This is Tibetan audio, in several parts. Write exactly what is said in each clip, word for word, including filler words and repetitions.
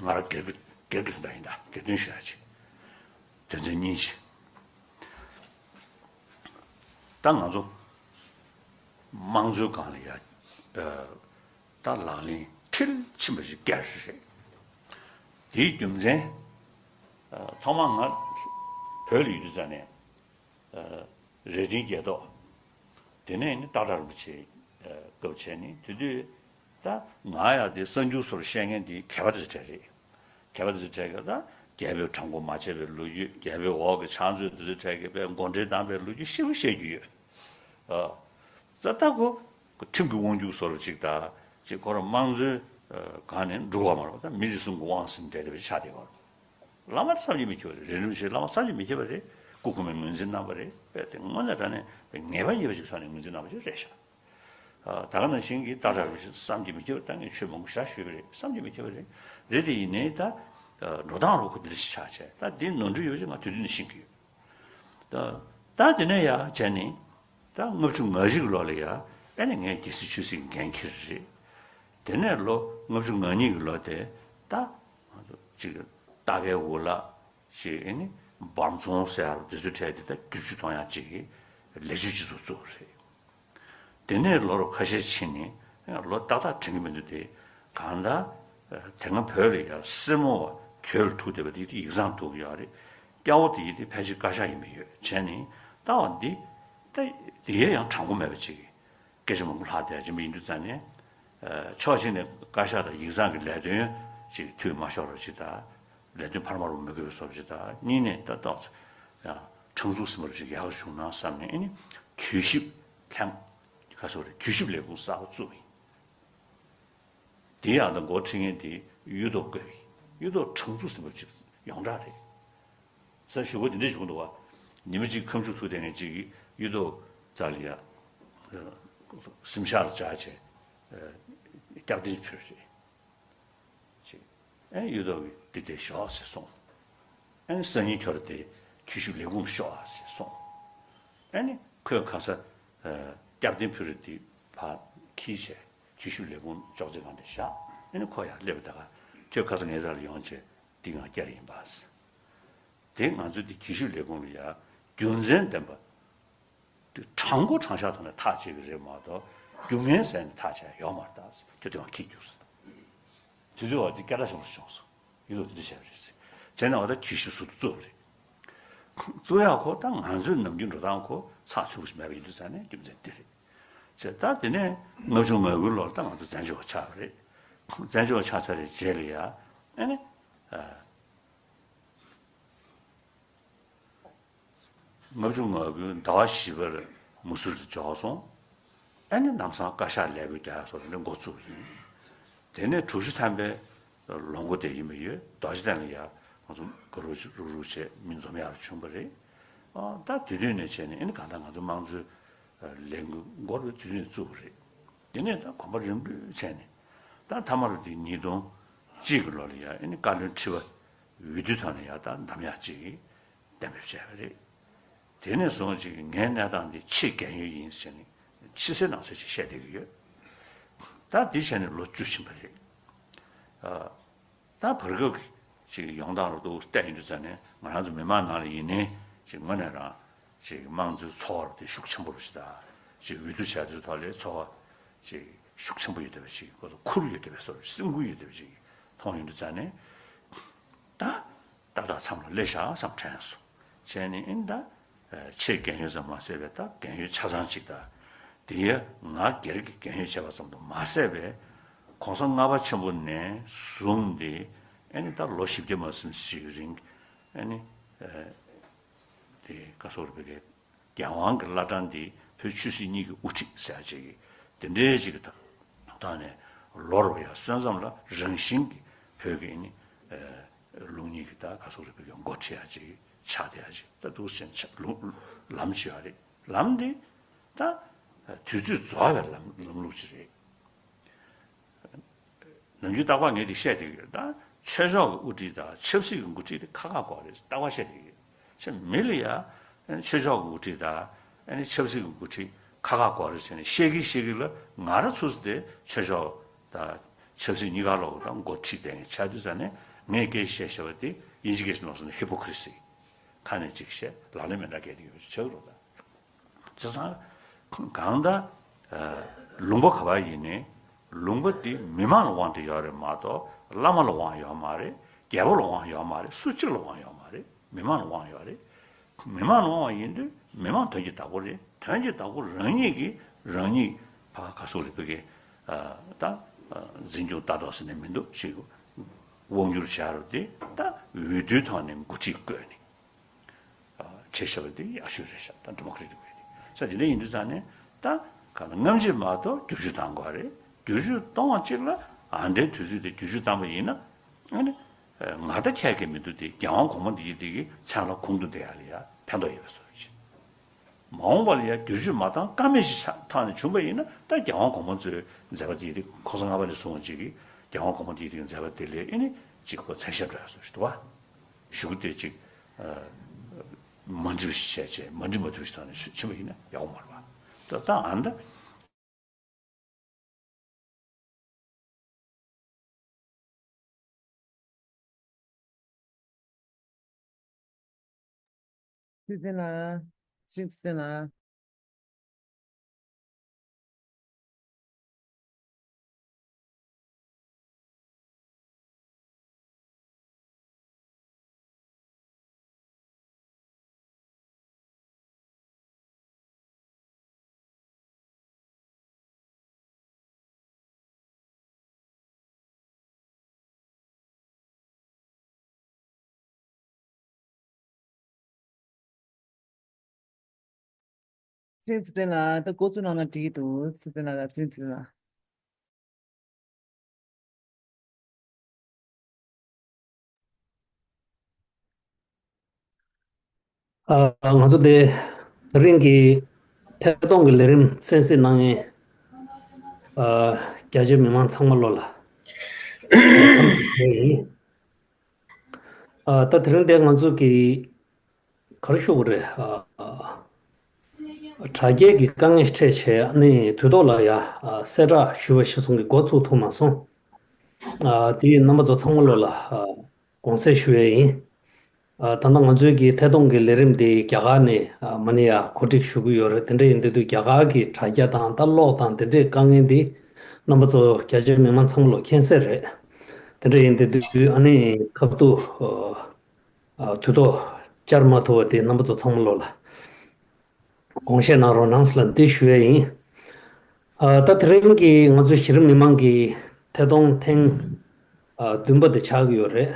ང་རང་སྒེར་གྱི་སྒེར་གྱི་དོན་དག་ཡིན་ད། སྒེར་དོན་ཞུ་ཡ་ཅིག་དོན་ཚན་གཉིས་ཅིག་ད་ང་ཚོ་དམངས་གཙོའི་སྒང་ལ་ཡ། ད་ལག་ལེན་མཐིལ་ཕྱིན་པ་ཞིག་བསྐྱར་ཞིག་རེད། དེའི་རྒྱུ་མཚན། ཐོག་མར་ང་བོད་ལ་ཡོད་དུས་ཙ་ནས། རྭ་སྒྲེང་རྒྱལ་ཐོག་དེ་ནས་ནི་སྟག་བྲག་རིན་པོ་ཆེ་སྐབས་བྱས་ནས་དེ་དུས་ད་ང་ཡང་དེ་གསར་འགྱུར་སོགས་བཤད་མཁན་དེ་གད་པ་དེ་གྲས་རེད། གད་པ་དེ་ཚོ་གྲས་ཀྱི་ད་རྒྱལ་པོས་དྲང་པོ་མ་བྱས་པའི་ལོ་རྒྱུས། རྒྱལ་པོའི་འོག་གི་ཕྱག་མཛོད་དེ་ཚོ་གྲས་ཀྱི་དཔེ་མགོ་འདྲེན་བཏང་པའི་ལོ་རྒྱུས་ཞེ་པོ་བཤད་རྒྱུ་ཡོད། ཨ། ད་ལྟ་ཁོ་ཁྲིམས་ཀྱི་དབང་སྒྱུར་བཟོ་འདྲ་ཅིག་དང་ཅིག་ཁོ་རང་དམངས་གཙོའི་སྒང་ནས་འགྲོ་དགོས་མ་རེད་པ། ད་མི་རེ་ཟུང་གི་དབང་ཟིན་བསྡད་བསྡད་པ་ཆགས་བསྡད་ཡོད་རེད། བླ་མ་བསམ་གྱིས་མི་ཁྱབ་པ་རེད། རྭ་སྒྲེང་རིན་པོ་ཆེ་བླ་མ་བསམ་གྱིས་མི་ཁྱབ་པ་རེད། སྐུ་གོང་མས་ངོས་འཛིན་གནང་པ་རེད། དཔེ་དེ་དངོས་གནས་དྲང་གནས་དཔེ་ངེས་པ་ཡོད་པ་ཅིག་ཐོག་ནས་ངོས་འཛིན་གནང་པ་ཅིག་རེད་ཤག་ཨ། ད་ག་ནང་བཞིན་གྱི་སྟག་བྲག་རིན་པོ་ཆེ་བསམ་གྱིས་མི་ཁྱབ་པ། ད་ངས་ཆོས་མང་པོ་ཞེ་དྲག་ཞུས་པ་རེད། བསམ་གྱིས་མི་ཁྱབ་པ་རེད། རེད་དེ་ཡིན་ནའི་ད་འགྲོ་སྟངས་རུ་ཁོ་འདི་འདྲ་ཞིག་ཆགས་བྱས། ད་འདི་ནོར་འཁྲུལ་ཡོད་པ་ཅིག་ང་དུས་དུས་ནས་ཤེས་ཀྱི་ཡོད། ད་ད་དེ་ནས་ཡར་བྱས་ནས་ད་ལྔ་བཅུ་ང་བཞི་གི་ལོ་ལ་ཡ། ཨེ་ནི་ངས་རྒྱལ་སྲིད་ཆོས་སྲིད་འགན་འཁྱེར་རེད། དེ་ནས་ལོ་ལྔ་བཅུ་ང་གཉིས་ཀྱི་ལོ་དེ་ད་ང་ཚོ་ཅིག་ལྟ་སྐལ་འུ་ལག་ཅིག་ཨེ་ནི་འབུམ་ཚོང་ཟེར་ཡ་དེ་ཚོའི་གྲས་དེ་ད་བསྒྱུར་བཅོས་གཏོང་ཡ་ཅིག་ལས་བྱེད་སྤྱི་ཚོགས་བཙུགས་རེད། དེ་ནས་ལོ་རུ་ཁ་ཤས་ཕྱིན་ནས་ལོ་ཏག་ཏག་དྲན་གྱི་མི་འདུག་དེ། གང་ལྟར་དེ་སྔ་བོད་ལ་ཡ་སེར་མོ་བ་གྱོད་ལ་ཐུག་བསྡད་པ་དེ་དེ་ཡིག་ཚང་ཐུག་ཡོད་རེད། སྐྱ་བོ་དེ་ཡི་དེ་ཕལ་ཆེར་བཀའ་ཤག་ཡིན་པ་ཡོད་བྱས་ནས་ལྟ་བ་འདི། ད་དེ་ཡས་ཡང་དྲང་པོ་མེད་པ་ཅིག་སྐད་ཆ་མང་པོ་ལྷག་བསྡད་ཡ་ཅིག་ཡིན་དུས་ཙང་ནས། ཕྱོགས་གཅིག་ནས་བཀའ་ཤག་དང་ཡིག་ཚང་གི་ལས་དོན་ཅིག་འཐུས་མ་ཤོར་བ་ཅིག་དང་། ལས་དོན་འཕར་མ་རུ་མི་དགོས་པའི་བཟོ་འདྲ་ཅིག་དང་། གཉིས་ནས་ད་ཏོག་ཙམ་ཡང་ཁྲང་ཚུགས་ཟིན་པ་རུ་ཅིག་ཡག་བྱུང་ན་བསམ་ནས། ཨེ་ནི་གྱོད་ཞིབ་ལྷན་ཁ་སོགས་རེད། གྱོད་ཞིབ་ལས་ཁུངས་གསར་པ་བཙུགས་ཡིན། དེ་ཡང་ད་འགོ་ཁྲིད་མཁན་དེ་གཡུ་ཐོག་བཀོད་ཡིན། གཡུ་ཐོག་ཁྲང་ཚུགས་ཟིན་པ་རུ་ཅིག་ཡོངས་གྲགས་རེད། ས་ཞུ་སྒོ་དེ་འདྲས་ཞུ་གི་འདུག་བ། ཉི་མ་གཅིག་ཁ་མཆུ་ཐུག་བསྡད་མཁན་གཅིག་གིས་གཡུ་ཐོག་རྩ་ལ་ཡ། སེམས་ཤར་སྦྱར་བྱས། སྐྱབས་རྟེན་ཕུལ་རེད། ཅེས། ཨེ་གཡུ་ཐོག་གིས་འདི་དེ་ཞོག་ཟེར་གསུངས། ཨེ་སང་ཉིན་ཁྱོད་ར་དེ་གྱོད་ཞིབ་ལས་ཁུངས་ཤོག་ཨ་ཟེར་གསུངས། ཨེ་ནི་ཁོས་ཁ་ས། སྐྱབས་རྟེན་ཕུལ་རེད་དེ་ཕར་འཁྱེར་བྱས་གྱོད་ཞིབ་ལས་ཁུངས་ཅོག་ཙེ་སྒང་དེ་བཞག་ཨེ་ནི་ཁོ་ཡར་སླེབས་པ་ད་ག་ཁྱོད་ཁ་ས་ངའི་རྩ་ལ་ཡོང་བྱས་འདི་ང་བསྐྱར་ཡིན་པ་ཟེར། དེ་ང་ཚོའི་དེ་གྱོད་ཞིབ་ལས་ཁུངས་ལ་ཡ་རྒྱུ་མཚན་ལྡན་པ། དེ་དྲང་པོ་དྲང་བཞག་ཐོག་ནས་ཐག་བཅད་ཀྱི་རེད་མ་གཏོགས་རྒྱུ་ངན་ཟེར་ནས་ཐག་བཅད་ཡོད་མ་རེད་ད་ཟེར། དེ་དུས་ང་ཁྱི་རྒྱུགས་ཟེར། དེ་དུས་བ་དེ་སྐད་གྲགས་ཆེན་པོ་བྱུང་སོང་། ཡིན་ལུགས་དེ་འདྲ་བྱས་པ་རེད་ཟེར། བྱས་ནས་བ་ད་གྱོད་ཞིབ་ཟུར་དུ་བཙུགས་པ་རེད། བཙུགས་ཡག་ཁོ་ད་ང་ཚོའི་ནམ་རྒྱུན་འགྲོ་སྟངས་ཁོ་ཚགས་ཚུད་པོ་ཞིག་མེད་པ་ཡིན་དུས་ཙང་ནས་རྒྱུ་མཚན་འདི་རེད། བྱས་ད་དེ་ནས་ལྔ་བཅུ་ང་དགུའི་ལོར་ད་ང་ཚོ་བཙན་བྱོལ་བ་ཆགས་པ་རེད། བཙན་བྱོལ་བ་ཆགས་ཚར་བའི་རྗེས་ལ་ཡ། ཨ་ནི། ལྔ་བཅུ་ང་དགུའི་ཟླ་བ་བཞི་པར་མུ་སུར་དུ་འབྱོར་སོང་། ཨ་ནི་ལམ་སང་བཀའ་ཤག་ལས་འགུལ་རྒྱག་ཡག་སོགས་དེ་འདྲ་འགོ་བཙུགས་པ་ཡིན། དེ་ནས་དྲུག་ཅུ་ཐམ་པའི་ལོ་འགོ་དེ་ཡིན་པ་ཡོད། རྡོ་རྗེ་གདན་ལ་ཡ་ང་ཚོ་ག་རུ་རུ་རུ་བྱས་མི་འཛོམས་ཡག་རུ་བྱུང་བ་རེད། ཨ་ད་དེ་དུས་ནས་བྱས་ནས་ཨ་ནི་གང་ལྟར་ང་ཚོ་དམངས་གཙོའི་ལས་འགུལ་འགོ་རུ་དེ་དུས་ནས་བཙུགས་པ་རེད། དེ་ནས་ད་གོམ་པ་རིམ་བགྲོད་བྱས་ནས་ད་མཐའ་མ་ལ་དེ་ཉིས་སྟོང་གཅིག་གི་ལོ་ལ་ཡ་ཨ་ནི་བཀའ་བློན་ཁྲི་པ་འོས་བསྡུ་ཐོག་ནས་ཡ་ད་འདེམས་ཡག་ཅིག་གཏན་འབེབས་བྱས་པ་རེད། དེ་ནས་བཟུང་ཅིག་ངའི་གནས་སྟངས་འདི་ཆེས་རྒན་ཡོལ་ཡིན་ཟེར་ནས་ཕྱི་གསལ་ནང་གསལ་ཅིག་བཤད་བསྡད་ཀྱི་ཡོད། ད་འདི་བྱས་ནས་ལོ་བཅུ་ཕྱིན་པ་རེད། ཨ། ད་བར་སྐབས་ཅིག་ཡོང་སྟངས་ལ་འདུག་བལྟས་ཡོང་དུས་ཙང་ནས་ང་རང་ཚོ་མི་མང་ནང་ལ་ཡིན་ནའི་ཅིག་དངོས་གནས་རང་ཅིག་དམངས་གཙོའི་ཚོར་བ་དེ་ཤུགས་ཆེན་པོ་རེད་ཤག་ད་ཅིག་འོས་བསྡུ་བྱས་དུས་ཐོག་ལ་ཚོར་བ་ཅིག་ཤུགས་ཆེན་པོ་ཡོད་བསྡད་པ་ཅིག་ཁོ་ཚོ་ཁུར་ཡོད་བསྡད་པའི་བཟོ་འདྲ། སེམས་ཁུར་ཡོད་བསྡད་པ་ཅིག་མཐོང་ཡོང་དུས་ཙང་ནས་ད། ཏག་ཏག་མཚམས་ལ་སླེབས་ཤག་བསམ་དྲན་སོང་། བྱས་ནས་ཨིན་ད། ཆེས་རྒན་ཡོལ་ཙམ་མ་ཟད་པའི་ད་རྒན་ཡོལ་ཆ་ཚང་ཅིག་ད། དེ་ཡ་ང་སྒེར་གྱི་རྒན་ཡོལ་བྱས་པ་ཙམ་དུ་མ་ཟད་པའི། གོང་ས་ལྔ་པ་ཆེན་པོ་ནས་བཟུང་སྟེ་ཨ་ནི་ད་ལོ་བཞི་བརྒྱ་མ་ཟིན་ཞིག་གི་རིང་ཨ་ནི། དེ་ག་སོགས་རེད་པའི། རྒྱལ་དབང་གི་བླ་བྲང་འདི་བོད་ཆོས་སྲིད་གཉིས་ཀྱི་དབུ་ཁྲིད་ཟེར་ཡ་ཅིག་གི་དེ་འདྲའི་ཅིག་གི་ཐོག་ནས་ལོ་རུ་ཡ་སོན་ཙམ་ལ་རང་བཞིན་གྱི་བོད་ཀྱི་ནི་ལུགས་གཉིས་ཀྱི་ད་ག་སོགས་རེད་པའི་འགོ་ཁྲིད་ཡ་ཅིག་ཆགས་བསྡད་ཡ་ཅིག་ད་འདུག་སེ་ཆགས་ལུགས་ལམ་ཅིག་ཡོད་རེད། ལམ་འདི་ད་དུས་ཚོད་རྫོགས་པའི་ལམ་ལམ་ལུགས་ཅིག་རེད། ནམ་རྒྱུན་རྟག་པར་ངས་འདི་བཤད་བསྡད་ཀྱི་ཡོད། ད་ཆོས་ཕྱོགས་ཀྱི་དབུ་ཁྲིད་དང་ཆབ་སྲིད་ཀྱི་འགོ་ཁྲིད་དེ་ཁ་ཁ་གོ་རེད། རྟག་པར་བཤད་བསྡད་ཀྱི་ཡོད། ཆ་མི་ལ་ཡ་ཆོས་ཕྱོགས་ཀྱི་དབུ་ཁྲིད་དང་ཆབ་སྲིད་ཀྱི་འགོ་ཁྲིད་ཁ་ཁ་གོ་རེད་ཟེར་ནས་བཤད་ཀྱི་བཤད་ཀྱི་ལ། ང་རང་ཚོ་དེ་ཆོས་ཕྱོགས་དང་ཆབ་སྲིད་གཉིས་ཀ་ལོག་དང་འགོ་ཁྲིད་བསྡད་མཁན་ཆགས་དུས་ཙང་ནས་ ངས་སྐད་ཆ་བཤད་བཤད་པ་དེ་དབྱིན་ཇི་སྐད་ཆ་ནང་སོང་ནས་ཧི་པོ་ཁི་རི་སི། ཁ་ནས་ཅིག་བཤད་ལག་ལེན་མི་འདྲ་སྐད་དེ་ཡོད་ཆགས་རོགས་དང་། བྱས་ཙང་གང་ལྟར་ལུང་པ་ག་པར་ཡིན་ནའི་ལུང་པ་དེ་མི་མང་ལ་དབང་དུ་ཡོད་རེད་མ་གཏོགས་བླ་མ་ལ་དབང་ཡོད་མ་རེད། རྒྱལ་པོ་ལ་དབང་ཡོད་མ་རེད། སུ་གཅིག་ལ་དབང་ཡོད་མ་རེད། མི་མང་ལ་དབང་ཡོད་རེད། མི་མང་ལ་དབང་བ་ཡིན་དུས་མི་མང་དོན་གྱི་བདག་པོ་རེད། དོན་གྱི་བདག་པོ་རང་ཉིད་ཀྱིས་རང་ཉིད་ཕ་ག་སུ་ལ་ཕ་གི་ད་འཛིན་སྐྱོང་ལྟ་རྟོག་ཟེར་ནས་མི་འདུག་ཞིག་དབང་སྒྱུར་བྱ་རུ་དེ་ད་འོས་བསྡུའི་ཐོག་ནས་འགོ་ཁྲིད་བསྐོས་ནས། བྱས་བཞག་པ་དེ་ཡག་ཤོས་རེད་ཤག་ད་ཌི་མོ་ཀྲེ་ཊིག་བས་དེ་ས་དེ་འདྲ་ཡིན་དུས་ཙང་ནས་ད་ག་ལ་སྔ་ཕྱི་མ་གཏོགས་བསྒྱུར་བཅོས་བཏང་དགོས་རེད། བསྒྱུར་བཅོས་གཏོང་བ་གཅིག་ལ་ཨ་འདའི་དུས་ཚོད་དེ་བསྒྱུར་བཅོས་བཏང་པ་ཡིན་ན་ཨ་ནི་ང་ད་ཁྱད་ཀྱི་མི་འདུག་དེ་རྒྱལ་དབང་གོང་མ་འདི་ཡི་དེ་གི་མཚན་ལ་ཁུངས་གཏུགས་བསྡད་ཡ་ལ་ཡ་ཕན་ཐོགས་ཡོད་པའི་བཟོ་ཅིག་མ་འོངས་པ་ལ་ཡ་བསྒྱུར་བཅོས་མ་བཏང་ཀ་མེད་ཞིག་ཐག་ནས་བྱུང་པ་ཡིན་ན་ད་རྒྱལ་དབང་གོང་མ་ཚོའི་མཛད་པ་འདི་ཡི་དེ་ཁོ་ཚོ་ལྔ་པ་ནས་བཟུང་བ་ཅིག་གིས་རྒྱལ་དབང་གོང་མ་འདི་ཡི་དེ་གི་མཛད་པ་དེ་ལས་ཨ་ནི་ཅིག་ཁོ་མཚན་ཞབས་འགྲོ་ཡ་བཟོ་ཞིག་འདུག་བ། གཞུག་གུ་དེ་ཅིག་མ་འགྲིག་པ་ཞིག་བྱས་བྱས་མ་འགྲིག་མ་ཐུབ་ཞིག་ཐོག་ནས་ཕྱིན་པ་ཡིན་ན་ཡག་པོ་མ་རེད་པ། ད་ལྟ་ཨ་ནི་ད། ཚེ་བརྟན་ལགས། ཚེ་བརྟན་ལགས། ཚེ་བརྟན་ལགས། ད་འགོ་བཙུགས་གནང་ན་འགྲིག་གི་འདུག་ཚེ་བརྟན་ལགས་དང་ཚེ་བརྟན་ལགས། ཨ། ང་ཚོ་དེ་རིང་གི་ཐད་གཏོང་གི་ལས་རིམ་གསན་གཟིགས་གནང་མཁན། ཨ། རྒྱ་ཆེ་མི་མང་ཚང་མ་ལོ་ལ། ཨ། ད་དེ་རིང་དེ་ང་ཚོ་གི་ག་རེ་ཞུ་དགོས་རེད། ཨ། དྲ་རྒྱའི་གི་དཀའ་ངལ་འཕྲད་བྱས་ནས་དུས་ཐོག་ལ་ཡ་གསལ་བསྒྲགས་ཞུ་བ་གཞིར་བཟུང་གི་འགོ་ཚུགས་ཐུབ་མ་སོང་། ཨ། དེ་ཡིས་རྣམ་པ་ཚོ་ཚང་མ་ལོ་ལ་དགོངས་སེལ་ཞུ་ཡས་ཡིན། ཨ། ད་ལྟ་ང་ཚོའི་གི་ཐད་གཏོང་གི་ལས་རིམ་དེ་རྒྱ་གར་ནས་མ་ནི་ཡ་གོ་སྒྲིག་ཞུ་གི་ཡོད་རེད། དེ་འདྲ་ཡིན་དུས་རྒྱ་གར་གི་དྲ་རྒྱ་དང་ད་གློག་དང་དེ་འདྲའི་དཀའ་ངལ་འདི་རྣམ་པ་ཚོ་རྒྱ་ཆེ་མི་མང་ཚང་མ་ལོ་མཁྱེན་གསལ་རེད། དེ་འདྲ་ཡིན་དུས་ཨ་ནི་ཁ་ཐུག་ཨ། དུས་ཐོག་བཅར་མ་ཐུབ་པ་དེ་རྣམ་པ་ཚོ་ཚང་མ་ལོ་ལ་དགོངས་བཞེས་གནང་རོགས་གནང་ཟེར་ལ་འདི་ཞུ་ཡས་ཡིན། ཨ། ད་དེ་རིང་གི་ང་ཚོའི་གཞི་རིམ་མི་མང་གི་ཐད་གཏོང་ཐེངས་ཨ་བདུན་པ་དེ་ཆགས་ཀྱི་ཡོད་རེད།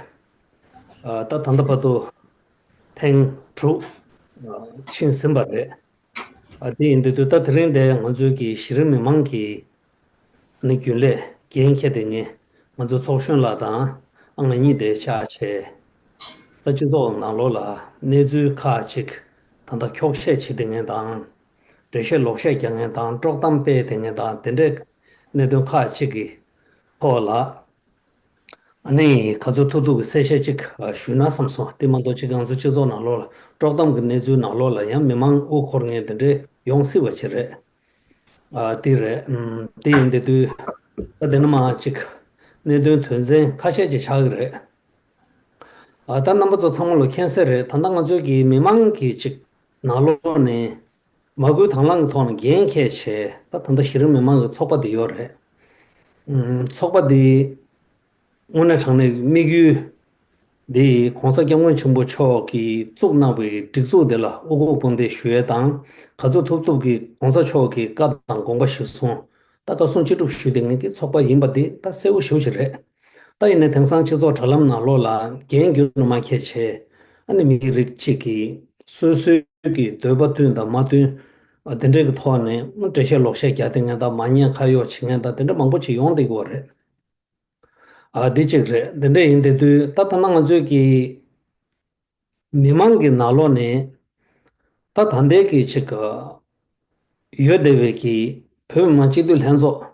ཨ། ད་ད་ལྟ་བར་དུ་ཐེངས་དྲུག་ཨ་ཕྱིན་ཟིན་པ་རེད། ཨ། དེ་ཡིན་དུས་ད་དེ་རིང་དེ་ང་ཚོའི་གི་གཞི་རིམ་མི་མང་གི་ནི་རྒྱུན་ལས་འགན་འཁྱེར་བསྡད་མཁན་ང་ཚོའི་ཚོགས་གཞོན་ལགས་དང་ཨ་ང་གཉིས་དེ་ཆགས་བྱས། ད་སྤྱི་ཚོགས་ནང་ལོགས་ལ་གནས་ཚུལ་ཁག་ཅིག་ད་ལྟ་འཁྱོག་བཤད་བྱེད་བསྡད་མཁན་དང་། འགྲེལ་བཤད་ལོག་བཤད་རྒྱག་མཁན་དང་དཀྲོག་གཏམ་སྤེལ་བསྡད་མཁན་དང་དེ་འདྲའི་གནད་དོན་ཁག་ཅིག་གི་ཐོག་ལ། ཨ་ནི་ག་ཚོད་ཐུབ་ཐུབ་ཀྱི་གསལ་བཤད་ཅིག་ཞུས་ན་བསམ་སོང་། དེ་མ་གཏོགས་ཅིག་ང་ཚོ་སྤྱི་ཚོགས་ནང་ལོགས་ལ་དཀྲོག་གཏམ་གྱི་གནས་ཚུལ་ནང་ལོགས་ལ་ཡང་མི་མང་དབུ་འཁོར་མཁན་དེ་འདྲས་ཡོང་སྲིད་པ་ཅིག་རེད། ཨ། དེ་རེད། ཨམ། དེ་ཡིན་དེ་དུས་ད་དེ་ནི་མ་ཅིག་གནད་དོན་དོན་ཚན་ཁ་ཤས་ཅིག་ཆགས་ཀྱི་རེད། ཨ། ད་རྣམ་པ་ཚོ་ཚང་མ་ལ་མཁྱེན་གསལ་རེད། ད་ལྟ་ང་ཚོའི་གི་མི་མང་གི་ཅིག་ནང་ལོགས་ནས་མ་བསྐུལ་དང་བླངས་ཀྱི་ཐོག་ནས་འགན་འཁྱེར་བྱས་ད་ད་ལྟ་གཞི་རིམ་མི་མང་གི་ཚོགས་པ་དེ་ཡོད་རེད། ཨམ། ཚོགས་པ་དེ་དངོས་གནས་དྲང་གནས་དམིགས་ཡུལ་འདི་༸གོང་ས་༸སྐྱབས་མགོན་ཆེན་པོ་མཆོག་གིས་བཙུགས་གནང་བའི་སྒྲིག་འཛུགས་དེ་ལ་དབུ་འཁོར་དཔུང་འདེགས་ཞུ་ཡས་དང་། ག་ཚོད་ཐུབ་ཐུབ་ཀྱིས་༸གོང་ས་མཆོག་གི་བཀའ་དང་དགོངས་པ་གཞིར་བཟུང་ད་བཀའ་གསུང་ཅི་སྒྲུབ་ཞུ་བསྡད་མཁན་གྱི་ཚོགས་པ་ཡིན་པ་འདི་ད་གསལ་པོ་ཞེ་པོ་ཅིག་རེད། ད་ཡིན་ནའི་དེང་སང་སྤྱི་ཚོགས་དྲ་ལམ་ནང་ལོགས་ལ་འགན་རྒྱུན་དུ་མ་འཁྱེར་བྱས་ཨ་ནི་མི་རིགས་གཅིག་གིས་སོ་སོའི་གི་འདོད་པ་བསྟུན་དང་མ་བསྟུན་དེ་འདྲའི་གི་ཐོག་ནས་འགྲེལ་བཤད་ལོག་བཤད་རྒྱག་བསྡད་མཁན་དང་མ་ཉེས་ཁ་གཡོག་བྱེད་མཁན་དང་དེ་འདྲ་མང་པོ་ཅིག་ཡོང་བསྡད་ཀྱི་ཡོད་རེད། ཨ། འདི་གཅིག་རེད། འདི་འདྲ་ཡིན་དེ་དུས་ད་ད་ལྟ་ང་ཚོའི་གི་མི་མང་གི་ནང་ལོགས་ནས་ད་ད་ལྟའི་གི་ཅིག་ཡོད་བསྡད་པའི་གི་བོད་མི་མང་སྤྱི་འཐུས་ལྷན་ཚོགས་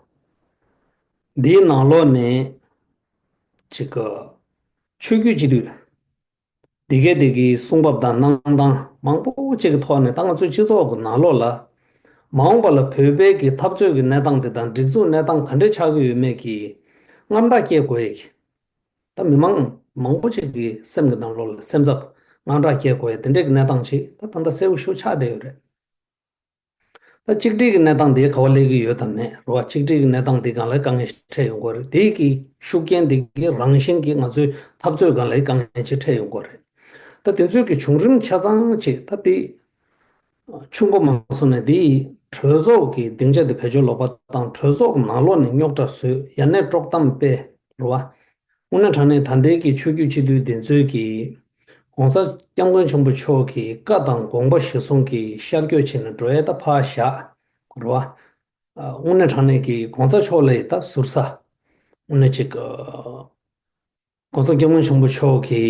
འདིའི་ནང་ལོགས་ནས་ཅིག་ཆོས་བརྒྱུད་སྤྱི་འཐུས་འདི་གའི་དེ་གི་གསུང་བབ་དང་གནང་སྟངས་མང་པོ་ཅིག་གི་ཐོག་ནས་ད་ང་ཚོའི་སྤྱི་ཚོགས་ཀྱི་ནང་ལོགས་ལ་མ་འོངས་པ་ལ་བོད་པའི་གི་འཐབ་རྩོད་ཀྱི་གནས་སྟངས་དེ་དང་སྒྲིག་འཛུགས་གནས་སྟངས་ག་འདྲས་ཆགས་ཀྱི་ཡོད་མེད་ཀྱི་རྔམ་སྐྲག་སྐྱེ་དགོས་ཡས་ཀྱི་ ད་མི་མང་མང་པོ་ཅིག་གི་སེམས་ཀྱི་ནང་ལོགས་ལ་སེམས་འཚབ་དངངས་སྐྲག་སྐྱེ་དགོས་ཡ་དེ་འདྲས་ཀྱི་གནས་སྟངས་ཅིག་ད་ད་ལྟ་གསལ་པོ་ཞེ་པོ་ཆགས་བསྡད་ཡོད་རེད། ད་གཅིག་སྒྲིལ་གྱི་གནས་སྟངས་དེ་ག་པར་སླེབས་ཀྱི་ཡོད་དམ་མེད་རེད་བ། གཅིག་སྒྲིལ་གྱི་གནས་སྟངས་དེ་སྒང་ལ་དཀའ་ངལ་ཞིག་འཕྲད་ཡོང་གི་རེད། དེ་གི་ཤུགས་རྐྱེན་དེ་གི་རང་བཞིན་གྱིས་ང་ཚོའི་འཐབ་རྩོད་སྒང་ལ་དཀའ་ངལ་ཅིག་འཕྲད་ཡོང་གི་རེད། ད་དེ་ཚོའི་གི་བྱུང་རིམ་ཆ་ཚང་ཅིག་ད་དེ་ཆུང་པོ་མ་སོང་ནས་དེ་ཡི་གྲོས་ཚོགས་ཀྱི་སྡིངས་ཆ་དེ་བེད་སྤྱོད་ལོག་པ་དང་གྲོས་ཚོགས་ཀྱི་ནང་ལོགས་ནས་རྙོག་དྲ་བཟོས་ཡ་ནས་དཀྲོག་གཏམ་སྤེལ་རེད་བ། དངོས་གནས་དྲང་གནས་ད་ལྟའི་གི་ཆོས་བརྒྱུད་སྤྱི་འཐུས་དེ་ཚོའི་གི་༸གོང་ས་༸སྐྱབས་མགོན་ཆེན་པོ་མཆོག་གི་བཀའ་དང་དགོངས་པ་གཞིར་བཟུང་གི་ཤར་བསྐྱོད་བྱས་ནས་འགྲོ་ཡས་ད་ཕར་བཞག་རེད་བ། དངོས་གནས་དྲང་གནས་ཀྱི་གོང་ས་མཆོག་ལ་ཡི་ད་ཟུར་ཟ། དངོས་གནས་ཅིག ༸གོང་ས་༸སྐྱབས་མགོན་ཆེན་པོ་མཆོག་གི་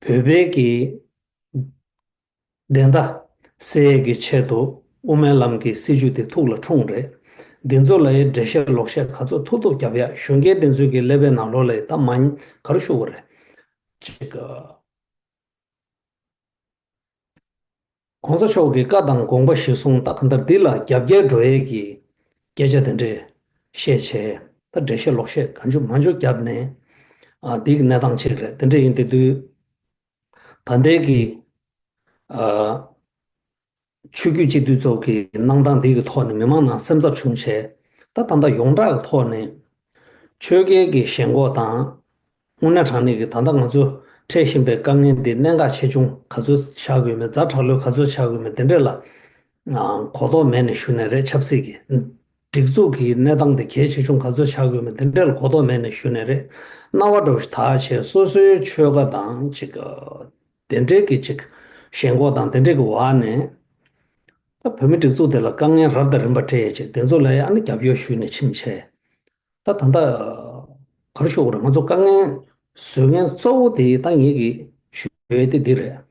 བོད་པའི་གི་བདེན་མཐའ་གསལ་ཡས་ཀྱི་ཆེད་དུ་དབུ་མའི་ལམ་གྱི་སྲིད་བྱུས་དེ་ཐུགས་ལ་འཁྲུངས་རེད། འདི་ཚོ་ལ་ཡི་འགྲེལ་བཤད་ལོག་བཤད་ག་ཚོད་ཐུབ་ཐུབ་རྒྱབ་ཡ། གཞོན་སྐྱེས་དེ་ཚོའི་གི་ཀླད་པའི་ནང་ལོགས་ལ་ཡི་ད་མ་ག་རེ་ཞུ་དགོས་རེད། ཅིག་གོང་ས་མཆོག་གི་བཀའ་དང་དགོངས་པ་གཞིར་བཟུང་ད་གང་ལྟར་འདི་ལ་རྒྱབ་འགལ་འགྲོ་ཡས་ཀྱི་སྐད་ཆ་དེ་འདྲས་བཤད་བྱས། ད་འགྲེལ་བཤད་ལོག་བཤད་གང་བྱུང་མང་བྱུང་བརྒྱབ་ནས་ཨ་འདི་གི་གནས་སྟངས་ཅིག་རེད། དེ་འདྲས་ཡིན་དེ་དུས་ད་ལྟའི་གི་ཨ་ཆོས་བརྒྱུད་སྤྱི་འཐུས་ཚོ་གི་གནང་སྟངས་འདི་གི་ཐོག་ནས་མི་མང་ནང་སེམས་འཚབ་བྱུང་བྱས། ད་ད་ལྟ་ཡོངས་གྲགས་ཀྱི་ཐོག་ནས་ཆོལ་ཁའི་གི་ཞེན་ཁོག་དང་། དངོས་གནས་དྲང་གནས་ཀྱི་ད་ལྟ་ང་ཚོ་འཕྲད་བཞིན་པའི་དཀའ་ངལ་འདི་གནད་འགག་ཆེ་ཆུང་ག་ཚོད་ཆགས་ཀྱི་ཡོད་མེད། ཛ་དྲག་ལོས་ག་ཚོད་ཆགས་ཀྱི་ཡོད་མེད། དེ་འདྲས་ལ་ཨ་གོ་རྟོགས་མེད་ནས་ཞུ་ནས་རེད། ཆབ་སྲིད་ཀྱི་སྒྲིག་འཛུགས་ཀྱི་གནས་སྟངས་དེ་གལ་ཆེ་ཆུང་ག་ཚོད་ཆགས་ཀྱི་ཡོད་མེད་དེ་འདྲས་ལ་གོ་རྟོགས་མེད་ནས་ཞུ་ནས་རེད། སྣང་བ་འདྲ་བོ་ཞིག་དག་བྱས། སོ་སོའི་ཆོལ་ཁ་དང་ཅིག་དེ་འདྲས་ཀྱི་ཅིག་ཞེན་ཁོག་དང་དེ་འདྲས་ཀྱི་འོག་ནས་ད་བོད་མི་སྒྲིག་འཛུགས་དེ་ལ་དཀའ་ངལ་རབ་དང་རིམ་པ་འཕྲད་ཡས་ཅིག་དེ་ཚོ་ལ་ཡང་ཨ་ནི་རྒྱབ་སྐྱོར་ཞུས་ནས་ཕྱིན་བྱས། ད་ད་ལྟ་ག་རེ་ཞུ་དགོས་རེད། ང་ཚོ་དཀའ་ངལ་བཟོ་མཁན་གཙོ་བོ་དེ་ད་ངེད་ཀྱིས་ཞུ་ཡས་དེ་འདི་རེད།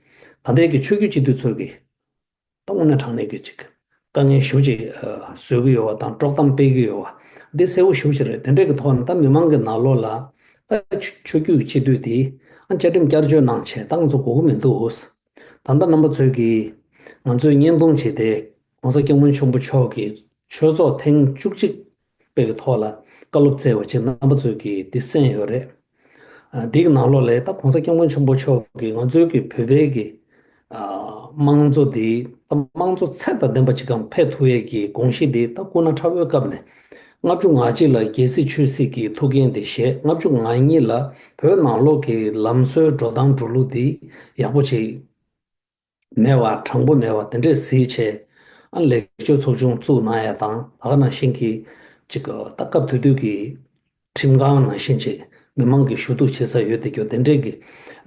ད་ལྟའི་གི་ཆོས་བརྒྱུད་སྤྱི་འཐུས་ཚོས་ཀྱི་ད་དངོས་གནས་དྲང་གནས་ཀྱི་ཅིག་དཀའ་ངལ་ཞེ་པོ་ཅིག་བཟོ་གི་ཡོད་པ་དང་དཀྲོག་གཏམ་སྤེལ་གི་ཡོད་པ་འདི་གསལ་པོ་ཞེ་པོ་ཅིག་རེད། དེ་འདྲས་ཀྱི་ཐོག་ནས་ད་མི་མང་གི་ནང་ལོགས་ལ་ད་ཆོས་བརྒྱུད་ཀྱི་སྤྱི་འཐུས་དེ་ཨ་བཅའ་ཁྲིམས་བསྐྱར་བཅོས་གནང་བྱས་ད་ང་ཚོ་དགོས་ཀྱི་མི་འདུག་ད་ལྟ་རྣམ་པ་ཚོས་ཀྱིས་ང་ཚོས་བརྙན་ཐུང་བྱས་ཏེ་༸གོང་ས་༸སྐྱབས་མགོན་ཆེན་པོ་མཆོག་གི་ཆོས་ཚོགས་ཐེངས་བཅུ་གཅིག་པའི་གི་ཐོག་ལ་བཀའ་སློབ་སྩལ་བ་བཅས་རྣམ་པ་ཚོས་ཀྱིས་འདི་གསན་ཡོད་རེད། ཨ་འདི་གི་ནང་ལོགས་ལ་ད་༸གོང་ས་༸སྐྱབས་མགོན་ཆེན་པོ་མཆོག་གིས་ང་ཚོའི་གི་བོད་པའི་གི་ཨ་དམངས་གཙོ་འདི་ད་དམངས་གཙོ་ཚད་དང་ལྡན་པ་ཅིག་གང་ཕེབས་ཐུབ་ཡས་ཀྱི་དགོངས་གཞི་འདི་ད་སྐུ་ན་ཕྲ་བོའི་སྐབས་ནས་ལྔ་བཅུ་ང་གཅིག་ལ་རྒྱལ་སྲིད་ཆོས་སྲིད་ཀྱི་ཐུགས་འགན་འདི་བཞེས། ལྔ་བཅུ་ང་གཉིས་ལ་བོད་ནང་ལོགས་ཀྱི་ལམ་སྲོལ་འགྲོ་སྟངས་འགྲོ་ལུགས་འདི་ཡག་པོ་ཅིག་མེད་པ་དྲང་པོ་མེད་པ་དེ་འདྲས་གཟིགས་བྱས། ཨ་ལེགས་བཅོས་ཚོགས་ཆུང་བཙུགས་གནང་ཡ་དང་ད་ག་ནང་བཞིན་གྱི་ཅིག་ད་སྐབས་དེ་དུས་ཀྱི་ཁྲིམས་ཁང་ནང་བཞིན་ཅིག་མི་མང་གི་ཞུ་གཏུག་བྱེད་ས་ཡོད་དེ་རྒྱུ་དེ་འདྲས་ཀྱི་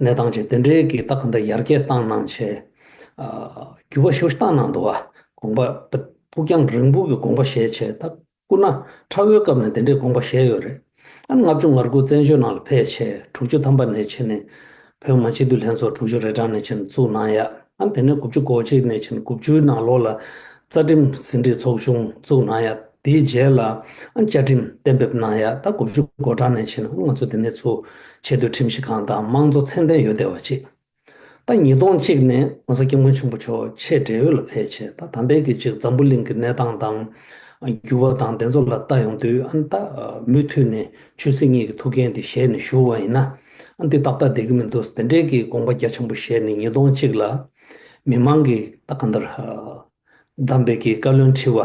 གནས་སྟངས་ཅིག་དེ་འདྲས་ཀྱི་ད་ག་འདྲ་ཡར་རྒྱས་བཏང་གནང་བྱས། ཨ་འགྱུར་བ་ཞེ་པོ་ཞིག་བཏང་གནང་འདུག་བ། དགོངས་པ་ཕུགས་རྒྱང་རིང་པོ་གི་དགོངས་པ་བཞེས་བྱས་ད། སྐུ་ན་ཕྲ་བོའི་སྐབས་ནས་དེ་འདྲའི་དགོངས་པ་བཞེས་ཡོད་རེད། ཨ་ནི་ལྔ་བཅུ་ང་དགུ་བཙན་བྱོལ་ནང་ལ་ཕེབས་བྱས་དྲུག་ཅུ་ཐམ་པ་ནས་ཕྱིན་ནས་བོད་མི་མང་སྤྱི་འཐུས་ལྷན་ཚོགས་དྲུག་ཅུ་རེ་གྲངས་ནས་ཕྱིན་བཙུགས་གནང་ཡ། ཨ་ནི་དེ་ནས་དགུ་བཅུ་གོ་གཅིག་ནས་ཕྱིན་དགུ་བཅུའི་ནང་ལོགས་ལ་རྩ་ཁྲིམས་ཟིན་བྲིས་ཚོགས་ཆུང་བཙུགས་གནང་ཡ། དེའི་རྗེས་ལ་ཨ་ནི་བཅའ་ཁྲིམས་གཏན་འབེབས་གནང་ཡ། ད་དགུ་བཅུ་གོ་གྲངས་ནས་ཕྱིན་ང་ཚོ་དེ་ནས་ཚུར་ཆེས་མཐོའི་ཁྲིམས་ཞིབ་ཁང་དང་དམངས་གཙོ་ཚད་ལྡན་ཡོད་བསྡད་པ་ཅིག་ད་ཉིས་སྟོང་གཅིག་ནས་༸གོང་ས་༸སྐྱབས་མགོན་ཆེན་པོ་མཆོག་ཆེས་བགྲེས་ཡོལ་ལ་ཕེབས་བྱས་ད་ད་ལྟའི་གི་ཅིག་འཛམ་བུ་གླིང་གི་གནས་སྟངས་དང་འགྱུར་བ་དང་དེ་ཚོ་ལ་ལྟ་ཡོང་དུས་ཨ་ནི་ད་མུ་མཐུད་ནས་ཆོས་སྲིད་གཉིས་ཀྱི་ཐུགས་འགན་དེ་བཞེས་ནས་བཞུགས་པ་ཡིན་ན་ཨ་ནི་འདི་ཏག་ཏག་བསྡད་ཀྱི་མི་འདུག་དེ་འདྲའི་གི་དགོངས་པ་རྒྱ་ཆེན་པོ་བཞེས་ནས་ཉིས་སྟོང་གཅིག་ལ་མི་མང་གི་ད་གང་ལྟར་གདམས་པའི་གི་བཀའ་བློན་ཁྲི་པ་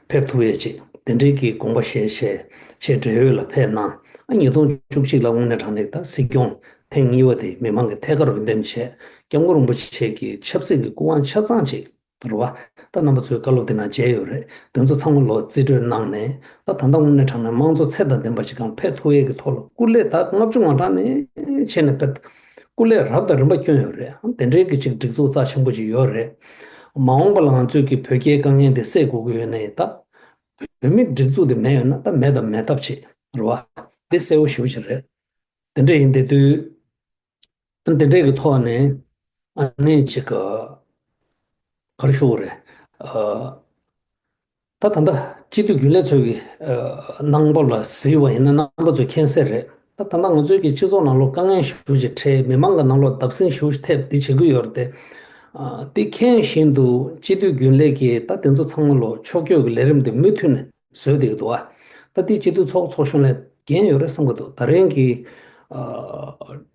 ཕེབས་ཐུབ་ཡས་ཅིག་དེ་འདྲའི་གི་དགོངས་པ་བཞེས་བྱས་ཆེས་བགྲེས་ཡོལ་ལ་ཕེབས་གནང་། ཨ་ཉིས་སྟོང་བཅུ་གཅིག་ལ་དངོས་གནས་དྲང་གནས་ད་སྲིད་སྐྱོང་ཐེངས་གཉིས་པ་དེ་མི་མང་གི་ཐད་ཀར་འོས་འདེམས་བྱས་སྐྱབས་མགོན་རིན་པོ་ཆེ་གི་ཆབ་སྲིད་ཀྱི་སྐུ་དབང་ཆ་ཚང་ཅིག་རེད་བ། ད་རྣམ་པ་ཚོའི་བཀའ་སློབ་དེ་ནང་མཇལ་ཡོད་རེད། དེ་ཚོ་ཚང་མ་ལོ་རྩིས་སྤྲོད་གནང་ནས་ད་ད་ལྟ་དངོས་གནས་དྲང་གནས་དམངས་གཙོ་ཚད་དང་ལྡན་པ་ཞིག་གང་ཕེབས་ཐུབ་ཡས་ཀྱི་ཐོག་ལ་སྐུ་ལས་ད་ལྔ་བཅུ་ང་གྲངས་ནས་བྱས་ནས་ཕེབས། སྐུ་ལས་རབ་དང་རིམ་པ་བསྐྱོན་ཡོད་རེད། ཨང་དེ་འདྲའི་གི་ཅིག་སྒྲིག་འཛུགས་རྩ་ཆེན་པོ་ཅིག་ཡོད་རེད། མ་འོངས་པ་ལ་ང་ཚོས་ཀྱི་བོད་རྒྱའི་དཀའ་ངལ་དེ་སེལ་དགོས་ཀྱི་ཡོད་ནའི་ད། བོད་མི་སྒྲིག་འཛུགས་དེ་མེད་ཡོད་ན་ད་མེད་དང་མེད་ཐབས་ཅིག་རེད་བ། དེ་གསལ་པོ་ཞེ་པོ་ཅིག་རེད། དེ་འདྲ་ཡིན་དེ་དུས། དེ་འདྲའི་གི་ཐོག་ནས་ཨ་ནི་ཅིག་ག་རེ་ཞུ་དགོས་རེད། ཨ། ད་ད་ལྟ་སྤྱི་འཐུས་རྒྱུན་ལས་ཚོས་ཀྱི་ཨ་གནང་བབ་ལ་གཟིགས་པ་ཡིན་ན་རྣམ་པ་ཚོས་མཁྱེན་གསལ་རེད། ད་ད་ལྟ་ང་ཚོའི་གི་སྤྱི་ཚོགས་ནང་ལོགས་དཀའ་ངལ་ཞེ་པོ་ཅིག་འཕྲད་མི་མང་གི་ནང་ལོགས་བརྡབ་གསིག་ཞེ་པོ་ཅིག་ཐེབས་འདི་བྱེད་ཀྱི་ཡོད་རེད་དེ། ཨ་དེ་མཁྱེན་བཞིན་དུ་སྤྱི་འཐུས་རྒྱུན་ལས་ཀྱིས་ད་དེ་ཚོ་ཚང་མ་ལོ་ཕྱོགས་བསྐྱོད་ཀྱི་ལས་རིམ་དེ་མུ་མཐུད་ནས་བཟོས་བསྡད་ཀྱི་འདུག་ཨ། ད་དེ་སྤྱི་འཐུས་ཚོགས་ཚོགས་གཞོན་ལས་ འགན་ཡོད་རེད་བསམ་གྱི་འདུག་ད་རིང་གི་ཨ་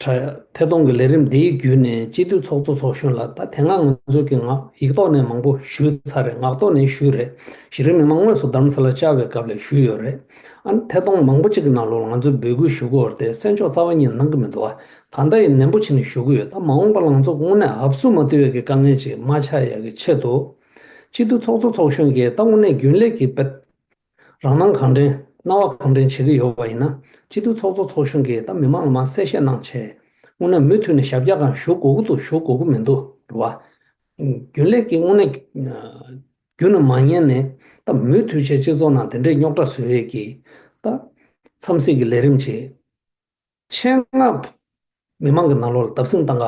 ཐད་གཏོང་གི་ལས་རིམ་འདིའི་བརྒྱུད་ནས་སྤྱི་འཐུས་ཚོགས་གཙོ་ཚོགས་གཞོན་ལ། ད་དེ་སྔ་ང་ཚོ་གི་ངག་ཡིག་ཐོག་ནས་མང་པོ་ཞུས་ཚར་རེད། ངག་ཐོག་ནས་ཞུས་རེད། གཞི་རིམ་མི་མང་དངོས་སུ་རྡ་རམ་ས་ལ་བཅར་བའི་སྐབས་ལ་ཞུས་ཡོད་རེད། ཨ་ནི་ཐད་གཏོང་མང་པོ་ཅིག་གི་ནང་ལོགས་ང་ཚོས་འབོད་སྐུལ་ཞུ་དགོས་རེད་དེ། གསན་ཕྱོགས་རྩ་བ་ཉིད་གནང་གི་མི་འདུག་ད་ལྟ་ཡང་ནན་པོ་བྱས་ནས་ཞུ་གི་ཡོད། ད་མ་འོངས་པ་ལ་ང་ཚོ་དངོས་གནས་ཨབ་སུ་མ་བཏུལ་བའི་གི་དཀའ་ངལ་ཅིག་མ་ཆགས་ཡག་གི་ཆེད་དུ། སྤྱི་འཐུས་ཚོགས་གཙོ་ཚོགས་གཞོན་གྱིས་ད་དངོས་གནས་རྒྱུན་ལས་ཀྱི་དཔེ་རང་སྣང་གང་དྲན་སྣང་བ་གང་དྲན་བྱེད་ཀྱི་ཡོད་པ་ཡིན་ན། སྤྱི་འཐུས་ཚོགས་གཙོ་ཚོགས་གཞོན་གྱིས་ད་མི་མང་ལ་མར་གསལ་བཤད་གནང་བྱས། དངོས་གནས་མུ་མཐུད་ནས་ཞབས་བཀྱག་གང་ཞུ་དགོས་ཀྱི་འདུག་ཞུ་དགོས་ཀྱི་མི་འདུག་རེད་བ། རྒྱུན་ལས་ཀྱི་དངོས་གནས་རྒྱུན་ལ་མ་ཉན་ནས། ད་མུ་མཐུད་བྱས་སྤྱི་ཚོགས་ནང་དེ་འདྲའི་རྙོག་དྲ་བཟོ་ཡས་ཀྱི་ད་འཚམས་གཟིགས་ཀྱི་ལས་རིམ་བྱེད། ཆེད་མངགས་མི་མང་གི་ནང་ལོགས་ལ་བརྡབ་གསིག་བཏང་ག་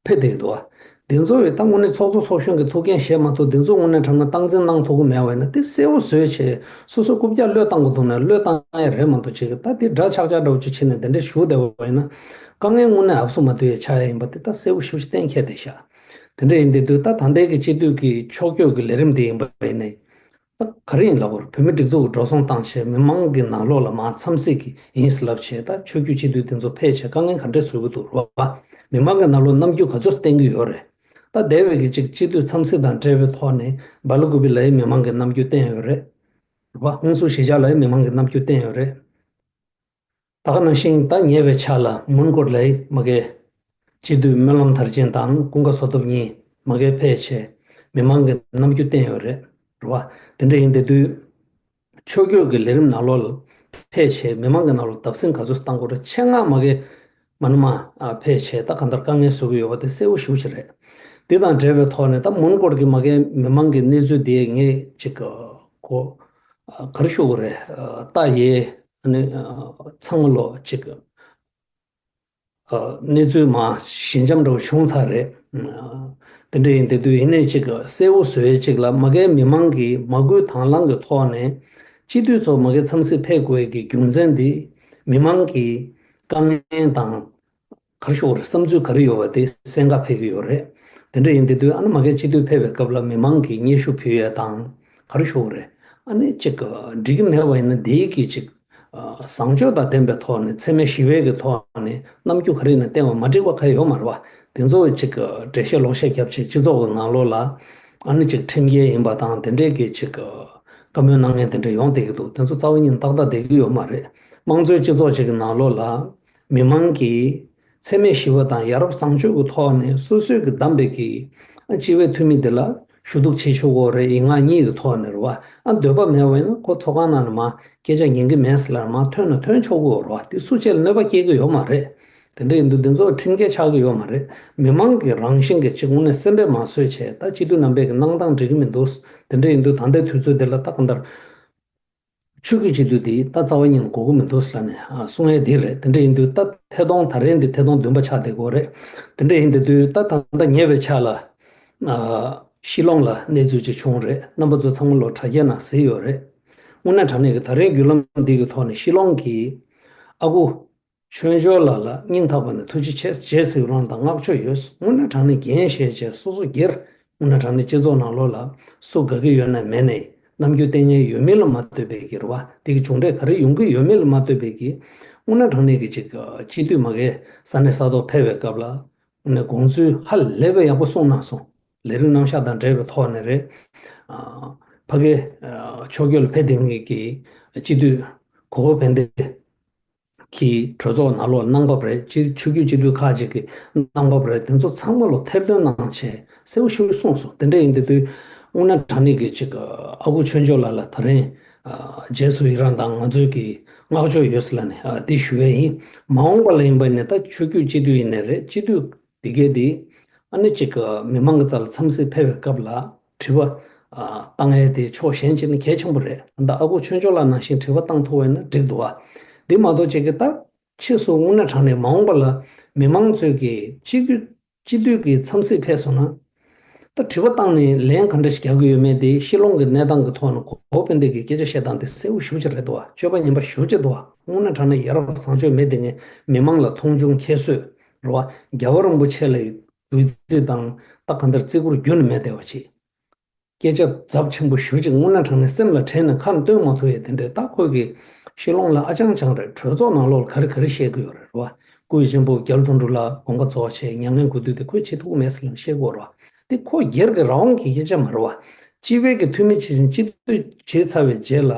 ཕེབས་བསྡད་ཀྱི་འདུག་བ། འདི་ཚོ་ཡི་ད་དངོས་གནས་ཚོགས་གཙོ་ཚོགས་གཞོན་གྱི་ཐུགས་འགན་བཞེས་མ་ཐུབ། འདི་ཚོ་དངོས་གནས་དྲང་གནས་སྟངས་འཛིན་གནང་ཐུབ་ཀྱི་མེད་པ་ཡིན་ན། དེ་གསལ་བོ་བཟོས་བྱས་སོ་སོ་རྐུབ་བཀྱག་གློད་བཏང་དགོས་འདུག་ན་གློད་བཏང་ཡས་རེད་མ་གཏོགས། ཅིག་ད་དེ་འདྲ་ཆག་ཆག་འདྲ་བོ་ཅིག་བྱས་ནས་དེ་འདྲ་ཞུ་བསྡད་པ་ཡིན་ན། དཀའ་ངལ་དངོས་གནས་ཨབ་སུ་མ་བཏུལ་ཡས་ཆགས་ཡས་ཡིན་པ་དེ་ད་གསལ་བོ་ཞེ་པོ་ཅིག་གཏན་འཁེལ་བསྡད་ཤག་དེ་འདྲ་ཡིན་དུས་དུས་ད་ད་ལྟའི་གི་སྤྱི་འཐུས་ཀྱི་ཕྱོགས་བསྐྱོད་ཀྱི་ལས་རིམ་དེ་ཡིན་པ་ཡིན་ནའི། ད་ག་རེ་ཡིན་ལབ་དགོས་རེད། བོད་མི་སྒྲིག་འཛུགས་ཀྱི་འགྲོ་སོང་བཏང་བྱས་མི་མང་གི་ནང་ལོགས་ལ་མར་འཚམས་གཟིགས་ཀྱི་ཡིན་ཟེར་ལབ་བྱས། ད་ཆོས་བརྒྱུད་སྤྱི་འཐུས་དེ་ཚོ་ཕེབས་བྱས་དཀའ་ངལ་ག་འདྲས་བཟོ་གི་འདུག་རེད་བ། མི་མང་གི་ནང་ལོགས་རྣམ་འགྱུར་ག་ཚོད་བསྟན་གྱི་ཡོད་རེད། ད་འདས་པའི་གི་ཅིག་སྤྱི་འཐུས་འཚམས་གཟིགས་དང་འབྲེལ་བའི་ཐོག་ནས་སྦེལ་ཀོབ་ལ་ཡང་མི་མང་གི་རྣམ་འགྱུར་བསྟན་ཡོད་རེད། རེད་བ། ཧུན་སུར་གཞིས་ཆགས་ལ་ཡང་མི་མང་གི་རྣམ་འགྱུར་བསྟན་ཡོད་རེད། ད་ག་ནང་བཞིན་ད་ཉེ་བའི་ཆར་ལ་མོན་གྷོ་ལ་མ་གི་སྤྱི་འཐུས་སྨོན་ལམ་མཐར་ཕྱིན་དང་ཀུན་དགའ་བསོད་སྟོབས་གཉིས་མ་གི་ཕེབས་བྱས་མི་མང་གི་རྣམ་འགྱུར་བསྟན་ཡོད་རེད། རེད་བ། དེ་འདྲ་ཡིན་དེ་དུས་ཕྱོགས་བསྐྱོད་ཀྱི་ལས་རིམ་ནང་ལོགས་ལ་ཕེབས་བྱས་མི་མང་གི་ནང་ལོགས་བརྡབ་གསིག་ག་ཚོད་བཏང་དགོས་རེད། ཆེད་མངགས་མ་གི་མ་ནི་མ་ཕེབས་བྱས་ད་གང་ལྟར་དཀའ་ངལ་བཟོ་གི་ཡོད་པ་དེ་གསལ་བོ་ཞེ་པོ་ཅིག་རེད། དེ་དང་འབྲེལ་བའི་ཐོག་ནས་ད་མོན་གྷོ་གི་མ་གི་མི་མང་གི་གནས་ཚུལ་དེ་ངས་ཅིག་གོ་ག་རེ་ཞུ་དགོས་རེད། ལྟ་ཡས། ཨ་ནི་ཚང་མ་ལོ་ཅིག་གནས་ཚུལ་མ་ཞི་འཇམ་འདྲ་བོ་བྱུང་ཚར་རེད། དེ་འདྲ་ཡིན་དེ་དུས་ཡིན་ནའི་ཅིག་གསལ་བོ་བཟོ་ཡས་ཅིག་ལ་མ་གིའི་མི་མང་གིས་མ་བསྐུལ་དང་བླངས་ཀྱི་ཐོག་ནས་སྤྱི་འཐུས་ཚོ་མ་གིའི་འཚམས་གཟིགས་ཕེབས་དགོས་ཀྱི་རྒྱུ་མཚན་འདི་མི་མང་གི་དཀའ་ངལ་དང་། ག་རེ་ཞུ་དགོས་རེད། བསམ་ཚུལ་ག་རེ་ཡོད་པ་དེ་གསན་ག་ཕེབས་ཀྱི་ཡོད་རེད། དེ་འདྲ་ཡིན་དེ་དུས་ཨ་ནི་མ་གིའི་སྤྱི་འཐུས་ཕེབས་པའི་སྐབས་ལ་མི་མང་གིས་སྙན་ཞུ་ཕུལ་ཡས་དང་ག་རེ་ཞུ་དགོས་རེད། ཨ་ནི་ཅིག་འགྲིག་གི་མེད་པ་ཡིན་ན་དེའི་གི་ཅིག་བཟང་སྤྱོད་དང་ལྡན་པའི་ཐོག་ནས་འཚེ་མེད་ཞི་བའི་གི་ཐོག་ནས་རྣམ་འགྱུར་ག་རེ་ཡིན་ན་བསྟན་པ་མ་འགྲིག་པ་ག་ཡོད་མ་རེད་བ། དེ་ཚོ་ཅིག་འགྲེལ་བཤད་ལོག་བཤད་བརྒྱབ་བྱས་སྤྱི་ཚོགས་ཀྱི་ནང་ལོགས་ལ་ཨ་ནི་ཅིག་ཁྲིམས་འགལ་ཡིན་པ་དང་དེ་འདྲའི་གི་ཅིག་བཀའ་མོལ་གནང་མཁན་དེ་འདྲ་ཡོང་བསྡད་ཀྱི་འདུག་དེ་ཚོ་རྩ་བ་ཉིད་ནས་ཏག་ཏག་བསྡད་ཀྱི་ཡོད་མ་རེད། དམངས་གཙོའི་སྤྱི་ཚོགས་ཅིག་གི་ནང་ལོགས་ལ་མི་མང་གིས་འཚེ་མེད་ཞི་བ་དང་ཡ་རབས་བཟང་སྤྱོད་ཀྱི་ཐོག་ནས་སོ་སོས་ཀྱི་བདམས་པའི་གི་སྤྱི་བའི་འཐུས་མི་དེ་ལ་ཞུ་གཏུག་བྱེད་ཆོག་གི་རེད། ཡིག་ངག་གཉིས་ཀྱི་ཐོག་ནས་རེད་བ། ཨ་འདོད་པ་མེད་པ་ཡིན་ན་ཁོ་ཚོགས་ཁང་ནང་ནས་མར་སྐད་ཆ་ཉན་གི་མེད་ཟེར་ལ་མར་ཐོན་ན་ཐོན་ཆོག་གི་རེད་བ། དེ་སུ་གཅིག་ལ་གནོད་པ་སྐྱེལ་གི་ཡོད་མ་རེད། དེ་འདྲ་ཡིན་དུས་འདི་ཚོ་ཁྲིམས་འགལ་ཆགས་ཀྱི་ཡོད་མ་རེད། མི་མང་གི་རང་བཞིན་གྱི་གཅིག་དངོས་གནས་སེམས་པས་མ་བཟོད་བྱས་ད་སྤྱི་འཐུས་རྣམ་པའི་གི་གནང་སྟངས་འགྲིག་གི་མི་འདུག་དེ་འདྲ་ཡིན་དུས་ད་ལྟའི་དུས་ཚོད་འདི་ལ་ད་གང་ལྟར་ཆོས་བརྒྱུད་སྤྱི་འཐུས་འདི་ད་རྩ་བ་ཉིད་ནས་དགོས་ཀྱི་མི་འདུག་ཟེར་ནས་ཨ་གསུང་ཡས་འདི་རེད། དེ་འདྲ་ཡིན་དུས་ད་ཐད་གཏོང་ད་རེས་འདི་ཐད་གཏོང་བདུན་པ་ཆགས་བསྡད་ཀྱི་ཡོད་རེད། དེ་འདྲ་ཡིན་དེ་དུས་ད་ད་ལྟ་ཉེ་བའི་ཆར་ལ་ཨ་ཤི་ལོང་ལ་གནས་ཚུལ་ཅིག་བྱུང་རེད། རྣམ་པ་ཚོ་ཚང་མ་ལོ་དྲ་རྒྱའི་ནང་གཟིགས་ཡོད་རེད། དངོས་གནས་དྲང་གནས་ཀྱི་ད་རེས་བརྒྱུད་ལམ་འདི་གི་ཐོག་ནས་ཤི་ལོང་གི་ཨ་ཁུ་ཆོས་འབྱོར་ལགས་ལ་སྙིང་ཐག་པ་ནས་ཐུགས་རྗེ་ཆེ་རྗེས་གཟིགས་རོགས་དང་བསྔགས་བརྗོད་ཡོད། དངོས་གནས་དྲང་གནས་འགན་བཞེས་བྱས་སོ་སོ་སྒེར་དངོས་གནས་དྲང་གནས་སྤྱི་ཚོགས་ནང་ལོགས་ལ་སུ་དགའ་གི་ཡོད་ན་མེད་ནའི་རྣམ་འགྱུར་བསྟན་མཁན་ཡོད་མེད་ལ་མ་ལྟོས་པའི་གི་རེད་བ། དེ་གི་མཇུག་འབྲས་ག་རེ་ཡོང་གི་ཡོད་མེད་ལ་མ་ལྟོས་པའི་གི་དངོས་གནས་དྲང་གནས་ཀྱི་ཅིག་སྤྱི་འཐུས་མ་གིའི་ས་གནས་ས་ཐོག་ཕེབས་པའི་སྐབས་ལ་དངོས་གནས་དགོངས་ཚུལ་ཧ་ལས་པའི་ཡག་པོ་གསུངས་གནང་སོང་། ལས་རིམ་རྣམ་གཞག་དང་འབྲེལ་བའི་ཐོག་ནས་རེད། ཨ་ཕ་གི་ཨ་ཕྱོགས་སྐྱོད་ལ་ཕེབས་བསྡད་མཁན་གྱི་སྤྱི་འཐུས་གོ་བོ་བན་དེ་གི་གྲོས་ཚོགས་ནང་ལོགས་གནང་བབ་རེད། སྤྱི་ཆོས་བརྒྱུད་སྤྱི་འཐུས་ཁག་ཅིག་གི་གནང་བབ་རེད། དེ་ཚོ་ཚང་མ་ལོ་ཐེར་འདོན་གནང་བྱས་གསལ་པོ་ཞེ་པོ་གསུངས་སོང་། དེ་འདྲ་ཡིན་དེ་དུས་དངོས་གནས་དྲང་གནས་ཀྱི་ཅིག་ཨ་ཁུ་ཆོས་འབྱོར་ལགས་ལ་ད་རིང་ཨ་རྗེས་སུ་ཡི་རང་དང་ང་ཚོའི་གི་བསྔགས་བརྗོད་ཡོད་ཟེར་ལ་ནི་ཨ་འདི་ཞུ་བས་ཡིན། མ་འོངས་པ་ལ་ཡིན་པ་ནི་ད་ཆོས་བརྒྱུད་སྤྱི་འཐུས་ཡིན་ནའི་རེད། སྤྱི་འཐུས་དེ་གས་དེ་ཨ་ནི་ཅིག་གི་མི་མང་གི་རྩ་ལ་འཚམས་གཟིགས་ཕེབས་པའི་སྐབས་ལ་དྲི་བ་ཨ་བཏང་ཡས་དེ་ཕྱོགས་གཞན་ཅིག་ནི་གལ་ཆེན་པོ་རེད། ད་ཨ་ཁུ་ཆོས་འབྱོར་ལགས་ནང་བཞིན་དྲི་བ་བཏང་ཐུབ་པ་ཡིན་ན་འགྲིག་འདུག་བ། འདི་མ་གཏོགས་ཅིག་གི་ད་ཕྱིས་སུ་དངོས་གནས་དྲང་གནས་མ་འོངས་པ་ལ་མི་མང་ཚོས་ཀྱི་སྤྱི་འཐུས་སྤྱི་འཐུས་ཀྱི་འཚམས་གཟིགས་ཕེབས་སོང་ན། ད་དྲི་བ་བཏང་ནས་ལན་ག་འདྲ་ཞིག་རྒྱག་གི་ཡོད་མེད་དེ་ཤི་ལོང་གི་གནས་སྟངས་ཀྱི་ཐོག་ནས་གོ་བོ་དཔེ་འདེགས་ཀྱི་སྐད་ཆ་བཤད་སྟངས་དེ་གསལ་པོ་ཞེ་པོ་ཅིག་རེད་འདུག་བ། སྤྱོད་པ་ངན་པ་ཞེ་པོ་ཅིག་འདུག་བ། དངོས་གནས་དྲང་གནས་ཡ་རབས་བཟང་སྤྱོད་མེད་དེ་ངས་མི་མང་ལ་མཐོང་ཆུང་ཁྱད་གསོད་རེད་བ། རྒྱལ་བ་རིན་པོ་ཆེ་ལ་གུས་བརྩི་དང་ད་ག་འདྲ་བརྩི་བཀུར་རྒྱུན་ནས་མེད་བསྡད་པ་ཅིག་སྐད་ཆ་ཚབས་ཆེན་པོ་ཞེ་པོ་ཅིག་དངོས་གནས་དྲང་གནས་སེམས་ལ་དྲན་ནས་ཁ་ནས་བཏོན་མ་ཐུབ་ཡས་དེ་འདྲས། ད་ཁོས་ཀྱི་ཤི་ལོང་ལ་ཨ་ཅང་ཅང་རེད། གྲོས་ཚོགས་ནང་ལོགས་ལ་ག་རེ་ག་རེ་བཤད་ཀྱི་ཡོད་རེད། རེད་བ། སྐུའི་གཅེན་པོ་རྒྱ་ལོ་དོན་གྲུབ་ལགས་དགོངས་ཀ་རྫོགས་བྱས་མྱ་ངན་གུས་འདུད་དེ་ཁོས་བྱེད་ཐུབ་ཀྱི་མེད་ཟེར་ལབ་བཤད་ཀྱི་ཡོད་རེད་བ། དེ་ཁོ་སྒེར་གྱི་རང་དབང་གི་སྐད་ཆ་མ་རེད་བ། སྤྱི་པའི་གི་འཐུས་མི་ཆེ་ཆུང་སྤྱི་འཐུས་བྱས་ཚར་བའི་རྗེས་ལ།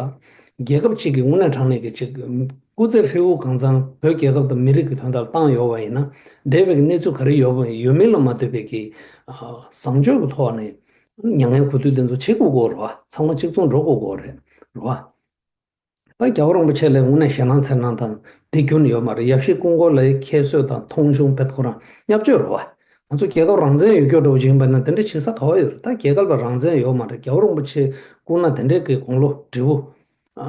རྒྱལ་ཁབ་ཅིག་གི་དངོས་གནས་དྲང་གནས་ཀྱི་ཅིག་སྐུ་ཚེ་ཧྲིལ་བོ་གང་ཚང་བོད་རྒྱལ་ཁབ་དང་མི་རིགས་ཀྱི་དོན་དག་ལ་བཏང་ཡོད་པ་ཡིན་ན། འདས་པའི་གནས་ཚུལ་ག་རེ་ཡོད་པ་ཡོད་མིན་ལ་མ་ལྟོས་པའི་གི་བཟང་སྤྱོད་ཀྱི་ཐོག་ནས་མྱ་ངན་གུས་འདུད་དེ་ཚོ་བྱེད་དགོས་ཀྱི་ཡོད་རེད་བ། ཚང་མ་གཅིག་མཚུངས་འགྲོ་དགོས་ཀྱི་ཡོད་རེད། རེད་བ། ད་རྒྱལ་བ་རིན་པོ་ཆེ་ལ་དངོས་གནས་ཞེད་སྣང་འཚེར་སྣང་དང་དེ་ཁྱོན་ནས་ཡོད་མ་རེད། ཡབ་གཞིས་སྐུ་འཁོར་ལ་ཁྱད་གསོད་དང་མཐོང་ཆུང་བེད་ཁོ་རང་བརྙས་བཅོས་རེད་བ། ང་ཚོ་རྒྱལ་ཁབ་རང་བཙན་ཡོད་རྒྱུ་འདྲ་བོ་ཅིག་ཡིན་པ་ན་དེ་འདྲ་བྱེད་ས་ག་བ་ཡོད་རེད། ད་རྒྱལ་ཁབ་ལ་རང་བཙན་ཡོད་མ་རེད། རྒྱལ་བ་རིན་པོ་ཆེ་སྐུ་ན་དེ་འདྲའི་གི་དགུང་ལོ་བགྲེས་པོ་ཨ་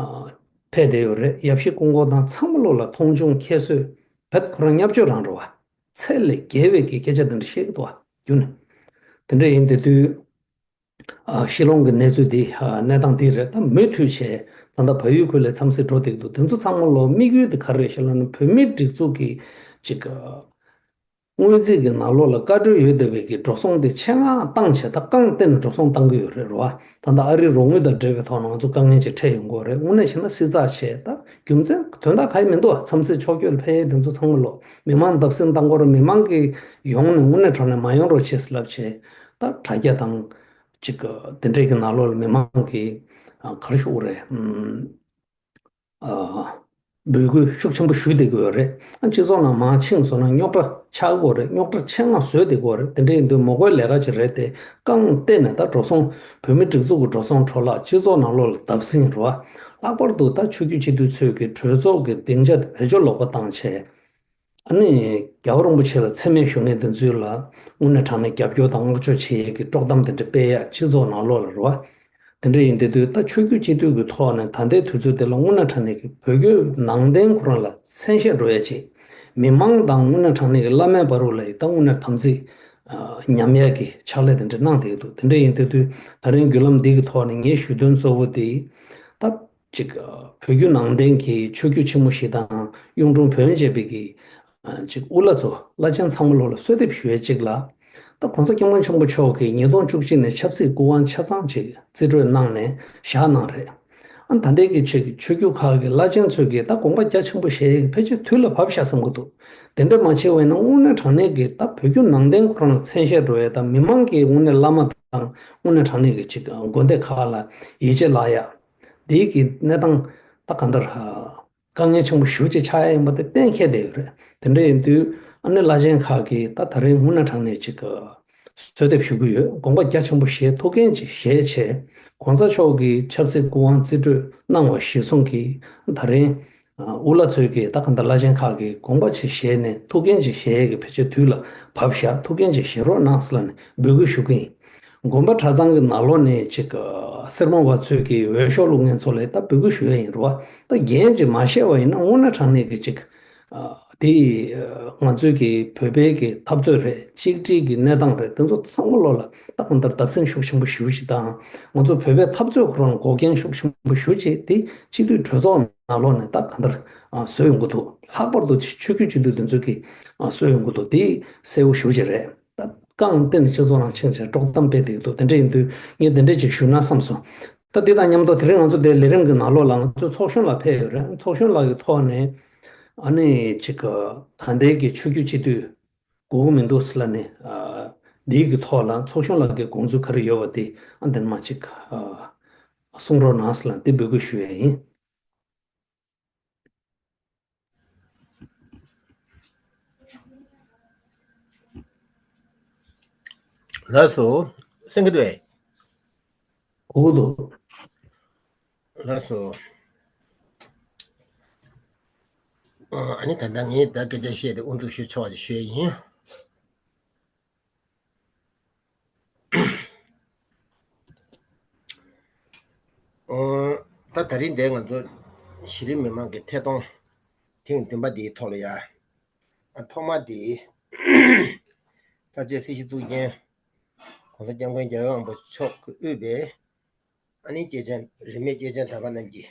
ཕེབས་བསྡད་ཡོད་རེད། ཡབ་གཞིས་སྐུ་འཁོར་དང་ཚང་མ་ལོག་ལ་མཐོང་ཆུང་ཁྱད་གསོད་བེད་ཁོ་རང་བརྙས་བཅོས་རང་རེད་བ། ཚད་ལས་བརྒལ་བའི་གི་སྐད་ཆ་དེ་འདྲ་བཤད་ཀྱི་འདུག་བ། རྒྱུ་ནི་དེ་འདྲ་ཡིན་དེ་དུས། ཨ་ཤི་ལོང་གི་གནས་ཚུལ་འདི་ཨ་གནས་སྟངས་འདི་རེད། ད་མུ་མཐུད་བྱས་ད་ལྟ་བལ་ཡུལ་ཁུལ་ལ་འཚམས་གཟིགས་འགྲོ་བསྡད་ཀྱི་འདུག་དེ་ཚོ་ཚང་མ་ལོ་དམིགས་ཡུལ་དེ་ག་རེ་རེད་ཤེས་ལབ་ན། བོད་མིའི་སྒྲིག་འཛུགས་ཀྱི་ཅིག་ཨ་སྔོན་རྩིས་ཀྱི་ནང་ལོགས་ལ་བཀའ་འཁྲོལ་ཡོད་བསྡད་པའི་གི་འགྲོ་སོང་དེ་ཆེད་མངགས་བཏང་བྱས། ད་རྐང་བརྟེན་ནས་འགྲོ་སོང་བཏང་གི་ཡོད་རེད། རེད་བ། ད་ལྟ་ཨ་རིའི་རོགས་དངུལ་དང་འབྲེལ་བའི་ཐོག་ནས་ང་ཚོ་དཀའ་ངལ་ཅིག་འཕྲད་ཡོང་གི་ཡོད་རེད། དངོས་གནས་བྱས་ན་བསྲི་ཚགས་བྱས། ད་རྒྱུ་མཚན་དོན་དག་གང་ཡང་མི་འདུག་བ། འཚམས་གཟིགས་ཕྱོགས་བསྐྱོད་ལ་ཕེབས་ཡས་དེ་ཚོ་ཚང་མ་ལོ་མི་མང་བརྡབ་གསིག་བཏང་དགོས་རེད། མི་མང་གི་ཡོང་ནས་དངོས་གནས་དྲང་གནས་མ་ཡོང་རོགས་བྱེད་ཟེར་ལབ་བྱས། ད་དྲ་རྒྱ་དང་། ཅིག་དེ་འདྲས་ཀྱི་ནང་ལོགས་ལ་མི་མང་གིས་ཨ་ག་རེ་ཞུ་དགོས་རེད། ཨ་འབོད་སྐུལ་ཤུགས་ཆེན་པོ་ཞུ་བསྡད་ཀྱི་ཡོད་རེད། ཨ་སྤྱི་ཚོགས་ནང་མར་ཕྱིན་སོང་ན་རྙོག་དྲ་ཆགས་ཀྱི་ཡོད་རེད། རྙོག་དྲ་ཆེད་མངགས་བཟོས་བསྡད་ཀྱི་ཡོད་རེད། དེ་འདྲས་ཡིན་དུས་མ་དགོས་ལས་ཀ་ཅིག་རེད་དེ། རྐང་བརྟེན་ནས་ད་འགྲོ་སོང་བོད་མི་སྒྲིག་འཛུགས་ཀྱི་འགྲོ་སོང་འཕྲོ་བརླག་སྤྱི་ཚོགས་ནང་ལོགས་ལ་བརྡབ་གསིག་རེད་བ། ལྷག་པར་དུ་ད་ཆོས་བརྒྱུད་སྤྱི་འཐུས་ཚོས་ཀྱི་གྲོས་ཚོགས་ཀྱི་སྡིངས་ཆ་དེ་བེད་སྤྱོད་ལོག་པ་བཏང་བྱས། ཨ་ནི་རྒྱལ་བ་རིན་པོ་ཆེ་ལ་མཚན་སྨད་ཞུ་མཁན་དེ་ཚོ་ལ་དངོས་གནས་དྲང་གནས་རྒྱབ་སྐྱོར་དང་བསྔགས་བརྗོད་བྱེད་ཡས་ཀྱི་དཀྲོག་གཏམ་དེ་འདྲ་སྤེལ་ཡ། སྤྱི་ཚོགས་ནང་ལོགས་ལ་རེད་བ། དེ་འདྲ་ཡིན་དེ་དུས་ད་ཆོས་བརྒྱུད་སྤྱི་འཐུས་ཀྱི་ཐོག་ནས་ད་ལྟའི་དུས་ཚོད་དེ་ལ་དངོས་གནས་དྲང་གནས་ཀྱི་བོད་བརྒྱུད་ནང་བསྟན་ཁོ་རང་ལ་མཚན་ཤས་འགྲོ་ཡ་ཅིག་མི་མང་དང་དངོས་གནས་དྲང་གནས་ཀྱི་བླ་མའི་བར་རུ་ལ་ཡི་ད་དངོས་གནས་དམ་ཚིག་ཉམས་ཡ་གི་ཕྱག་ལས་དེ་འདྲ་གནང་བསྡད་ཀྱི་འདུག་དེ་འདྲ་ཡིན་དེ་དུས་ད་རིང་བརྒྱུད་ལམ་འདི་གི་ཐོག་ནས་ངའི་ཞུ་དོན་གཙོ་བོ་དེ། ད་ཅིག་བོད་བརྒྱུད་ནང་བསྟན་གྱི་ཆོས་བརྒྱུད་ཆེན་མོ་བཞི་དང་གཡུང་དྲུང་བོན་བཅས་པའི་གི་ཅིག་དབུ་བླ་ཚོ་བླ་ཆེན་ཚང་མ་ལོ་ལ་གསོལ་འདེབས་ཞུ་ཡས་གཅིག་ལ། ད་༸གོང་ས་༸སྐྱབས་མགོན་ཆེན་པོ་མཆོག་གིས་ཉིས་སྟོང་བཅུ་གཅིག་ནས་ཆབ་སྲིད་སྐུ་དབང་ཆ་ཚང་ཅིག་རྩིས་སྤྲོད་གནང་ནས་བཞག་གནང་རེད། ཨ་ད་ལྟའི་གི་ཆོས་ཆོས་བརྒྱུད་ཁག་གི་བླ་ཆེན་ཚོས་ཀྱིས་ད་དགོངས་པ་རྒྱ་ཆེན་པོ་བཞེས་ཡས་ཀྱི་ཕལ་ཆེར་དུས་ལ་བབས་ཤག་བསམ་གྱི་འདུག་དེ་འདྲ་མ་བྱས་པ་ཡིན་ན་དངོས་གནས་དྲང་གནས་ཀྱི་ད་བོད་བརྒྱུད་ནང་བསྟན་ཁོ་རང་ལ་མཚན་ཤས་འགྲོ་ཡས་དང་མི་མང་གིས་དངོས་གནས་བླ་མ་དང་དངོས་གནས་དྲང་གནས་ཀྱི་ཅིག་དགོན་སྡེ་ཁག་ལ་ཡིད་ཆེས་བརླག་ཡ། དེའི་གི་གནས་སྟངས་ད་གང་ལྟར་དཀའ་ངལ་ཆེན་པོ་ཞེ་པོ་ཅིག་ཆགས་ཡ་ཡིན་པ་དེ་གཏན་འཁེལ་བསྡད་ཡོད་རེད། དེ་འདྲ་ཡིན་དུས་ཨ་ནི་བླ་ཆེན་ཁག་གིས་ད་ད་རིང་དངོས་གནས་དྲང་གནས་ཅིག་གསོལ་འདེབས་ཞུ་གི་ཡོད། དགོངས་པ་རྒྱ་ཆེན་པོ་བཞེས། ཐུགས་འགན་ཅིག་བཞེས་བྱས། ༸གོང་ས་མཆོག་གིས་ཆབ་སྲིད་སྐུ་དབང་རྩིས་སྤྲོད་གནང་བ་གཞིར་བཟུང་གིས་ད་རིང་དབུ་བླ་ཚོས་ཀྱིས་ད་གང་ལྟར་བླ་ཆེན་ཁག་གིས་དགོངས་པ་ཅིག་བཞེས་ནས་ཐུགས་འགན་ཅིག་བཞེས་ཡས་ཀྱི་ཕལ་ཆེར་དུས་ལ་བབས་ཤག་ཐུགས་འགན་ཅིག་བཞེས་རོགས་གནང་ཟེར་ལབ་ནས་འབོད་སྐུལ་ཞུ་གི་ཡིན། དགོན་པ་གྲྭ་ཚང་གི་ནང་ལོགས་ནས་ཅིག་སེར་མོ་བ་ཚོས་ཀྱི་འོས་ཤོག་བླུག་མཁན་ཚོ་ལ་ད་འབོད་སྐུལ་ཞུ་ཡ་ཡིན་རེད་བ། ད་འགན་ཅིག་མ་བཞེས་པ་ཡིན་ན་དངོས་གནས་དྲང་གནས་ཀྱི་ཅིག་དེ་ང་ཚོའི་གི་བོད་པའི་གི་འཐབ་རྩོད་རེད། གཅིག་སྒྲིལ་གྱི་གནས་སྟངས་རེད། དེ་ཚོ་ཚང་མ་ལོག་ལ་ད་གང་ལྟར་བརྡབ་གསིག་ཤུགས་ཆེན་པོ་ཞེ་པོ་ཞིག་དང་། ང་ཚོ་བོད་པའི་འཐབ་རྩོད་ཁོ་རང་འགོག་རྐྱེན་ཤུགས་ཆེན་པོ་ཞེ་པོ་ཅིག་དེ་སྤྱི་འཐུས་གྲོས་ཚོགས་ནང་ལོགས་ནས་ད་གང་ལྟར་བཟོས་ཡོང་གི་འདུག་ལྷག་པར་དུ་ཆོས་བརྒྱུད་སྤྱི་འཐུས་དེ་ཚོ་གིས་བཟོས་ཡོང་གི་འདུག་དེ་གསལ་པོ་ཞེ་པོ་ཅིག་རེད། ད་རྐང་བརྟེན་ནས་སྤྱི་ཚོགས་ནང་ཕྱིན་བྱས་དཀྲོག་གཏམ་སྤེལ་བསྡད་ཀྱི་འདུག་དེ་འདྲ་ཡིན་དུས་ངས་དེ་འདྲ་ཅིག་ཞུས་ན་བསམ་སོང་། ད་འདི་དང་མཉམ་དུ་དེ་རིང་ང་ཚོ་འདིའི་ལས་རིམ་གྱི་ནང་ལོགས་ལ་ང་ཚོ་ཚོགས་གཞོན་ལགས་ཕེབས་ཡོད་རེད། ཚོགས་གཞོན་ལགས་ཀྱི་ཐོག་ནས་ཨ་ནི་ཅིག་གི་ད་ལྟའི་གི་ཆོས་བརྒྱུད་སྤྱི་འཐུས་དགོས་ཀྱི་མི་འདུག་ཟེར་ལབ་ནས། ཨ་འདིའི་གི་ཐོག་ལ་ཚོགས་གཞོན་ལགས་ཀྱི་དགོངས་ཚུལ་ག་རེ་ཡོད་པ་དེ་ཨ་འདི་ནས་མར་ཅིག་ཨ་གསུང་རོགས་གནང་ཟེར་ལབ་ནས་འདི་འབོད་སྐུལ་ཞུ་ཡས་ཡིན། ལགས་སོ། གསན་གྱི་འདུག་གས། གོ་གི་འདུག་ལགས་སོ། ཨ་ནི་ད་ལྟ་ངས་ད་སྐད་ཆ་བཤད་དེ་དབུ་འཛུགས་ཞུ་ཆོག་ཅེས་ཞུ་ཡས་ཡིན། ཨོ། ད་ད་རིང་འདིར་ང་ཚོ་གཞི་རིམ་མི་མང་གི་ཐད་གཏོང་ཐེངས་བདུན་པ་འདིའི་ཐོག་ལ་ཡ། ཨ་ཐོག་མ་དེ་ཕལ་ཆེར་སྲིད་སྤྱི་གཙུག་རྒྱན་༸གོང་ས་༸སྐྱབས་མགོན་རྒྱལ་བའི་དབང་པོ་མཆོག་གིས་དབུས་པའི་ཨ་ནི་སྐྱེས་ཆེན་རིས་མེད་སྐྱེས་ཆེན་དམ་པ་རྣམས་ཀྱིས།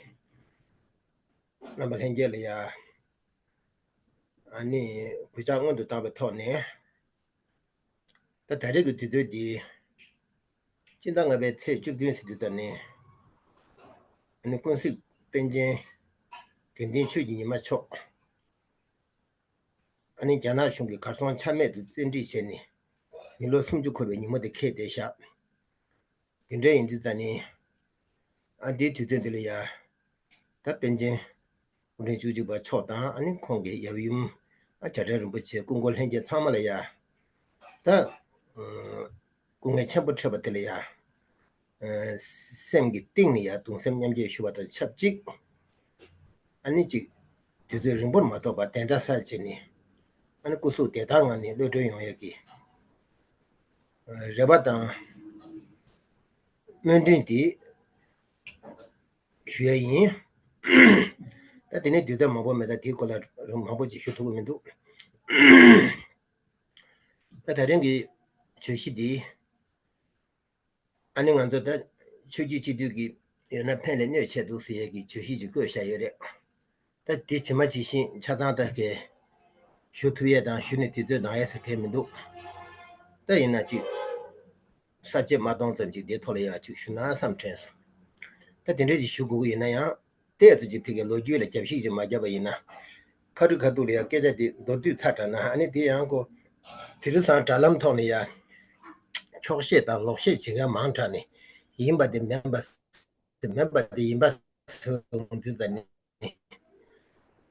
རྣམ་པ་ལྷན་རྒྱས་ལ་ཡ། ཨ་ནི་གུས་ཕྱག་སྔོན་དུ་བཏང་བའི་ཐོག་ནས། ད་ད་རེས་ཀྱི་དུས་ཚོད་འདི་ སྤྱི་ཟླ་ལྔ་པའི་ཚེས་བཅུ་བདུན་ཟེར་དུས་ད་ནི། ཨ་ནི་ཀུན་གཟིགས་པཎ་ཆེན་དགེ་འདུན་ཆོས་ཀྱི་ཉི་མ་མཆོག་ཨ་ནི་རྒྱ་ནག་གཞུང་གིས་གར་སོང་ཆ་མེད་དུ་བཙན་ཁྲིད་བྱས་ནས་མི་ལོ་སུམ་ཅུ་འཁོར་བའི་ཉིན་མོ་དེ་འཁེལ་བསྡད་ཤག་དེ་འདྲ་ཡིན་དུས་ད་ནི། ཨ་འདིའི་དུས་ཚོད་འདི་ལ་ཡ། ད་པཎ་ཆེན་སྐུ་ཕྲེང་བཅུ་གཅིག་པ་མཆོག་དང་ཨ་ནི་ཁོང་གི་ཡབ་ཡུམ། ཨ་བྱ་བྲལ་རིན་པོ་ཆེ་སྐུ་འཁོར་ལྷན་རྒྱས་ཚང་མ་ལ་ཡ། ད། སྐུ་ངལ་ཆེན་པོ་འཕྲད་པ་དེ་ལ་ཡ། སེམས་ཀྱི་གཏིང་ནས་ཡ་གདུང་སེམས་མཉམ་སྐྱེད་ཞུ་བ་དང་ཆབས་ཅིག་ཨ་ནི་ཅིག་དུས་ཚོད་རིང་པོར་མ་ཐོགས་པར་གདན་འདྲེན་སྩལ་བྱས་ནས། ཨ་ནི་སྐུ་གཟུགས་བདེ་ཐང་ངང་ནས་གློད་གྲོལ་ཡོང་ཡག་གི་རེ་བ་དང་སྨོན་འདུན་དེ་ཞུ་ཡ་ཡིན། ད་དེ་ནས་དུས་ཚོད་མང་པོ་མེད། ད་དེའི་སྐོར་ལ་མང་པོ་ཅིག་ཞུ་ཐུབ་ཀྱི་མི་འདུག་ད་ད་རིང་གི་བརྗོད་གཞི་འདི། ཨ་ནི་ང་ཚོ་ད་ཆོས་བརྒྱུད་སྤྱི་འཐུས་ཀྱི་ཡོད་ན་ཕན་ལས་གནོད་ཆེ་འདུག་ཟེར་ཡས་ཀྱི་བརྗོད་གཞི་ཅིག་བཀོད་བཞག་ཡོད་རེད། ད་དེ་ཇི་མ་ཇི་བཞིན་ཆ་ཚང་ད་གས་ཞུ་ཐུབ་ཡས་དང་ཞུ་ནས་དུས་ཚོད་འདང་ཡས་ཟེར་མཁན་མི་འདུག་ད་ཡིན་ན་ཅིག་ས་བཅད་མ་སྟོང་ཙམ་ཅིག་དེ་ཐོག་ལ་ཡང་ཅིག་ཞུ་ན་བསམ་དྲན་སོང་། ད་དེ་འདྲ་ཅིག་ཞུ་དགོས་ཀྱི་ཡིན་ན་ཡང་། ཏོག་ཙམ་ཅིག་ཕ་གིའི་ལོ་རྒྱུས་ལ་རྒྱབ་བཤིག་ཅིག་མ་བརྒྱབ་པ་ཡིན་ན། ཁ་ཐུག་ཁ་ཐུག་ལ་ཡང་སྐད་ཆ་དེ་མདོར་བསྡུས་ཚར་དྲགས་ན་ཨ་ནི་དེ་ཡང་ཁོ། དེང་སང་དྲ་ལམ་ཐོག་ནས་ཡང་། འཁྱོག་བཤད་དང་ལོག་བཤད་བྱེད་མཁན་མང་དྲགས་ནས། ཡིན་པ་དེ་མིན་པ། དེ་མིན་པ་དེ་ཡིན་པ་ཟེར་འོང་དུས་ད་ནི།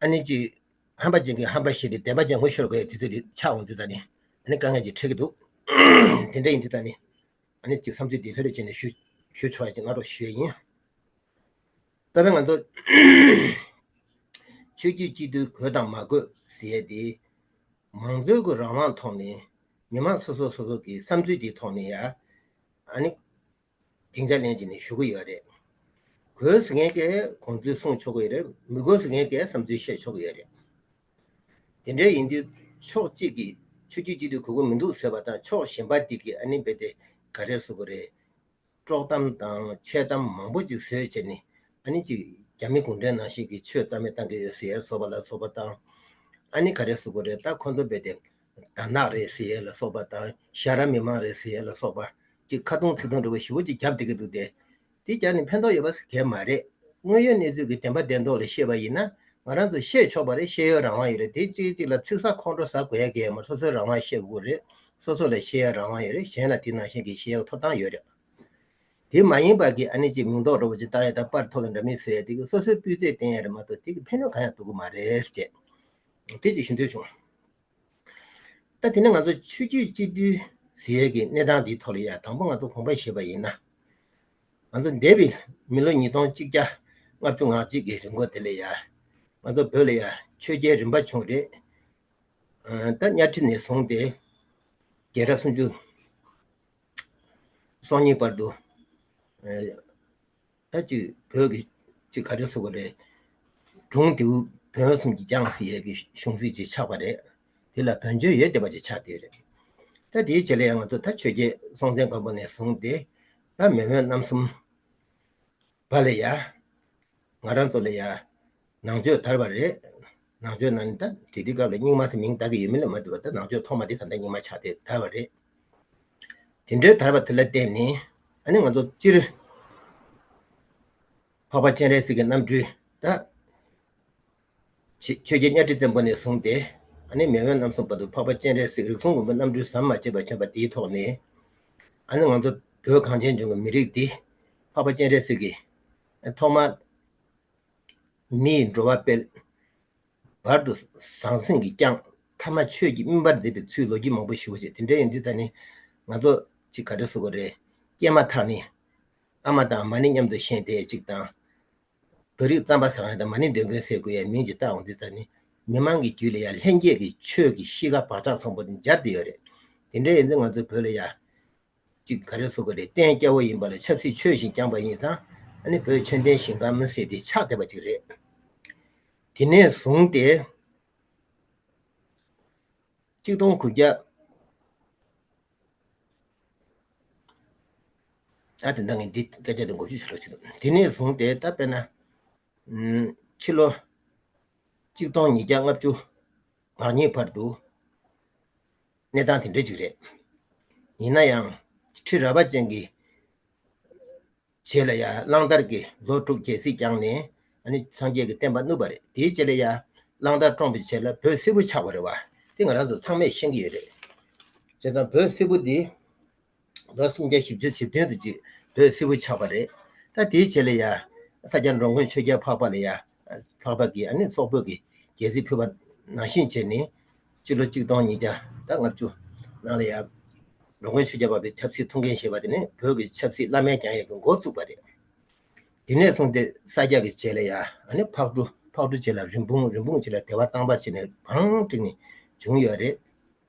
ཨ་ནི་ཅིག་ཧམ་པ་ཅན་གྱིས་ཧམ་པ་བཤད་དེ་བདེན་པ་ཅན་ངོ་ཤོར་དགོས་ཡ་དུས་ཚོད་དེ་ཆགས་འོང་དུས་ད་ནི། ཨ་ནི་དཀའ་ངལ་ཅིག་འཕྲད་ཀྱི་འདུག་དེ་འདྲ་ཡིན་དུས་ད་ནི། ཨ་ནི་ཅིག་བསམ་ཚུལ་འདི་ལྷོད་ལྷོད་བྱས་ནས་ཞུ་ཞུ་ཆོག་ཡ་ཅིག་གནང་རོགས་ཞུ་ཡ་ཡིན། ད་ཕན་ང་ཚོ་ཆོས་བརྒྱུད་སྤྱི་འཐུས་དགོས་དང་མ་དགོས་ཟེར་ཡས་དེ། མང་གཙོའི་གི་རང་དབང་ཐོག་ནས་མི་མང་སོ་སོ་སོ་སོ་གི་བསམ་ཚུལ་དེའི་ཐོག་ནས་ཡ། ཨ་ནི། སྡིངས་ཆ་ལེན་བྱས་ནས་ཞུ་གི་ཡོད་རེད། དགོས་ཟེར་མཁན་གྱིས་དགོངས་ཚུལ་གསུང་ཆོག་གི་ཡོད་རེད། མི་དགོས་ཟེར་མཁན་གྱིས་བསམ་ཚུལ་བཤད་ཆོག་གི་ཡོད་རེད། དེ་འདྲ་ཡིན་དུས་ཕྱོགས་གཅིག་གིས་ཆོས་བརྒྱུད་སྤྱི་འཐུས་དགོས་ཀྱི་མི་འདུག་ཟེར་བ་དང་ཕྱོགས་གཞན་པ་དེ་གིས་ཨ་ནི་རྦད་དེ་ག་རེ་ཟེར་དགོས་རེད། དཀྲོག་གཏམ་དང་འཆལ་གཏམ་མང་པོ་ཅིག་བཟོས་བྱས་ནས་ཨ་ནི་ཅིག་རྒྱ་མི་གུང་ཁྲན་ནང་བཞིན་གྱི་ཆོས་རྩ་མེད་བཏང་གི་ཡོད་ཟེར་ཡས་སོགས་པ་ལ་སོགས་པ་དང་། ཨ་ནི་ག་རེ་ཟེར་དགོས་རེད། ད་ཁོ་ཚོ་རྦད་དེ་དར་ནག་རེད་ཟེར་ཡས་ལ་སོགས་པ་དང་ཤ་ར་མི་མང་རེད་ཟེར་ཡས་ལ་སོགས་པ་ཅིག་ཁ་རྡུང་ཚིག་རྡུང་འདྲ་བོ་ཞེ་པོ་ཅིག་བརྒྱབ་བསྡད་ཀྱི་འདུག་སྟེ། དེ་རྒྱབ་ནས་ཕན་ཐོགས་ཡོད་པ་ཟེར་གྱི་མ་རེད། དངོས་ཡོད་གནས་ཚུལ་གྱི་བདེན་པ་བདེན་ཐོག་ལ་བཤད་པ་ཡིན་ན་ང་རང་ཚོ་བཤད་ཆོག་པ་རེད། བཤད་ཡོད་རང་དབང་ཡོད་རེད། དེ་གཅིག་གཅིག་ལ་ཚིག་ཟ་ཁོང་ཁྲོ་ཟ་དགོས་ཡ་གི་ཡོད་མ་རེད། སོ་སོའི་རང་དབང་བཤད་དགོས་རེད། སོ་སོ་ལ་བཤད་ཡ་རང་དབང་ཡོད་རེད། གཞན་ལ་དེ་ནང་བཞིན་གྱི་བཤད་ཡ་ཐོབ་ཐང་ཡོད་རེད། དེ་མ་ཡིན་པ་གི་ཨ་ནི་ཅིག་མིང་འདོགས་འདྲ་བོ་ཅིག་བཏང་ཡ་དང་པར་ཐོག་ལ་འདྲ་མིན་བཟོ་ཡ་དེ་གི་སོ་སོའི་སྤུས་ཚད་བསྟན་ཡ་རེད་མ་གཏོགས་དེ་གི་ཕན་ནུས་གང་ཡང་ཐོགས་ཀྱི་མ་རེད་ཅེས། དེ་ཅིག་ཞུ་འདོད་བྱུང་། ད་དེ་ནས་ང་ཚོ་ཆོས་བརྒྱུད་སྤྱི་འཐུས་ཟེར་ཡས་ཀྱི་གནས་སྟངས་འདིའི་ཐོག་ལ་ཡ་དང་པོ་ང་ཚོ་དགོངས་པ་བཞེས་པ་ཡིན་ན། ང་ཚོ་འདས་པའི་མི་ལོ་ཉིས་སྟོང་གཅིག་བརྒྱ་ལྔ་བཅུ་ང་གཅིག་གི་རིང་གོང་དེ་ལ་ཡ། ང་ཚོ་བོད་ལ་ཡ་ཆོས་རྒྱལ་རིམ་པ་བྱུང་རེད། ཨ་ད་གཉའ་ཁྲི་ནས་བཟུང་སྟེ་རྒྱལ་རབས་སུམ་ཅུ་སོ་གཉིས་བར་དུ། ཨ་ད་ཅིག་བོད་ཀྱི་ཅིག་ག་རེ་ཟེར་དགོས་རེད། སྒྲུང་ལྡེའུ་བོན་གསུམ་གྱིས་བསྐྱངས་ཟེར་ཡས་ཀྱི་གཞུང་སྲིད་ཅིག་ཆགས་པ་རེད། དེ་ལ་བོན་ཆོས་ཡོད་བསྡད་པ་ཅིག་ཆགས་བསྡད་རེད། ད་དེའི་རྗེས་ལ་ཡང་ང་ཚོ་ད་ཆོས་རྒྱལ་སྲོང་བཙན་སྒམ་པོ་ནས་བཟུང་སྟེ་ད་མེས་དབོན་རྣམ་གསུམ་པ་ལ་ཡ། ང་རང་ཚོ་ལ་ཡ། ནང་ཆོས་དར་བ་རེད། ནང་ཆོས་ནང་ནས་ད་དེ་དུས་སྐབས་ལ་རྙིང་མ་ཟེར་མིང་བཏགས་ཀྱི་ཡོད་མེད་ལ་མ་ལྟོས་པར་ད་ནང་ཆོས་ཐོག་མ་དེ་ད་ལྟ་རྙིང་མ་ཆགས་ཏེ་དར་བ་རེད། དེ་འདྲའི་དར་བ་དེ་ལ་བརྟེན་ནས་ཨ་ནི་ང་ཚོ་སྤྱིར་འཕགས་པ་སྤྱན་རས་གཟིགས་ཀྱི་རྣམ་སྤྲུལ་ད། ཆོས་ཆོས་རྒྱལ་གཉའ་ཁྲི་བཙན་པོ་ནས་བཟུང་སྟེ་ཨ་ནི་མེས་དབོན་རྣམ་གསུམ་བར་དུ་འཕགས་པ་སྤྱན་རས་གཟིགས་རིགས་གསུམ་མགོན་པོའི་རྣམ་སྤྲུལ་ཟམ་མ་ཆད་པར་བྱོན་པ་དེའི་ཐོག་ནས་ཨ་ནི་ང་ཚོ་བོད་གངས་ཅན་ལྗོངས་ཀྱི་མི་རིགས་འདི་འཕགས་པ་སྤྱན་རས་གཟིགས་ཀྱིས་ཐོག་མར་མི་ཡི་འགྲོ་བ་སྤེལ། བར་དུ་ཟང་ཟིང་གིས་བསྐྱངས། ཐ་མ་ཆོས་ཀྱི་སྨིན་པར་མཛད་པའི་ཚུལ་ལོ་རྒྱུས་མང་པོ་ཞེ་པོ་ཅིག་དེ་འདྲ་ཡིན་དུས་ད་ནི་ང་ཚོ་ཅིག་ག་རེ་ཟེར་དགོས་རེད། སྐྱེས་མ་ཐག་ནས་ཨ་མ་དང་མ་ཎི་མཉམ་དུ་བཞེངས་ཏེ་ཅིག་དང་། བོད་རིགས་རྩམ་པ་ཟ་མཁན་དང་མ་ཎི་འདོན་མཁན་ཟེར་དགོས་ཡ་མིང་ཅིག་བཏགས་འོང་དུས་ད་ནི་མི་མང་གི་རྒྱུད་ལ་ཡ་ལྷན་སྐྱེས་ཀྱི་ཆོས་ཀྱི་གཤིས་ཀ་བག་ཆགས་ཚང་པོ་དེ་འབྱར་བསྡད་ཡོད་རེད། དེ་འདྲ་ཡིན་དུས་ང་ཚོ་བོད་ལ་ཡ། ཅིག་ག་རེ་ཟེར་དགོས་རེད། རྟེན་སྐྱ་བོ་ཡིན་པ་ལ་ཆབ་སྲིད་ཆོས་བཞིན་བསྐྱངས་པ་ཡིན་ཙང་ཨ་ནི་བོད་ཆོས་ལྡན་ཞིང་ཁམས་ཟེར་དེ་ཆགས་བསྡད་པ་ཅིག་རེད། དེ་ནས་བཟུང་སྟེ་གཅིག་སྟོང་དགུ་བརྒྱ། ད་དེ་འདྲ་ངས་འདི་སྐད་ཆ་དེ་འགོ་བརྗོད་བྱེད་རོགས་བྱེད། དེ་ནས་བཟུང་སྟེ་ད་དཔེར་ན། ཕྱི་ལོ་གཅིག་སྟོང་ཉིས་བརྒྱ་ལྔ་བཅུ་ང་གཉིས་བར་དུ་གནས་སྟངས་དེ་འདྲ་ཅིག་རེད། ཡིན་ན་ཡང་ཁྲི་རལ་པ་ཅན་གྱི་ རྗེས་ལ་ཡ་གླང་དར་གྱིས་ལོ་དྲུག་རྒྱལ་སྲིད་བསྐྱངས་ནས་ཨ་ནི་སངས་རྒྱས་ཀྱི་བསྟན་པ་བསྣུབས་པ་རེད། དེའི་རྗེས་ལ་ཡ་གླང་དར་བཀྲོངས་པའི་རྗེས་ལ་བོད་སིལ་བུ་ཆགས་པ་རེད་བ། དེ་ང་རང་ཚོ་ཚང་མས་ཤེས་ཀྱི་ཡོད་རེད། བྱས་ཙང་བོད་སིལ་བུ་འདི་ལོ་སུམ་བརྒྱ་བཞི་བཅུ་ཞེ་བདུན་དུ་ཅིག་བོད་སིལ་བུ་ཆགས་པ་རེད། ད་དེའི་རྗེས་ལ་ཡ་ས་སྐྱ་འགྲོ་མགོན་ཆོས་རྒྱལ་འཕགས་པ་ལ་ཡ་འཕགས་པ་གིས་ཨ་ནི་སོག་པོ་གི་རྒྱལ་སྲིད་ཕུལ་བ་ནང་བཞིན་བྱས་ནས་སྤྱི་ལོ་གཅིག་སྟོང་ཉིས་བརྒྱ་ད་ལྔ་བཅུ་ནང་ལ་ཡ་འགྲོ་མགོན་ཆོས་རྒྱལ་འཕགས་པའི་ཆབ་སྲིད་ཐུགས་འགན་བཞེས་པ་དེ་ནས་བོད་ཀྱི་ཆབ་སྲིད་བླ་མེད་བསྐྱངས་ཡས་ཀྱི་འགོ་བཙུགས་པ་རེད། དེ་ནས་བཟུང་སྟེ་ས་སྐྱ་གི་རྗེས་ལ་ཡ་ཨ་ནི་ཕག་གྲུ། ཕག་གྲུ་རྗེས་ལ་རིན་སྤུངས། རིན་སྤུངས་རྗེས་ལ་བདེ་བ་གཙང་པ་བྱས་ནས་བང་བསྒྲིགས་ནས་བྱུང་ཡོད་རེད།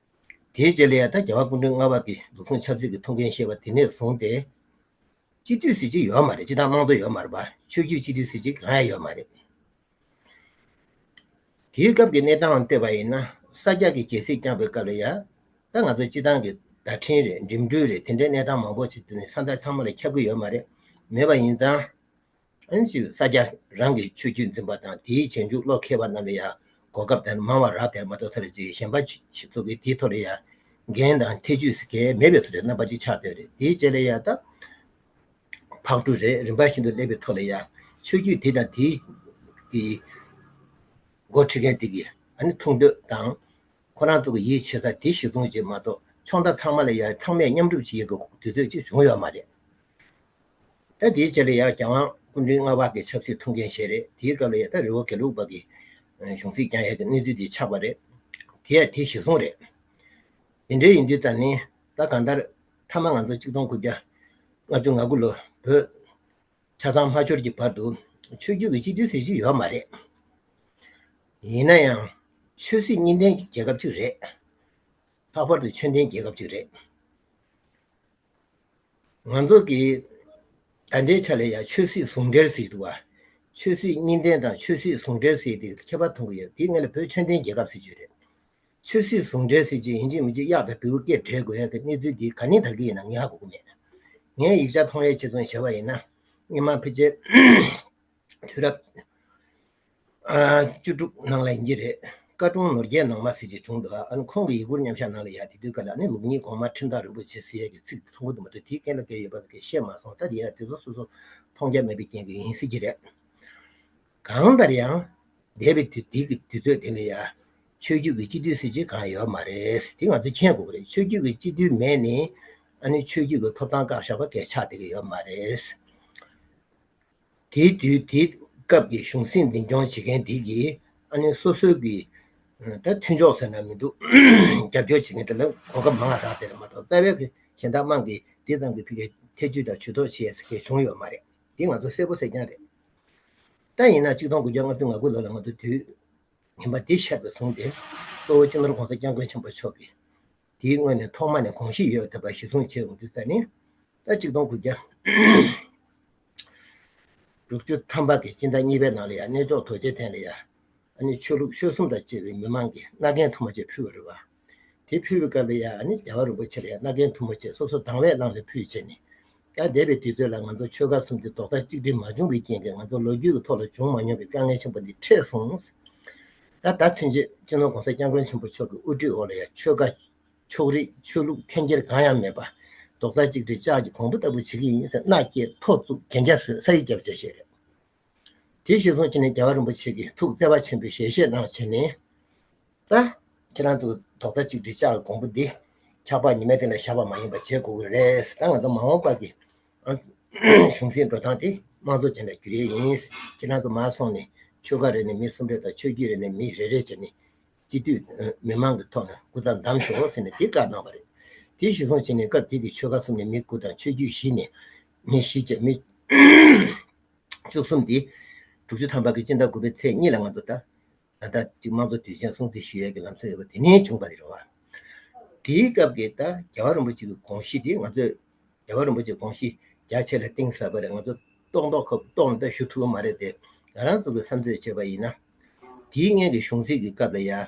དེའི་རྗེས་ལ་ཡ་ད་རྒྱལ་བ་སྐུ་ཕྲེང་ལྔ་པ་གིས་ལུགས་ཟུང་ཆབ་སྲིད་ཀྱི་ཐུགས་འགན་བཞེས་པ་དེ་ནས་བཟུང་སྟེ། སྤྱི་འཐུས་ཟེར་གྱི་ཡོད་མ་རེད། སྤྱི་བཏང་དམངས་གཙོ་ཡོད་མ་རེད་པ། ཆོས་བརྒྱུད་སྤྱི་འཐུས་ཟེར་གྱི་གང་ཡང་ཡོད་མ་རེད། དེའི་སྐབས་ཀྱི་གནས་སྟངས་ལ་བལྟས་པ་ཡིན་ན་ས་སྐྱ་གི་རྒྱལ་སྲིད་བསྐྱངས་པའི་སྐབས་ལ་ཡ། ད་ང་ཚོ་སྤྱི་བཏང་གི་བརྡ་འཕྲིན་རེད། འགྲིམ་འགྲུལ་རེད། དེ་འདྲའི་གནས་སྟངས་མང་པོ་ཞིག་དེ་ནི་ས་མཐའ་ཚང་མ་ལ་ཁྱབ་ཀྱི་ཡོད་མ་རེད། མེད་པ་ཡིན་ཙང་། ཨ་ནི་ཅིག་ས་སྐྱ་རང་གི་ཆོས་བརྒྱུད་འཛིན་པ་དང་དེའི་རྗེས་འཇུག་བློ་མཁས་པ་རྣམས་ལ་ཡ་གོ་སྐབས་དེ་མང་བ་རག་དེར་མ་གཏོགས་ཚར་ཅིག་གཞན་པ་ཞིག་ཚོ་གིས་དེའི་ཐོག་ལ་ཡ་འགན་དང་ཐེ་ཇུས་ཟེར་གྱི་མེད་པའི་བཟོ་འདྲ་རྣམ་པ་ཅིག་ཆགས་བསྡད་རེད། དེའི་རྗེས་ལ་ཡ་ད་ཕག་གྲུ་རེད། རིམ་པ་བཞིན་དུ་སླེབས་པའི་ཐོག་ལ་ཡ་ཆོས་བརྒྱུད་དེ་དང་དེའི་གི་འགོ་ཁྲིད་མཁན་དེ་གི་ཨ་ནི་མཐོང་འདོད་དང་ཁོ་རང་ཚོ་གི་ཡིད་ཆེས་ས་དེ་གཞི་བཟུང་བྱས་མ་གཏོགས་ཕྱོགས་མཐའ་ཚང་མ་ལ་ཡ་ཚང་མས་མཉམ་རུབ་བྱེད་ཡས་ཀྱི་དུས་ཚོད་ཅིག་བྱུང་ཡོད་མ་རེད། ད་དེའི་རྗེས་ལ་ཡ་རྒྱལ་དབང་སྐུ་ཕྲེང་ལྔ་པ་གི་ཆབ་སྲིད་ཐུགས་འགན་བཞེས་རེད། དེའི་སྐབས་ལ་ཡ་ད་རི་བོ་དགེ་ལུགས་པ་གི་གཞུང་སྲིད་བསྐྱངས་ཡས་ཀྱི་གནས་ཚུལ་དེ་ཆགས་པ་རེད། དེ་ཡ་དེ་གཞི་བཟུང་རེད། དེ་འདྲའི་ཡིན་དུས་ད་ནི་ད་གང་ལྟར་མཐའ་མ་ང་ཚོ་གཅིག་སྟོང་དགུ་བརྒྱ་ལྔ་བཅུ་ང་དགུ་ལོ་བོད་ཆ་ཚང་མ་ཤོར་གྱི་བར་དུ་ཆོས་བརྒྱུད་ཀྱི་སྤྱི་འཐུས་ཟེར་གྱི་ཡོད་མ་རེད། ཡིན་ན་ཡང་ཆོས་སྲིད་གཉིས་ལྡན་གྱི་རྒྱལ་ཁབ་ཅིག་རེད། ལྷག་པར་དུ་ཆོས་ལྡན་རྒྱལ་ཁབ་ཅིག་རེད། ང་ཚོ་གིས་ད་ལྟའི་ཆ་ལ་ཡང་ཆོས་སྲིད་ཟུང་འབྲེལ་ཟེར་འདུག་བ། ཆོས་སྲིད་གཉིས་ལྡན་དང་ཆོས་སྲིད་ཟུང་འབྲེལ་ཟེར་དེ་ཁྱད་པར་མཐོང་གི་ཡོད། དེའི་སྔོན་ལ་བོད་ཆོས་ལྡན་རྒྱལ་ཁབ་ཟེར་གྱི་རེད། ཆོས་སྲིད་ཟུང་འབྲེལ་ཟེར་གྱི་ཡིན་གཅིག་མིན་གཅིག་གཡག་དང་བེའུ་སྐད་སྦྲེལ་དགོས་ཡ་གི་གནས་ཚུལ་འདི་ག་ནས་དར་གྱི་ཡིན་ན་ངས་ཧ་གོ་གི་མེད། ངས་ཡིག་ཆ་མཐོང་ཡས་ཆེད་བརྩོན་བྱས་པ་ཡིན་ན་སྔོན་མ་ཕལ་ཆེར་དུས་རབས་ཨ་བཅུ་དྲུག་ནང་ལ་ཡིན་གྱི་རེད། བཀའ་དྲུང་ནོར་རྒྱས་ནང་མ་ཟེར་གྱི་བྱུང་འདུག་ཨ་ནི་ཁོང་གི་ཡིག་སྐུར་མཉམ་བཞག་ནང་ལ་ཡ་དེ་དུས་སྐབས་ལ་ཨ་ནི་ལུགས་གཉིས་གོང་མ་ཁྲིམས་བདག་རིན་པོ་ཆེ་ཟེར་ཡས་ཀྱི་ཚིག་ཚང་གི་འདུག་མ་གཏོགས་དེའི་སྐད་ལ་སྐད་ཡོད་པ་ཟེར་གྱི་བཤད་མ་སོང་། ད་དེ་ཡང་དེ་ཚོ་སོ་སོ་མཐོང་རྒྱ་མེད་པའི་རྐྱེན་གྱིས་ཡིན་སྲིད་ཀྱི་རེད། གང་ལྟར་ཡང་འདས་པའི་དུས་དེ་གི་དུས་ཚོད་དེ་ལ་ཡ་ཆོས་བརྒྱུད་ཀྱི་སྤྱི་འཐུས་ཟེར་གྱི་གང་ཡོད་མ་རེད། དེ་ང་ཚོས་མཁྱེན་དགོས་ཀྱི་རེད། ཆོས་བརྒྱུད་ཀྱི་སྤྱི་འཐུས་མེད་ནས་ཨ་ནི་ཆོས་བརྒྱུད་ཀྱི་ཐོབ་ཐང་བཀག་བཞག་པ་སྐད་ཆགས་བསྡད་ཀྱི་ཡོད་མ་རེད། དེའི་དུས་དེའི་སྐབས་ཀྱི་གཞུང་སྲིད་འཛིན་སྐྱོང་བྱེད་མཁན་དེ་གིས་ཨ་ནི་སོ་སོའི་གི་ད་མཐུན་ཕྱོགས་ཟེར་ན་མི་འདུག་རྒྱབ་སྐྱོར་བྱེད་མཁན་དེ་ལ་གོ་སྐབས་མང་བ་རག་དེ་རེད་མ་གཏོགས་རྩ་བའི་གི་གཞན་དག་དམངས་ཀྱིས་དེ་ཙམ་གྱི་ཕ་གིའི་ཐེ་བྱུས་དང་ཇུས་གཏོགས་བྱེད་ཡས་ཟེར་མཁན་བྱུང་ཡོད་མ་རེད། དེ་ང་ཚོ་གསལ་པོ་གསལ་རྐྱང་རེད། ད་ཡིན་ན་གཅིག་སྟོང་དགུ་བརྒྱ་ལྔ་བཅུ་ང་དགུ་ལོ་ལ་ང་ཚོ་དུས་ངན་པ་འདི་ཤར་བ་བཟུང་སྟེ་གཙོ་བོ་སྤྱི་ནོར་༸གོང་ས་༸སྐྱབས་མགོན་ཆེན་པོ་མཆོག་གིས་དེའི་སྔོན་ནས་ཐོག་མ་ནས་དགོངས་གཞི་ཡོད་བསྡད་པ་གཞི་བཟུང་བྱས་ཡོང་དུས་ད་ནི་ད་གཅིག་སྟོང་དགུ་བརྒྱ་དྲུག་ཅུ་ཐམ་པ་གི་སྤྱི་ཟླ་གཉིས་པའི་ནང་ལ་ཡང་གནས་མཆོག་རྡོ་རྗེ་གདན་ལ་ཡང་ཨ་ནི་ཆོས་ལུགས་ཆོལ་གསུམ་དང་བཅས་པའི་མི་མང་གིས་མནའ་གན་ཐུང་མ་ཅིག་ཕུལ་བ་རེད་བ། དེ་ཕུལ་བའི་སྐབས་ལ་ཡང་ཨ་ནི་རྒྱལ་བ་རིན་པོ་ཆེ་ལ་ཡང་མནའ་གན་ཐུང་མ་ཅིག་སོ་སོ་དང་བས་བླངས་ནས་ཕུལ་བྱས་ནས་ཡང་འདས་པའི་དུས་ཚོད་ལ་ང་ཚོ་ཆོལ་ཁ་གསུམ་དེ་རྡོག་རྩ་གཅིག་སྒྲིལ་མ་བྱུང་བའི་རྐྱེན་གྱིས་ང་ཚོ་ལོ་རྒྱུས་ཀྱི་ཐོག་ལ་བྱུང་མ་མྱོང་བའི་དཀའ་ངལ་ཆེན་པོ་འདི་འཕྲད་སོང་། ད་ད་ཚུན་ཆད་སྤྱི་ནོར་༸གོང་ས་༸སྐྱབས་མགོན་ཆེན་པོ་མཆོག་གི་དབུ་ཁྲིད་འོག་ལ་ཡང་ཆོལ་ཁ་ཕྱོགས་རིས་ཆོས་ལུགས་འཐེན་འཁྱེར་གང་ཡང་མེད་པ་རྡོག་རྩ་གཅིག་སྒྲིལ་ལྕགས་ཀྱི་གོང་བུ་ལྟ་བུ་བྱེད་ཀྱི་ཡིན་ཟེར་མནའ་སྐྱེལ་ཐོ་བཙུགས་གན་རྒྱ་བཟོས་ས་ཡི་རྒྱབ་ཆ་བཤད་རེད། དེ་གཞིར་བཟུང་བྱས་ནས་རྒྱལ་བ་རིན་པོ་ཆེ་གིས་ཐུགས་བརྩེ་བ་ཆེན་པོས་ཞལ་བཞེས་གནང་བྱས་ནས་ད་ཁྱེད་རང་ཚོ་རྡོག་རྩ་གཅིག་སྒྲིལ་ལྕགས་ཀྱི་གོང་བུ་འདི་འཁྱག་པ་ཉི་མའི་སྟེང་ལ་བཞག་པ་མ་ཡིན་པ་བྱེད་དགོས་ཀྱི་རེད། ད་ང་ཚོ་མ་འོངས་པ་གི་གཞུང་སྲིད་འགྲོ་སྟངས་དེ་དམངས་གཙོ་ཅན་ལ་བསྒྱུར་ཡས་ཡིན། ཁྱེད་རང་ཚོ་མར་སོང་ནས་ཆོལ་ཁ་རེ་ནས་མི་གསུམ་རེ་དང་ཆོས་བརྒྱུད་རེ་ནས་མི་རེ་རེ་བྱས་ནས་སྤྱི་འཐུས་མི་མང་གི་ཐོག་ནས་སྐུ་ཚབ་བདམས་ཤོག་ཟེར་ནས་དེ་བཀའ་གནང་བ་རེད། དེ་གཞིར་བཟུང་བྱས་ནས་སྐབས་དེ་གི་ཆོལ་ཁ་གསུམ་ནས་མི་དགུ་དང་ཆོས་བརྒྱུད་བཞི་ནས་མི་བཞི་བཅས་མི་བཅུ་གསུམ་འདི་དྲུག་ཅུ་ཐམ་པ་གི་སྤྱི་ཟླ་དགུ་པའི་ཚེས་གཉིས་ལ་ང་ཚོ་ད་ད་ལྟ་གཅིག་དམངས་གཙོ་དུས་ཆེན་སྲུང་བརྩི་ཞུ་ཡས་ཀྱི་ལམ་སྲོལ་ཡོད་པ་དེ་ནས་བྱུང་བ་རེད་བ། དེའི་སྐབས་ཀྱི་ད་རྒྱལ་བ་རིན་པོ་ཆེ་གི་དགོངས་གཞི་དེ་ང་ཚོས་རྒྱལ་བ་རིན་པོ་ཆེའི་དགོངས་གཞི་རྒྱ་ཆེ་ལ་གཏིང་ཟབ་པ་རེད། ང་ཚོ་ཏོག་ཏོག་ཁབ་ཏོག་ནས་ད་ཞུ་ཐུབ་ཀྱི་མ་རེད་དེ། ང་རང་ཚོ་གི་བསམ་ཚོད་བྱས་པ་ཡིན་ན། དེའི་སྔོན་གྱི་གཞུང་སྲིད་ཀྱི་སྐབས་ལ་ཡ།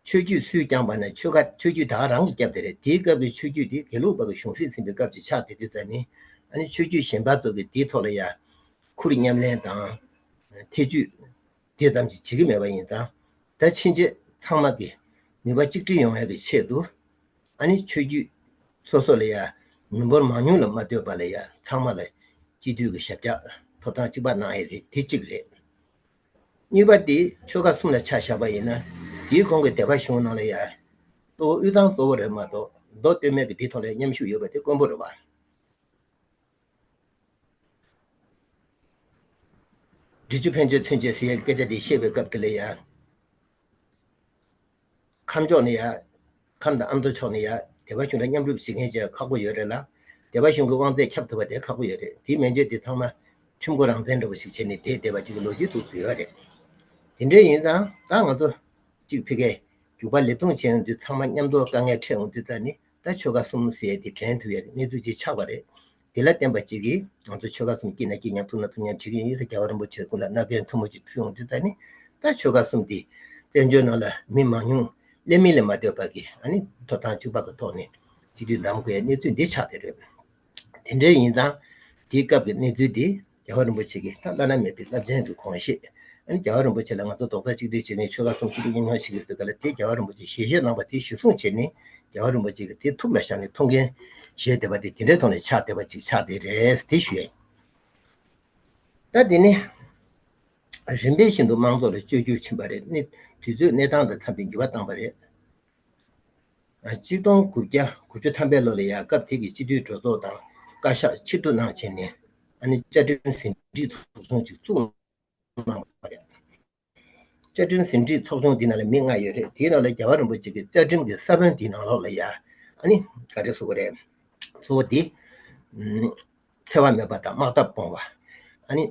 ཆོས་བརྒྱུད་སུས་བསྐྱངས་པ་ན་ཆོལ་ཁ་ཆོས་བརྒྱུད་ད་ག་རང་གིས་བསྐྱབས་དེ་རེད། དེའི་སྐབས་ཀྱི་ཆོས་བརྒྱུད་དེ་དགེ་ལུགས་པ་གི་གཞུང་སྲིད་ཟིན་པའི་སྐབས་ཀྱི་ཆགས་དེ་དུས་ཙ་ནི། ཨ་ནི་ཆོས་བརྒྱུད་གཞན་པ་ཚོ་གིས་དེའི་ཐོག་ལ་ཡ། ཁུར་མཉམ་ལེན་དང་། ཐེ་བྱུས། དེ་ཙམ་ཞིག་བྱེད་ཀྱི་མེད་པ་ཡིན་ཙང་། ད་ཕྱིན་ཆད་ཚང་མ་གི་ནུས་པ་གཅིག་སྒྲིལ་ཡོང་ཡག་གི་ཆེད་དུ། ཨ་ནི་ཆོས་བརྒྱུད་སོ་སོ་ལ་ཡ་མི་འབོར་མང་ཉུང་ལ་མ་ལྟོས་པ་ལ་ཡ་ཚང་མ་ལ་ སྤྱི་འཐུས་ཀྱི་ཞབས་བཀྱག་ཐོབ་ཐང་གཅིག་པ་གནང་ཡས་རེད། དེ་གཅིག་རེད། གཉིས་པ་དེ་ཆོལ་ཁ་གསུམ་ལ་ཆ་བཞག་པ་ཡིན་ན། དེའི་གོང་གི་སྡེ་པ་གཞུང་ནང་ལ་ཡ། གཙོ་བོ་དབུས་གཙང་གཙོ་བོ་རེད་མ་གཏོགས། མདོ་སྟོད་སྨད་ཀྱི་དེའི་ཐོག་ལ་མཉམ་ཞུགས་ཡོད་པ་དེ་དཀོན་པོ་རེད་བ། འབྲི་ཆུ་ཕན་ཆད་ཚུན་ཆད་ཟེར་ཡས་སྐད་ཆ་དེ་བཤད་པའི་སྐབས་དེ་ལ་ཡ། ཁམས་ཕྱོགས་ནས་ཡ། ཁམས་དང་ཨ་མདོ་ཕྱོགས་ནས་ཡ། སྡེ་པ་གཞུང་ལ་མཉམ་རུབ་བྱེད་མཁན་ཅིག་ཁག་པོ་ཡོད་རེད་ལ། སྡེ་པ་གཞུང་གི་དབང་ཚད་ཁྱབ་ཐུབ་པ་དེ་ཁག་པོ་ཡོད་རེད། དེའི་མན་ཆད་དེ་ཚང་མ་ཁྲིམས་མགོ་རང་བཙན་འདྲ་པོ་ཞིག་བྱས་ནས་བསྡད་བསྡད་པ་ཅིག་གི་ལོ་རྒྱུས་འདུག་ཡོད་རེད། དེ་འདྲ་ཡིན་ཙང་ད་ང་ཚོ་གཅིག་ཕ་གིའི་རྒྱུག་པ་ལེབ་རྡུང་བྱས་ཡོང་དུས་ཚང་མ་མཉམ་དུ་དཀའ་ངལ་འཕྲད་ཡོང་དུས་ད་ནི། ད་ཆོལ་ཁ་གསུམ་ཟེར་ཡས་དེ་དྲན་ཐུབ་ཡས་ཀྱི་གནས་ཚུལ་ཅིག་ཆགས་པ་རེད། དེ་ལ་བརྟེན་པ་ཅིག་གིས་ང་ཚོ་ཆོལ་ཁ་གསུམ་སྐྱིད་ན་སྐྱིད་མཉམ་སྡུག་ན་སྡུག་མཉམ་བྱེད་ཀྱི་ཡིན་ཟེར། རྒྱལ་བ་རིན་པོ་ཆེ་སྐུ་ལ་མནའ་གན་མཐུ་མོ་ཅིག་ཕུལ་ཡོང་དུས་ད་ནི། ད་ཆོལ་ཁ་གསུམ་དེ་བཙན་བྱོལ་ནང་ལ་མི་མང་ཉུང་ཀླད་མེད་ལས་མ་ལྟོས་པ་གི་ཨ་ནི་ཐོབ་ཐང་གཅིག་པ་གི་ཐོག་ནས་སྤྱི་འཐུས་བདམས་དགོས་ཡས་གནས་ཚུལ་འདི་ཆགས་བསྡད་རེད། དེ་འདྲ་ཡིན་ཙང་དེའི་སྐབས་ཀྱི་གནས་ཚུལ་འདི། རྒྱལ་བ་རིན་པོ་ཆེ་གིས་ད་བླ་ན་མེད་པའི་རླབས་ཆེན་གྱི་དགོངས་བཞེད། ཨ་ནི་རྒྱལ་བ་རིན་པོ་ཆེ་ལ་ང་ཚོ་རྡོག་རྩ་གཅིག་སྒྲིལ་བྱེད་མཁན། ཆོལ་ཁ་གསུམ་གཅིག་སྒྲིལ་མཉམ་ཞུགས་ཀྱི་ཟེར་ག་ལ། དེ་རྒྱལ་བ་རིན་པོ་ཆེས་ཞལ་བཞེས་གནང་བ་དེ་གཞི་བཟུང་བྱས་ནས། རྒྱལ་བ་རིན་པོ་ཆེ་གིས་དེ་ཐུགས་ལ་བཞག་ནས་ཐུགས་འགན་བཞེས་བསྡད་པ་དེ་དེ་འདྲའི་ཐོག་ནས་ཆགས་བསྡད་པ་ཅིག་ཆགས་བསྡད་རེད། དེ་ཞུ་ཡ་ཡིན། ད་དེ་ནི་རིམ་པས་བཞིན་དུ་དམངས་གཙོ་ལ་བཅོས་བསྒྱུར་ཕྱིན་པ་རེད། ནི་དུས་ཚོད་གནས་སྟངས་དང་འཚམ་པའི་འགྱུར་བ་བཏང་པ་རེད། ཆིག་སྟོང་དགུ་བརྒྱ་དགུ་བཅུ་ཐམ་པའི་ལོ་ལ་ཡ། སྐབས་དེ་གི་སྤྱི་འཐུས་གྲོས་ཚོགས་དང་བཀའ་ཤག་ཕྱིར་བསྡུ་གནང་བྱས་ནས། ཨ་ནི་བཅའ་ཁྲིམས་ཟིན་བྲིས་ཚོགས་ཆུང་ཅིག་བཙུགས་གནང་བ་རེད། བཅའ་ཁྲིམས་ཟིན་བྲིས་ཚོགས་ཆུང་འདི་ནང་ལ་མི་ལྔ་ཡོད་རེད། དེའི་ནང་ལ་རྒྱལ་བ་རིན་པོ་ཆེ་གི་བཅའ་ཁྲིམས་ཀྱི་ས་བོན་འདིའི་ནང་ལོགས་ལ་ཡ། ཨ་ནི་ག་རེ་ཟེར་དགོས་རེད། གཙོ་བོ་འདི། ཨམ། འཚེ་བ་མེད་པ་དང་དམག་འཐབ་སྤོང་བ། ཨ་ནི་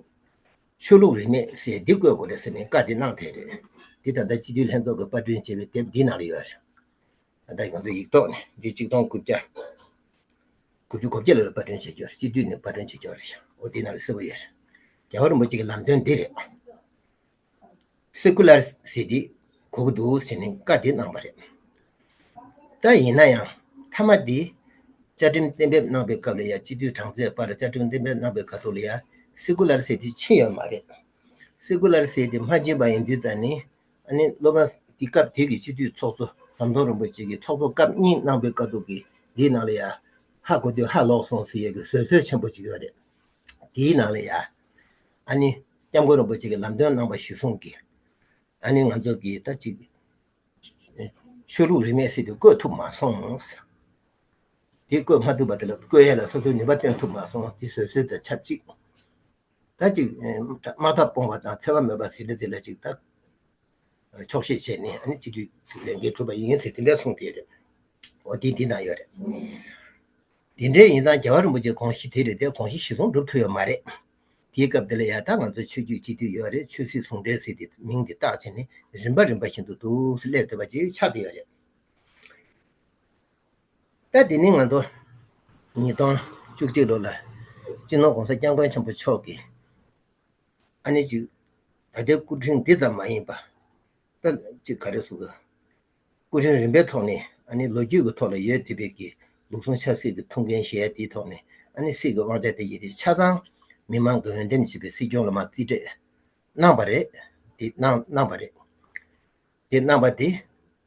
ཆོས་ལུགས་རིས་མེད་ཟེར་འདི་བཀོད་དགོས་རེད་ཟེར་ནས་བཀའ་འདི་གནང་བསྡད་རེད། འདི་ད་ལྟ་སྤྱི་འཐུས་ལྷན་ཚོགས་ཀྱིས་པར་སྐྲུན་བྱས་པའི་དེབ་འདིའི་ནང་ལ་ཡོད་རེད། ད་ལྟ་ང་ཚོ་ཡིག་ཐོག་ནས་འདི་ཆིག་སྟོང་དགུ་བརྒྱ་དགུ་བཅུ་གོ་བརྒྱད་ལོ་ལ་པར་སྐྲུན་བྱས་ཡོད་རེད། སྤྱི་འཐུས་ནས་པར་སྐྲུན་བྱས་ཡོད་རེད། འོ་འདི་ནང་ལ་གསལ་པོ་ཡོད་རེད། རྒྱལ་བ་རིན་པོ་ཆེ་གི་ལམ་སྟོན་འདི་རེད། སེ་ཀུ་ལར་ཟེར་འདི་དགོས་ཀྱི་འདུག་ཟེར་ནས་བཀའ་འདི་གནང་བ་རེད། ད་ཡིན་ན་ཡང་མཐའ་མ་འདི་བཅའ་ཁྲིམས་གཏན་འབེབས་གནང་པའི་སྐབས་ལ་ཡ། སྤྱི་འཐུས་གྲངས་ཚད་པར་བཅའ་ཁྲིམས་གཏན་འབེབས་གནང་པའི་ཁ་ཐུག་ལ་ཡ། སེ་ཀུ་ལར་ཟེར་འདི་ཕྱིན་ཡོད་མ་རེད། སེ་ཀུ་ལར་ཟེར་འདི་མ་ཕྱིན་པ་ཡིན་དུས་ད་ནི། ཨ་ནི་སློབ་མ་འདི་སྐབས་དེ་གི་སྤྱི་འཐུས་ཚོགས་གཙོ་ཟམ་གདོང་རིན་པོ་ཆེ་གིས་ཚོགས་གཙོ་སྐབས་གཉིས་གནང་པའི་ཁ་ཐུག་གི་འདིའི་ནང་ལ་ཡ། ཧ་གོ་དུས་ཧ་ལོག་སོང་ཟེར་ཡས་ཀྱི་བཟོད་གསོལ་ཆེན་པོ་ཅིག་ཡོད་རེད། དེའི་ནང་ལ་ཡ། ཨ་ནི་སྐྱབས་མགོན་རིན་པོ་ཆེ་གིས་ལམ་སྟོན་གནང་བ་གཞིར་བཟུང་གིས། ཨ་ནི་ང་ཚོ་གིས་ད་ཅིག་ཆོས་ལུགས་རིས་མེད་ཟེར་དུས་བཀོད་ཐུབ་མ་སོང་། དེ་བཀོད་མ་ཐུབ་པ་དེ་ལ་བཀོད་ཡས་ལ་སོ་སོའི་ནུས་པ་བཏོན་ཐུབ་མ་སོང་། དེ་བཟོད་གསོལ་དང་ཆབས་ཅིག་ད་ཅིག་དམག་འཐབ་སྤོང་བ་དང་འཚེ་བ་མེད་པ་ཟེར་འདི་ཚོ་ལ་ཅིག་ད་ཆོག་ཤེས་བྱས་ནས། ཨ་ནི་སྤྱི་འཐུས་ལས་འགན་གྲུབ་པ་ཡིན་ཟེར་དེ་འདྲ་གསུངས་བསྡད་རེད། འོ་དེ་འདི་ན་ཡོད་རེད། དེ་འདྲའི་ཡིན་ཙང་རྒྱལ་བ་རིན་པོ་ཆེའི་དགོངས་གཞི་དེ་རེད་དེ། དགོངས་གཞི་གཞི་བཟུང་གྲུབ་ཐུབ་ཡོད་མ་རེད། དེའི་སྐབས་དེ་ལ་ཡ་ད་ང་ཚོ་ཆོས་བརྒྱུད་སྤྱི་འཐུས་ཡོད་རེད། ཆོས་སྲིད་ཟུང་འབྲེལ་ཟེར་དེ་མིང་དེ་བཏགས་བྱས་ནས་རིམ་པ་རིམ་པ་བཞིན་དུ་འདུག་སེ་སླེབས་བསྡད་པ་ཅིག་ཆགས་བསྡད་ཡོད་རེད། ད་དེ་ནི་ང་ཚོ་ཉིས་སྟོང་བཅུ་གཅིག་ལོ་ལ་སྤྱི་ནོར་༸གོང་ས་༸སྐྱབས་མགོན་ཆེན་པོ་མཆོག་གིས། ཨ་ནི་ཅིག་ད་ལྟའི་སྐུ་ཕྲེང་འདི་ཙམ་མ་ཡིན་པ། ད་ཅིག་ག་རེ་ཟེར་དགོས། སྐུ་ཕྲེང་རིམ་པའི་ཐོག་ནས། ཨ་ནི་ལོ་རྒྱུས་ཀྱི་ཐོག་ལ་ཡོད་བསྡད་པའི་གི་ལུགས་ཟུང་ཆབ་སྲིད་ཀྱི་ཐུགས་འགན་བཞེས་ཡ་དེའི་ཐོག་ནས། ཨ་ནི་སྲིད་ཀྱི་དབང་ཆ་དེ་ཡི་དེ་ཆ་ཚང་མི་མང་གི་འོས་འདེམས་བྱས་པའི་སྲིད་སྐྱོང་ལ་མར་རྩིས་སྤྲད་གནང་བ་རེད། དེ་གནང་གནང་བ་རེད། དེ་གནང་བ་དེ་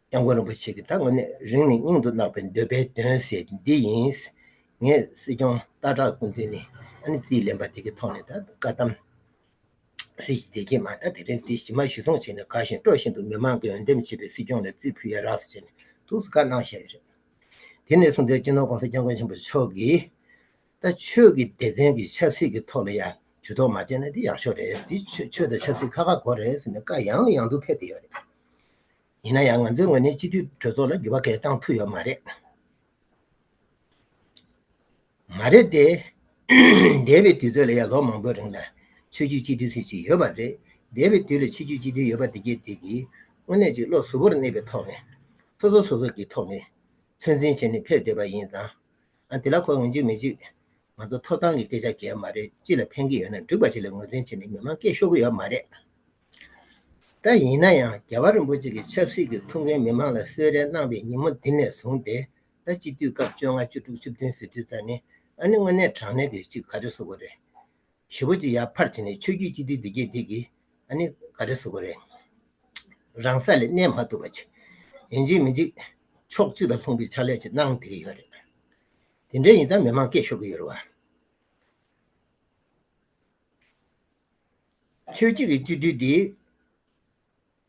སྐྱབས་མགོན་རིན་པོ་ཆེ་གིས་ད་དངོས་གནས་རིང་ནས་སྙིང་དུ་བརྣག་པའི་འདོད་པའི་དོན་ཟེར་འདི་ཡིན། ངས་སྲིད་སྐྱོང་སྟག་བྲག་སྐུ་མདུན་ནས་ཨ་ནི་རྩིས་ལེན་པ་དེ་གི་ཐོག་ནས་ད་བཀའ་གདམས་སྲིད་ཞི་བདེ་སྐྱིད་མ། ད་དེ་རིང་དེ་ཞི་མ་ཞི་བཟུང་བྱས་ནས་དགའ་བཞིན་སྤྲོ་བཞིན་དུ་མི་མང་གིས་འོས་འདེམས་བྱས་པའི་སྲིད་སྐྱོང་ལ་རྩིས་ཕུལ་ཡ་རག་ཟེར་བྱས་ནས་ཐུགས་སུ་བཀའ་གནང་བཞག་ཡོད་རེད། དེ་ནས་བཟུང་སྟེ་སྤྱི་ནོར་༸གོང་ས་༸སྐྱབས་མགོན་ཆེན་པོ་མཆོག་གིས། ད་ཆོས་ཀྱི་སྡེ་ཚན་གྱི་ཆབ་སྲིད་ཀྱི་ཐོག་ལ་ཡ་ཇུས་གཏོགས་མ་བྱས་ན་དེ་ཡག་ཤོས་རེད། དེ་ཆོས་ཆོས་དང་ཆབ་སྲིད་ཁ་ཁ་གོ་རེད་ཟེར་ནས་བཀའ་ཡང་ནས་ཡང་དུ་ཕེབས་བསྡད་ཡོད་རེད། ཡིན་ན་ཡང་ང་ཚོའི་ངོས་ནས་སྤྱི་འཐུས་གྲོས་ཚོགས་ལ་འགྱུར་བ་གང་ཡང་བཏང་ཐུབ་ཡོད་མ་རེད། མ་རེད་དེ། འདས་པའི་དུས་ཚོད་ལ་ཡ་ལོ་མང་པོའི་རིང་ལ་ཆོས་བརྒྱུད་སྤྱི་འཐུས་ཟེར་ཅིག་ཡོད་པ་རེད། འདས་པའི་དུས་ལ་ཆོས་བརྒྱུད་སྤྱི་འཐུས་ཡོད་པ་དེ་གས་དེ་གིས་དངོས་གནས་ཅིག་བློ་གཟུ་བོར་གནས་པའི་ཐོག་ནས། སོ་སོ་སོ་སོ་གི་ཐོག་ནས་ཚོད་འཛིན་བྱས་ནས་ཕེབས་བསྡད་པ་ཡིན་ཙང་། ཨ། དེ་ལ་ཁོ་ངན་གཅིག་མི་གཅིག་ང་ཚོ་ཐོབ་ཐང་གི་སྐད་ཆ་གལ་མ་རེད། སྤྱི་ལ་ཕན་གྱི་ཡོད་ན་འགྲིག་པ་ཞིག་ལ་ངོས་འཛིན་བྱས་ནས་མི་མང་སྐད་ཤོར་གྱི་ཡོད་མ་རེད། ད་ཡིན་ན་ཡང་རྒྱལ་བ་རིན་པོ་ཆེ་གི་ཆབ་སྲིད་ཀྱི་ཐུགས་འགན་མི་མང་ལ་གསོལ་རས་གནང་བའི་ཉིན་མོ་འདི་ནས་བཟུང་སྟེ། ད་སྤྱི་འཐུས་སྐབས་བཅོ་ལྔ་བཅུ་དྲུག་བཅུ་བདུན་ཟེར་དུས་ཙ་ནས། ཨ་ནི་དངོས་གནས་དྲང་གནས་ཀྱི་ཅིག་ག་རེ་ཟེར་དགོས་རེད། ཞེ་པོ་ཅིག་ཡར་འཕར་ཕྱིན་ནས་ཆོས་བརྒྱུད་སྤྱི་འཐུས་འདི་གས་འདི་གིས་ཨ་ནི་ག་རེ་ཟེར་དགོས་རེད། རང་ས་ལས་གནས་མ་ཐུབ་པ་ཅིག་ཡིན་གཅིག་མིན་གཅིག་ཕྱོགས་གཅིག་ལ་ལྷུང་པའི་ཕྱག་ལས་ཅིག་གནང་བསྡད་ཀྱི་ཡོད་རེད། དེ་འདྲ་ཡིན་ཙང་མི་མང་སྐད་ཤོར་གྱི་ཡོད་རེད་བ། ཆོས་བརྒྱུད་ཀྱི་སྤྱི་འཐུས་འདི་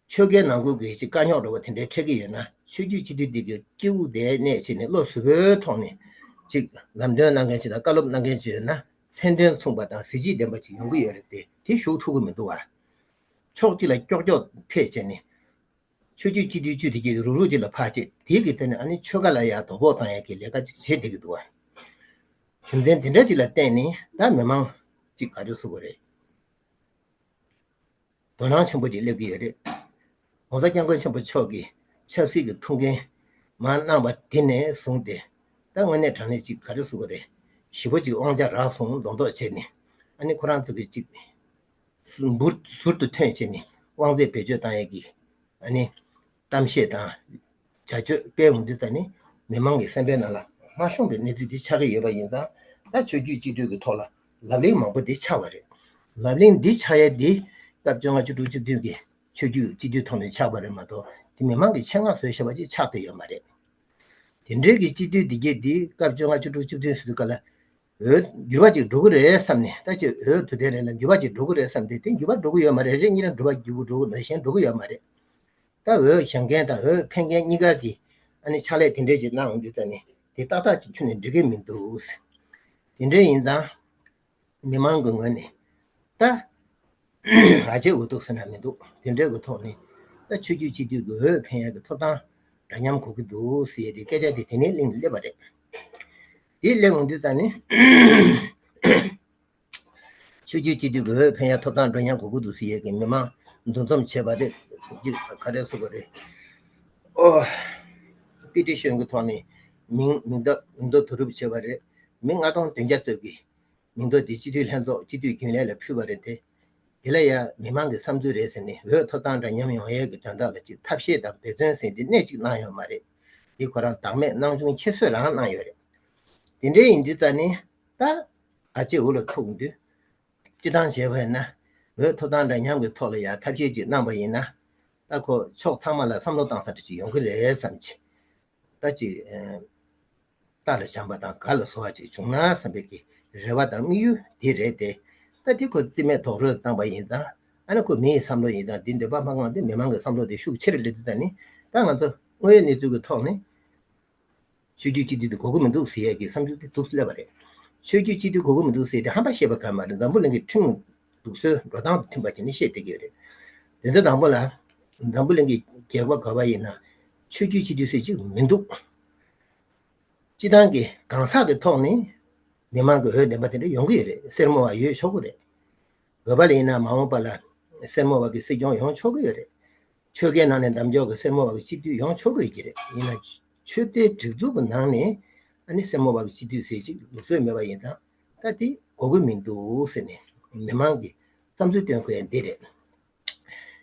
ཆོལ་ཁའི་ནང་ཁུལ་གྱི་ཅིག་དཀའ་རྙོག་འདྲ་བོ་དེ་འདྲའི་འཕྲད་ཀྱི་ཡོད་ན། ཆོས་བརྒྱུད་སྤྱི་འཐུས་འདི་གི་སྐྱེ་དབུགས་དེ་གནས་བྱས་ནས་བློ་གཟུ་བོའི་ཐོག་ནས་ཅིག་ལམ་སྟོན་གནང་མཁན་ཅིག་དང་བཀའ་སློབ་གནང་མཁན་ཅིག་ཡོད་ན། མཚན་དོན་མཚུངས་པ་དང་གཟི་བརྗིད་ལྡན་པ་ཅིག་ཡོང་གི་ཡོད་རེད་དེ། དེ་ཞུགས་ཐུབ་ཀྱི་མི་འདུག་བ། ཕྱོགས་གཅིག་ལ་ཀྱོག་ཀྱོག་ཕེབས་བྱས་ནས། ཆོས་བརྒྱུད་སྤྱི་འཐུས་བཅུ་དེ་གྱད་རུག་རུག་ཅིག་ལ་ཕར་བྱེད། དེའི་གི་སྟེང་ནས་ཨ་ནི་ཆོལ་ཁ་ལ་ཡང་དོ་ཕོག་བཏང་ཡག་གི་ལས་ཀ་ཅིག་བྱེད་བསྡད་ཀྱི་འདུག་བ། རྒྱུ་མཚན་དེ་འདྲ་ཅིག་ལ་བརྟེན་ནས་ད་མི་མང་ཅིག་ག་རེ་ཟེར་དགོས་རེད། དོ་སྣང་ཆེན་པོ་ཅིག་སླེབས་ཀྱི་ཡོད་རེད། ༸གོང་ས་༸སྐྱབས་མགོན་ཆེན་པོ་མཆོག་གིས་ཆབ་སྲིད་ཀྱི་ཐུགས་འགན་མར་གནང་བ་དེ་ནས་བཟུང་སྟེ། ད་དངོས་གནས་དྲང་གནས་ཅིག་ག་རེ་ཟེར་དགོས་རེད། ཞེ་པོ་ཅིག་དབང་ཆ་རག་སོང་མདོག་མདོག་བྱས་ནས། ཨ་ནི་ཁོ་རང་ཚོ་གིས་ཅིག་ཟུར་ཟུར་དུ་ཐོན་བྱས་ནས་དབང་ཚད་བེད་སྤྱོད་བཏང་ཡས་ཀྱི་ཨ་ནི་གཏམ་བཤད་དང་བྱ་སྤྱོད་སྤེལ་འོང་དུས་ཙ་ནི། མི་མང་གི་སེམས་པའི་ནང་ལ་མ་ཤོང་པའི་གནས་ཚུལ་འདི་ཆགས་ཀྱི་ཡོད་པ་ཡིན་ཙང་། ད་ཆོས་བརྒྱུད་སྤྱི་འཐུས་ཀྱི་ཐོག་ལ་ལབ་གླེང་མང་པོ་འདི་ཆགས་པ་རེད། ལབ་གླེང་འདི་ཆགས་ཡས་འདི་སྐབས་བཅོ་ལྔ་བཅུ་དྲུག་བཅུ་བདུན་གྱི་ཆོས་བརྒྱུད་སྤྱི་འཐུས་ཐོག་ནས་ཆགས་པ་རེད་མ་གཏོགས། དེ་མི་མང་གི་ཆེད་མངགས་བཟོས་བཞག་པ་ཅིག་ཆགས་བསྡད་ཡོད་མ་རེད། དེ་འདྲའི་གི་སྤྱི་འཐུས་འདི་གྱད་འདི་སྐབས་བཅོ་ལྔ་བཅུ་དྲུག་བཅུ་བདུན་ཟེར་དུས་སྐབས་ལ། འོས་འགྱུར་བ་ཅིག་འགྲོ་གི་རེད་བསམ་ནས། ད་ཅིག་འོས་དུ་དེ་རེད་ལ་འགྱུར་བ་ཅིག་འགྲོ་གི་རེད་བསམ་སྟེ། དེ་འགྱུར་བ་འགྲོ་གི་ཡོད་མ་རེད། རེད་གཉིས་རེ་འགྱུར་བ་འགྱུར་གི་འགྲོ་གི་རེད། གཞན་འགྲོ་གི་ཡོད་མ་རེད། ད་འོས་བཞེངས་མཁན་དང་འོས་འཕེན་མཁན་གཉིས་ཀ་གིས་ཨ་ནི་ཕྱག་ལས་དེ་འདྲས་ཅིག་གནང་ཡོང་དུས་ཙ་ནི། དེ་ཏག་ཏག་ཅིག་ཁྱོན་ནས་འགྲིག་གི་མི་འདུག། དེ་འདྲས་ཡིན་ཙང་། མི་མང་གི་ངོས་ནས་ད་ག་བྱེད་འོས་འདུག་ཟེར་ན་མི་འདུག། དེ་འདྲའི་གི་ཐོག་ནས་ད་ཆོས་བརྒྱུད་སྤྱི་འཐུས་ཀྱི་འོས་འཕེན་ཡག་གི་ཐོབ་ཐང་འདྲ་མཉམ་དགོས་ཀྱི་འདུག་ཟེར་ཡས་དེ་སྐད་ཆ་དེ་དེ་ནས་གླེང་སླེབས་པ་རེད། དེ་སླེབས་འོང་དུས་ཙ་ནི། ཆོས་བརྒྱུད་སྤྱི་འཐུས་ཀྱི་འོས་འཕེན་ཡག་ཐོབ་ཐང་འདྲ་མཉམ་དགོས་ཀྱི་འདུག་ཟེར་ཡས་ཀྱི་མི་མང་འདུ་འཛོམས་བྱས་པ་རེད། ཅིག་ག་རེ་ཟེར་དགོས་རེད། ཨོ། པི་ཊི་ཤན་གྱི་ཐོག་ནས་མིང་མིང་ཐོ་མིང་ཐོ་བསྡུ་རུབ་བྱས་པ་རེད། མི་ལྔ་སྟོང་བདུན་བརྒྱ་ཙམ་གྱིས་མིང་ཐོ་དེ་སྤྱི་འཐུས་ལྷན་ཚོགས་སྤྱི་འཐུས་རྒྱུན་ལས་ལ་ཕུལ་བ་རེད་དེ། དེ་ལ་ཡང་མི་མང་གི་བསམ་ཚུལ་རེད་ཟེར་ནས། འོས་ཐོབ་ཐང་འདྲ་མཉམ་ཡོང་ཡས་ཀྱི་དོན་དག་ལ་ཅིག་ཐབས་ཤེས་དང་འབད་བརྩོན་ཟེར་འདི་སྣེ་གཅིག་གནང་ཡོད་མ་རེད། འདི་ཁོ་རང་བདག་མེད་སྣང་ཆུང་ཁྱད་གསོད་རང་གནང་ཡོད་རེད། དེ་འདྲའི་ཡིན་དུས་ཙ་ནི། ད་ག་ཅིག་འུ་ལ་ཐུག་འདུག། སྤྱི་བཏང་བྱས་པ་ཡིན་ན། འོས་ཐོབ་ཐང་འདྲ་མཉམ་གྱི་ཐོག་ལ་ཡང་ཐབས་ཤེས་ཅིག་གནང་པ་ཡིན་ན། ད་ཁོ་ཕྱོགས་ཚང་མ་ལ་བསམ་བློ་བཏང་ས་འདྲ་ཅིག་ཡོང་གི་རེད་བསམ་གྱི། ད་ཅིག་ཨ། རྟ་ལ་བྱམས་པ་དང་། སྒ་ལ་གཟོ་བ་ཅིག་བྱུང་ན་བསམ་པའི་གི་རེ་བ་དང་དམིགས་ཡུལ་འདི་རེད་དེ། ད་འདི་ཁོ་རྩིས་མེད་རྡོག་རོལ་བཏང་པ་ཡིན་ཙང་། ཨ་ནི་ཁོ་མི་ཡི་བསམ་བློ་ཡིན་ཙང་འདི་འདོད་པ་མ་ཁེངས་ཏེ། མི་མང་གི་བསམ་བློ་དེ་ཤུགས་ཆེ་རུ་སླེབས་དུས་ཙ་ནི། ད་ང་ཚོ་དངོས་ཡོད་གནས་ཚུལ་གྱི་ཐོག་ནས་ཆོས་བརྒྱུད་སྤྱི་འཐུས་དེ་དགོས་ཀྱི་མི་འདུག་ཟེར་ཡས་ཀྱི་བསམ་ཚུལ་དེ་འདུག་སླེབས་པ་རེད། ཆོས་བརྒྱུད་སྤྱི་འཐུས་དགོས་ཀྱི་མི་འདུག་ཟེར་ཡས་དེ་ཧམ་པ་བཤད་པ་གང་མ་རེད། འཛམ་བུ་གླིང་གི་ཁྲིམས་ལུགས་སྲོལ་འགྲོ་སྟངས་དང་མཐུན་པ་བྱས་ནས་བཤད་བསྡད་ཀྱི་ཡོད་རེད། དེ་ཚོ་དང་པོ་ལ། འཛམ་བུ་གླིང་གི་རྒྱལ་ཁབ་ག་པར་ཡིན་ན། ཆོས་བརྒྱུད་སྤྱི་འཐུས་ཟེར་གཅིག་མི་འདུག། སྤྱི་བཏང་གི་གང་ཟག་གི་ཐོག་ནས་མི་མང་གི་འོས་འདེམས་པ་དེ་འདྲ་ཡོང་གི་ཡོད་རེད། སེར་མོ་བ་ཡོད་ཆོག་གི་རེད། བོད་པ་ལ་ཡིན་ན་མ་འོངས་པ་ལ་སེར་མོ་བ་གི་སྲིད་སྐྱོང་ཡོང་ཆོག་གི་ཡོད་རེད། ཆོལ་ཁའི་ནང་ནས་འདེམས་ཆོག་གི་སེར་མོ་བ་གི་སྤྱི་འཐུས་ཡོང་ཆོག་གི་ཡོད་ཀྱི་རེད། ཡིན་ན་ཆོས་དད་སྒྲིག་འཛུགས་ཀྱི་ནང་ནས་ཨ་ནི་སེར་མོ་བ་གི་སྤྱི་འཐུས་ཟེར་གཅིག་ལུགས་སྲོལ་མེད་པ་ཡིན་ཙང་། ད་དེ་དགོས་ཀྱི་མི་འདུག་ཟེར་ནས་མི་མང་གི་བསམ་ཚུལ་བཏོན་དགོས་ཡ་འདི་རེད།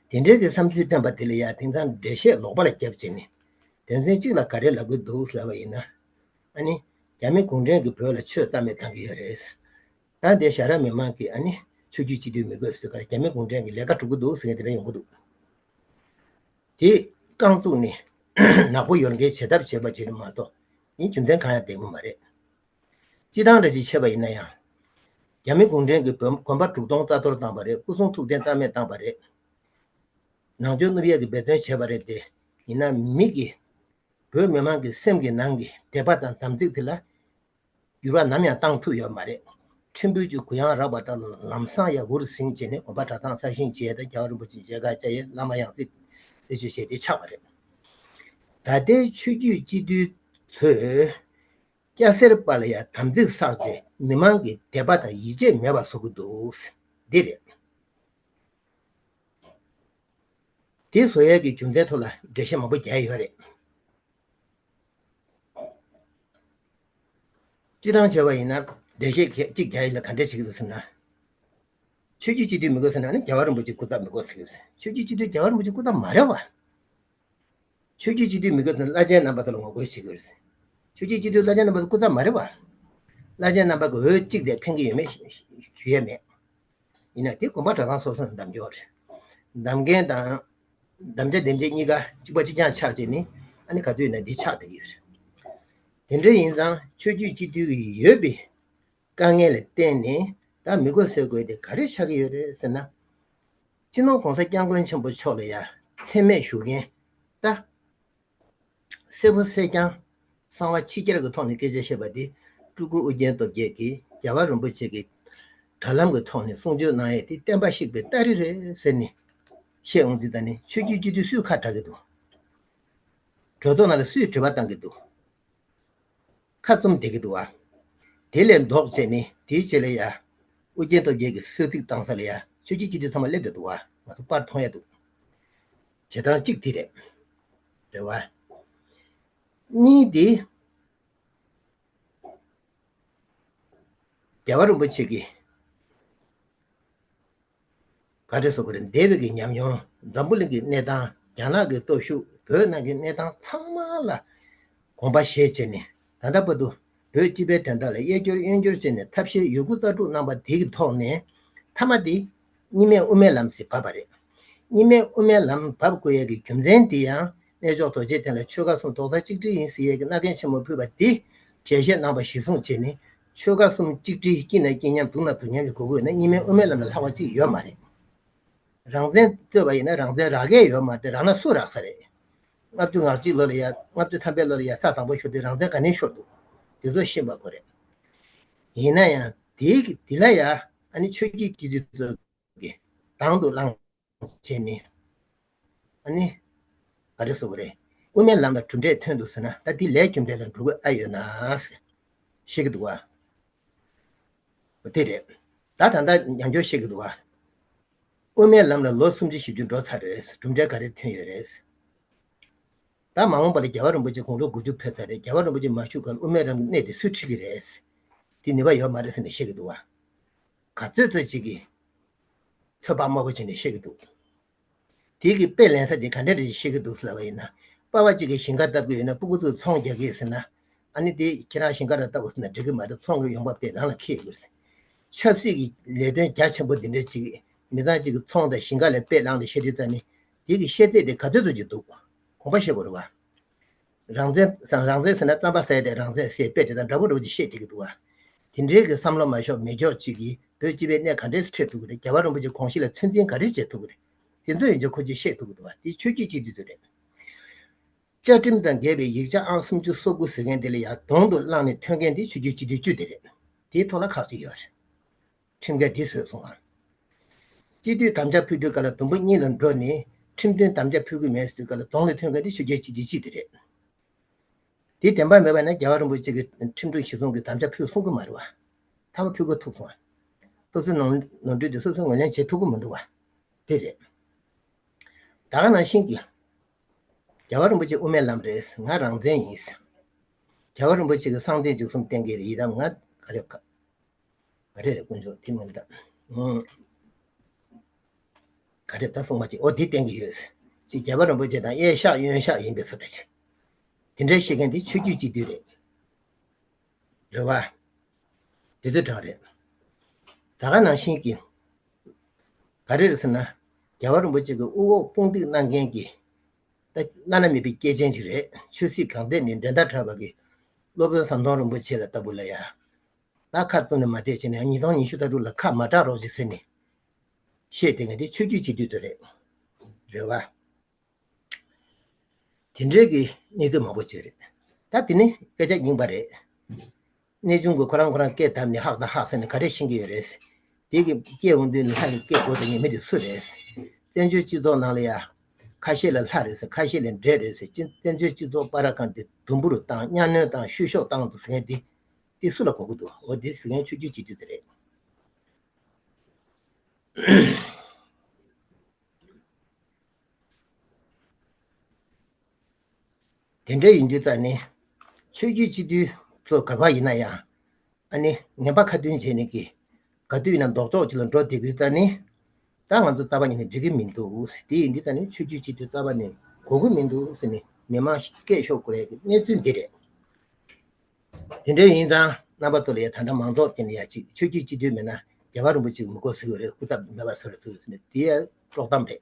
དེ་འདྲའི་གི་བསམ་ཚུལ་བཏོན་པ་དེ་ལ་ཡ་དེང་སང་འགྲེལ་བཤད་ལོག་པ་ལ་བརྒྱབ་བྱས་ནས། དོན་ཚན་གཅིག་ལ་ག་རེ་ལབ་ཀྱི་འདུག་ཟེར་བ་ཡིན་ན། ཨ་ནི་རྒྱ་མི་གུང་ཁྲན་གྱིས་བོད་ལ་ཆོས་རྩ་མེད་བཏང་གི་ཡོད་རེད། ད་འདི་ཞྭ་དྲག་མི་མང་གིས་ཨ་ནི་ཆོས་བརྒྱུད་སྤྱི་འཐུས་མི་དགོས་ཟེར་ག་རྒྱ་མི་གུང་ཁྲན་གྱི་ལས་ཀ་སྒྲུབ་ཀྱི་འདུག་ཟེར་མཁན་དེ་འདྲ་ཡོང་གི་འདུག། དེ་རྐང་བཙུགས་ནས་ནག་པོ་ཡོར་འགེལ་བྱེད་ཐབས་བྱས་པ་ཅིག་རེད་མ་གཏོགས། ཡིན་རྒྱུ་མཚན་གང་ཡང་ལྡན་གྱི་མ་རེད། སྤྱི་བཏང་འདྲ་ཅིག་བྱས་པ་ཡིན་ན་ཡང་། རྒྱ་མི་གུང་ཁྲན་གྱིས་བོད་དགོན་པ་དྲུག་སྟོང་རྩ་གཏོར་བཏང་པ་རེད། སྐུ་གསུང་ཐུགས་རྟེན་རྩ་མེད་བཏང་པ་རེད། ནང་ཆོས་བསྣུབ་ཡས་ཀྱི་འབད་བརྩོན་བྱས་པ་རེད་དེ། ཡིན་ན་མི་གིས་བོད་མི་མང་གི་སེམས་ཀྱི་ནང་གི་དད་པ་དང་དམ་ཚིག་དེ་ལ་འགྱུར་བ་ནམ་ཡང་བཏང་ཐུབ་ཡོད་མ་རེད། ཕྲན་བུ་ཅིག་གུ་ཡངས་རག་པ་དང་ལམ་སང་ཡར་འུར་ཟིང་བྱས་ནས་དགོན་པ་གྲྭ་ཚང་གསར་བཞེངས་བྱས་དང་། རྒྱལ་བ་རིན་པོ་ཆེ་མཇལ་ཁ་བཅར་ཡས། བླ་མ་ཡང་སྲིད་དེ་ཚོ་བྱས་ཏེ་ཆགས་པ་རེད། ད་ལྟའི་ཆོས་བརྒྱུད་སྤྱི་འཐུས་ཚོས་སྐྱ་སེར་བར་ལ་ཡང་དམ་ཚིག་བསགས་ཏེ་མི་མང་གི་དད་པ་དང་ཡིད་ཆེས་མེད་པ་བཟོ་གི་འདུག། འདི་རེད། དེ་བཟོ་ཡས་ཀྱི་རྒྱུ་མཚན་ཐོག་ལ་འགྲེལ་བཤད་མང་པོ་རྒྱག་ཡོད་རེད། སྤྱི་བཏང་བྱས་པ་ཡིན་ན་འགྲེལ་བཤད་གཅིག་རྒྱག་ཡས་ལ་ག་འདྲས་བྱེད་ཀྱི་འདུག་ཟེར་ན། ཆོས་བརྒྱུད་སྤྱི་འཐུས་མི་དགོས་ཟེར་ན་ནི་རྒྱལ་བ་རིན་པོ་ཆེ་སྐུ་ཚབ་མི་དགོས་ཟེར་གྱི་རེད། ཆོས་བརྒྱུད་སྤྱི་འཐུས་རྒྱལ་བ་རིན་པོ་ཆེ་སྐུ་ཚབ་མ་རེད་བ། ཆོས་བརྒྱུད་སྤྱི་འཐུས་མི་དགོས་ཟེར་ན་བླ་ཆེན་རྣམ་པ་ཚོ་ལ་ངོ་རྒོལ་བྱེད་ཀྱི་རེད། ཆོས་བརྒྱུད་སྤྱི་འཐུས་བླ་ཆེན་རྣམ་པ་ཚོ་སྐུ་ཚབ་མ་རེད་བ། བླ་ཆེན་རྣམ་པ་གི་འོས་གཅིག་དེ་འཕེན་གྱི་ཡོད་མེད་ཞུ་ཡས་མེད། ཡིན་ན་དེ་དགོན་པ་གྲྭ་ཚང་སོ་སོ་ནས་འདེམས་རྒྱུ་རེད། འདེམས་མཁན་དང་། དམ་བཅའ་འདེམས་བྱེད་གཉིས་ཀ་གཅིག་པ་གཅིག་རྐྱང་ཆགས་བྱས་ནས་ཨ་ནི་ག་དུས་ཡིན་ན་འདི་ཆགས་བསྡད་ཀྱི་ཡོད་རེད། དེ་འདྲ་ཡིན་ཙང་ཆོས་བརྒྱུད་སྤྱི་འཐུས་ཀྱི་ཡོད་པའི་དཀའ་ངལ་ལ་བརྟེན་ནས་ད་མི་དགོས་ཟེར་དགོས་དེ་ག་རེ་ཆགས་ཀྱི་ཡོད་རེད་ཟེར་ན། སྤྱི་ནོར་༸གོང་ས་༸སྐྱབས་མགོན་ཆེན་པོ་མཆོག་ལ་ཡ་མཚན་སྨད་ཞུ་མཁན་ད། གསལ་པོ་གསལ་རྐྱང་། གསང་བ་ཕྱི་རྒྱལ་གྱི་ཐོག་ནས་སྐད་ཆ་བཤད་པ་དེ། སྤྲུལ་སྐུ་ཨོ་རྒྱན་སྟོབས་རྒྱལ་གྱིས་རྒྱལ་བ་རིན་པོ་ཆེ་གི་དྲ་ལམ་གྱི་ཐོག་ནས་གསུང་ཆོས་གནང་ཡས་དེ་བསྟན་པ་བཤིག་པའི་སྟ་རེ་རེད་ཟེར་ནས་བཤད་འོང་དུས། ད་ནི་ཆོས་བརྒྱུད་སྤྱི་འཐུས་སུས་ཁ་གྲག་གི་འདུག་གྲོས་ཚོགས་ནང་ལ་སུས་དྲི་བ་བཏང་གི་འདུག་ཁ་བཙུམ་བསྡད་ཀྱི་འདུག་བ། དེ་ལས་ལྡོག་བྱས་ནས་དེའི་རྗེས་ལ་ཡ། ཨོ་རྒྱན་སྟོབས་རྒྱལ་གྱིས་གསོལ་ཚིགས་བཏང་ས་ལ་ཡ་ཆོས་བརྒྱུད་སྤྱི་འཐུས་ཚང་མ་སླེབས་བསྡད་འདུག་བ། ང་ཚོ་པར་མཐོང་ཡ་འདུག་བྱེད་སྟངས་གཅིག་དེ་རེད། རེད་བ། གཉིས་དེ། རྒྱལ་བ་རིན་པོ་ཆེ་གིས་ག་རེ་ཟེར་དགོས་རེད། འདས་པའི་གི་ཉམས་མྱོང་། འཛམ་བུ་གླིང་གི་གནས་སྟངས། རྒྱ་ནག་གི་སྟོབས་ཤུགས། བོད་ནང་གི་གནས་སྟངས་ཚང་མ་ལ་དགོངས་པ་བཞེས་བྱས་ནས། ད་ལྟ་བར་དུ་བོད་སྤྱི་པའི་དོན་དག་ལ་གཡས་སྐྱོར་གཡོན་སྐྱོར་བྱས་ནས་ཐབས་ཤེས་ཡོད་རྒུ་རྩལ་སྤྲུགས་གནང་བ་དེ་གི་ཐོག་ནས། མཐའ་མ་དེ་གཉིས་སྨན་དབུ་མའི་ལམ་ཟེར་བབས་པ་རེད། གཉིས་སྨན་དབུ་མའི་ལམ་བབས་དགོས་ཡས་ཀྱི་རྒྱུ་མཚན་དེ་ཡང་། གནས་མཆོག་རྡོ་རྗེ་གདན་ལ་ཆོལ་ཁ་གསུམ་རྡོག་རྩ་གཅིག་སྒྲིལ་ཡིན་ཟེར་ཡས་ཀྱི་མནའ་གན་ཆེན་མོ་ཕུལ་བ་དེ་ཞལ་བཞེས་གནང་བ་གཞིར་བཟུང་བྱས་ནས། ཆོལ་ཁ་གསུམ་གཅིག་སྒྲིལ། སྐྱིད་ན་སྐྱིད་མཉམ། སྡུག་ན་སྡུག་མཉམ་གྱི་དགོས་མཁོ་ཡོད་ན། གཉིས་སྨན་དབུ་མའི་ལམ་ལས་ལྷག་པ་གཅིག་ཡོད་མ་རེད། རང་བཙན་རྩོད་པ་ཡིན་ན་རང་བཙན་རག་གི་ཡོད་མ་རེད། རག་ན་སུ་རག་ས་རེད། ལྔ་བཅུ་ང་གཅིག་ལོ་ལ་ཡ། ལྔ་བཅུ་ཐམ་པའི་ལོ་ལ་ཡ་ས་དང་པོ་ཤོར་དུས་རང་བཙན་ག་ནས་ཤོར་འདུག་དེ་ཚོ་ཤེས་པ་དགོས་རེད། ཡིན་ན་ཡང་དེའི་གི་དེ་ལ་ཡ། ཨ་ནི་ཆོས་བརྒྱུད་སྤྱི་འཐུས་ཚོ་གིས་དང་དུ་བླངས་བྱས་ནས། ཨ་ནི་ག་རེ་ཟེར་དགོས་རེད། དབུ་མའི་ལམ་ལ་གྲུབ་འབྲས་ཐོན་འདུག་ཟེར་ན། ད་འདི་ལས་རྒྱུ་འབྲས་ལ་འགྲོ་དགོས་ཨ་ཡོད་ན་ཟེར་བཤད་ཀྱི་འདུག་བ། དེ་རེད། ད་ད་ལྟ་ཉམས་འགྱུར་བཤད་ཀྱི་འདུག་བ། དབུ་མའི་ལམ་ལ་ལོ་སུམ་ཅུ་བཞི་བཅུ་འགྲོ་ཚར་རེད། གྲུབ་འབྲས་ག་རེ་ཐོན་ཡོད་རེད། ད་མ་འོངས་པ་ལ་རྒྱལ་བ་རིན་པོ་ཆེ་དགུང་ལོ་དགུ་བཅུ་ཕེབས་ཚར་རེད། རྒྱལ་བ་རིན་པོ་ཆེ་མ་བཞུགས་སྐབས་དབུ་མའི་ལམ་གྱི་གནད་དེ་སུས་ཁྲིད་ཀྱི་རེད། དེ་ནུས་པ་ཡོད་མ་རེད་ཟེར་ནས་བཤད་ཀྱི་འདུག་བ། ག་ཚོད་ཚོད་ཅིག་གིས་ཚོད་དཔག་དམའ་པོ་བྱས་ནས་བཤད་ཀྱི་འདུག་དེ་གི་དཔེ་ལེན་ས་དེ་ག་འདྲ་རེ་བཤད་ཀྱི་འདུག་ཟེར་ལབ་པ་ཡིན་ན། པ་ཕ་གཅིག་གིས་ཞིང་ཁ་བཏབ་ཀྱི་ཡོད་ན། སྤུ་གུ་ཚོས་ཚོང་རྒྱག་གི་ཡོད་ཟེར་ན། ཨ་ནི་དེ་ཁྱེད་རང་ཞིང་ཁ་ར་བཏབ་དགོས་ཟེར་ན་འགྲིག་གི་མ་རེད། ཚོང་གི་ཡོང་འབབ་དེ་རང་ལ་འཁེལ་དགོས་ཟེར། ཆབ་སྲིད་ཀྱི་ལས་དོན་རྒྱ་ཆེན་པོ་འདི་འདྲ་ཅིག་མི་ཚང་གཅིག་གིས་ཚོང་དང་ཞིང་ཁ་ལ་དཔེ་བླངས་ཏེ་བཤད་དུས་ཙ་ནི། དེ་གི་ཤེས་ཚད་དེ་ག་ཚོད་ཚོད་ཅིག་འདུག་དགོངས་པ་བཞེས་དགོས་རེད་བ། རང་བཙན་ཟེར། རང་བཙན་ཟེར་ན་རྩམ་པ་ཟ་ཡ་དེ་རང་བཙན་ཟེར་དཔེ་དེ་དང་འདྲ་པོ་འདྲ་པོ་ཅིག་བཤད་བསྡད་ཀྱི་འདུག་བ། དེ་འདྲའི་གི་བསམ་བློ་མ་ཤོར་མི་ཆོག་ཅིག་གིས་བོད་སྤྱི་པའི་གནས་ག་འདྲས་སེ་ཁྲིད་ཐུབ་ཀྱི་རེད། རྒྱལ་བ་རིན་པོ་ཆེ་དགོངས་གཞི་ལ་ཚོད་འཛིན་ག་རེ་བྱེད་ཐུབ་ཀྱི་རེད། དེ་ཚོ་ཡིན་ཚེ་ཁོ་ཚོས་བཤད་ཐུབ་ཀྱི་འདུག་བ། དེ་ཆོས་བརྒྱུད་སྤྱི་འཐུས་ཚོ་རེད། བཅའ་ཁྲིམས་དང་འགལ་བའི་ཡིག་ཆ་ཨང་སུམ་ཅུ་སོ་དགུ་ཟེར་མཁན་དེ་ལ་ཡ་དོང་དུ་བླངས་ནས་ཐོན་མཁན་དེ་ཆོས་བརྒྱུད་སྤྱི་འཐུས་བཅུ་དེ་རེད། དེའི་ཐོག་ལ་ཁག་ཅིག་ཡོད་རེད། ཁྲིམས་འགལ་འདི་བཟོས་སོང་ཨ། སྤྱི་འཐུས་དམ་བཅའ་ཕུལ་དུས་སྐབས་ལ་དུམ་བུ་གཉིས་ལ་འགྲོ་ནས་ཁྲིམས་མཐུན་དམ་བཅའ་ཕུལ་གྱི་མེད་ཟེར་དུས་སྐབས་ལ་གདོང་ལ་ཐོན་མཁན་དེ་ཆོས་བརྒྱུད་སྤྱི་འཐུས་གཅིག་དེ་རེད། དེ་བདེན་པ་མེད་པ་ན་རྒྱལ་བ་རིན་པོ་ཆེ་གིས་ཁྲིམས་སྒྲིག་གཞི་བཟུང་གི་དམ་བཅའ་ཕུལ་གསུང་གི་མ་རེད་བ། མཐའ་མ་ཕུལ་དགོས་ཐུག་སོང་ཨ། སོ་སོའི་ནང་ནོར་འཁྲུལ་དེ་སོ་སོས་ངོས་ལེན་བྱེད་ཐུབ་ཀྱི་མི་འདུག་བ། དེ་རེད། ད་ག་ནང་བཞིན་གྱི། རྒྱལ་བ་རིན་པོ་ཆེ་དབུ་མའི་ལམ་རེད། ང་རང་བཙན་ཡིན། རྒྱལ་བ་རིན་པོ་ཆེ་གིས་གསང་བདེ་འཇིགས་གསུམ་བསྟན་གྱི་རེད། ཡི་དམ་ང་ག་རེ་ག་ག་རེ་རེད། དཀོན་མཆོག་དེ་མིན་ད། ཨང་། ག་རེ་ད་གསུང་མ་ཅིག་འོ་དེ་བསྟན་གྱི་ཡོད། ཅིག་རྒྱལ་བ་རིན་པོ་ཆེ་དང་གཡས་གཤགས་གཡོན་གཤགས་ཡིན་པའི་བཟོ་འདྲ་ཅིག་དེ་འདྲའི་བཤད་མཁན་དེ་ཆོས་བརྒྱུད་སྤྱི་འཐུས་རེད། རེད་བ། དེ་ཚོ་དྲང་རེད། ད་ག་ནང་བཞིན་གྱི། ག་རེ་རེད་ཟེར་ན། རྒྱལ་བ་རིན་པོ་ཆེ་གི་དབུ་འོག་དཔུང་སྡེ་གནང་མཁན་གྱི། ད་བླ་ན་མེད་པའི་སྐྱེས་ཆེན་ཅིག་རེད། ཆོས་སྲིད་གང་ཐད་ནས་འགྲན་ཟླ་བྲལ་བ་གི། སློབ་དཔོན་ཟམ་གདོང་རིན་པོ་ཆེ་ལ་ལྟ་བུ་ལ་ཡ། ད་ཁ་བཙུམ་ནས་མ་བསྡད་བྱས་ནས་ཉིས་སྟོང་ཉི་ཤུ་རྩ་དྲུག་ལ་ཁ་མ་གྲག་རོགས་ཅིག་ཟེར་ནས། བཤད་དེ་ངས་དེ་ཆོས་བརྒྱུད་སྤྱི་འཐུས་ཚོ་རེད། རེད་བ། དེ་འདྲའི་གི་གནས་ཚུལ་མང་པོ་ཅིག་རེད། ད་དེ་ནི་སྐད་ཆ་རྙིང་པ་རེད། གནས་ཆུང་གིས་ཁོ་རང་ཁོ་རང་སྐད་བརྡབས་ནས་ཧག་དང་ཧག་ཟེར་ནས་ག་རེ་ཤེས་ཀྱི་ཡོད་རེད། དེ་གི་སྐད་འོང་དུས་ནི་ལྷ་ཡི་སྐད་གོ་དེ་ངས་མི་དེ་སུ་རེད། བཙན་བྱོལ་སྤྱི་ཚོགས་ནང་ལ་ཡ། ཁ་ཤས་ལ་ལྷ་རེད་ཟེར། ཁ་ཤས་ལ་འདྲེ་རེད་ཟེར། ཅི་བཙན་བྱོལ་སྤྱི་ཚོགས་པ་ར་ཁང་དེ་དུམ་བུར་བཏང་གཉའ་གནོན་བཏང་བཤུ་གཞོག་བཏང་འདུག་ཟེར་མཁན་དེ། དེ་སུ་ལ་གོ་གི་འདུག་འོ་དེ་ཟེར་མཁན་ཆོས་བརྒྱུད་སྤྱི་འཐུས་དེ་རེད། དེ་འདྲ་ཡིན་དུས་ཙ་ནི། ཆོས་བརྒྱུད་སྤྱི་འཐུས་ཚོ་ག་པར་ཡིན་ན་ཡང་། ཨ་ནི་ངན་པ་ཁ་མདུན་བྱས་ནས་ཀྱི། ག་དུས་ཡིན་ན་ལྡོག་ཕྱོགས་གཅིག་ལ་འགྲོ་བསྡད་དུས་ཙ་ནི། ད་ང་ཚོ་རྩ་བ་ཉིད་ནས་འགྲིག་གི་མི་འདུག་དེ་ཡིན་དུས་ཙ་ནི་ཆོས་བརྒྱུད་སྤྱི་འཐུས་རྩ་བ་ནས་དགོས་ཀྱི་མི་འདུག་ཟེར་ནས་མི་མང་སྐད་ཤོར་དགོས་རེད་ཀྱི་གནས་ཚུལ་འདི་རེད། དེ་འདྲ་ཡིན་ཙང་རྣམ་པ་ཚོ་ལ་ཡ་ད་ལྟ་མང་ཚོགས་ཀྱི་ནས་ཡ་གཅིག་ཆོས་བརྒྱུད་སྤྱི་འཐུས་མེད་ན་རྒྱལ་བ་རིན་པོ་ཆེ་གི་མི་དགོས་ཟེར་གྱི་རེད། སྐུ་ཚབ་མེད་པར་བཟོ་རེད་ཟེར་གྱི་རེད་ཟེར་ནས་དེ་ཡ་དཀྲོག་གཏམ་རེད།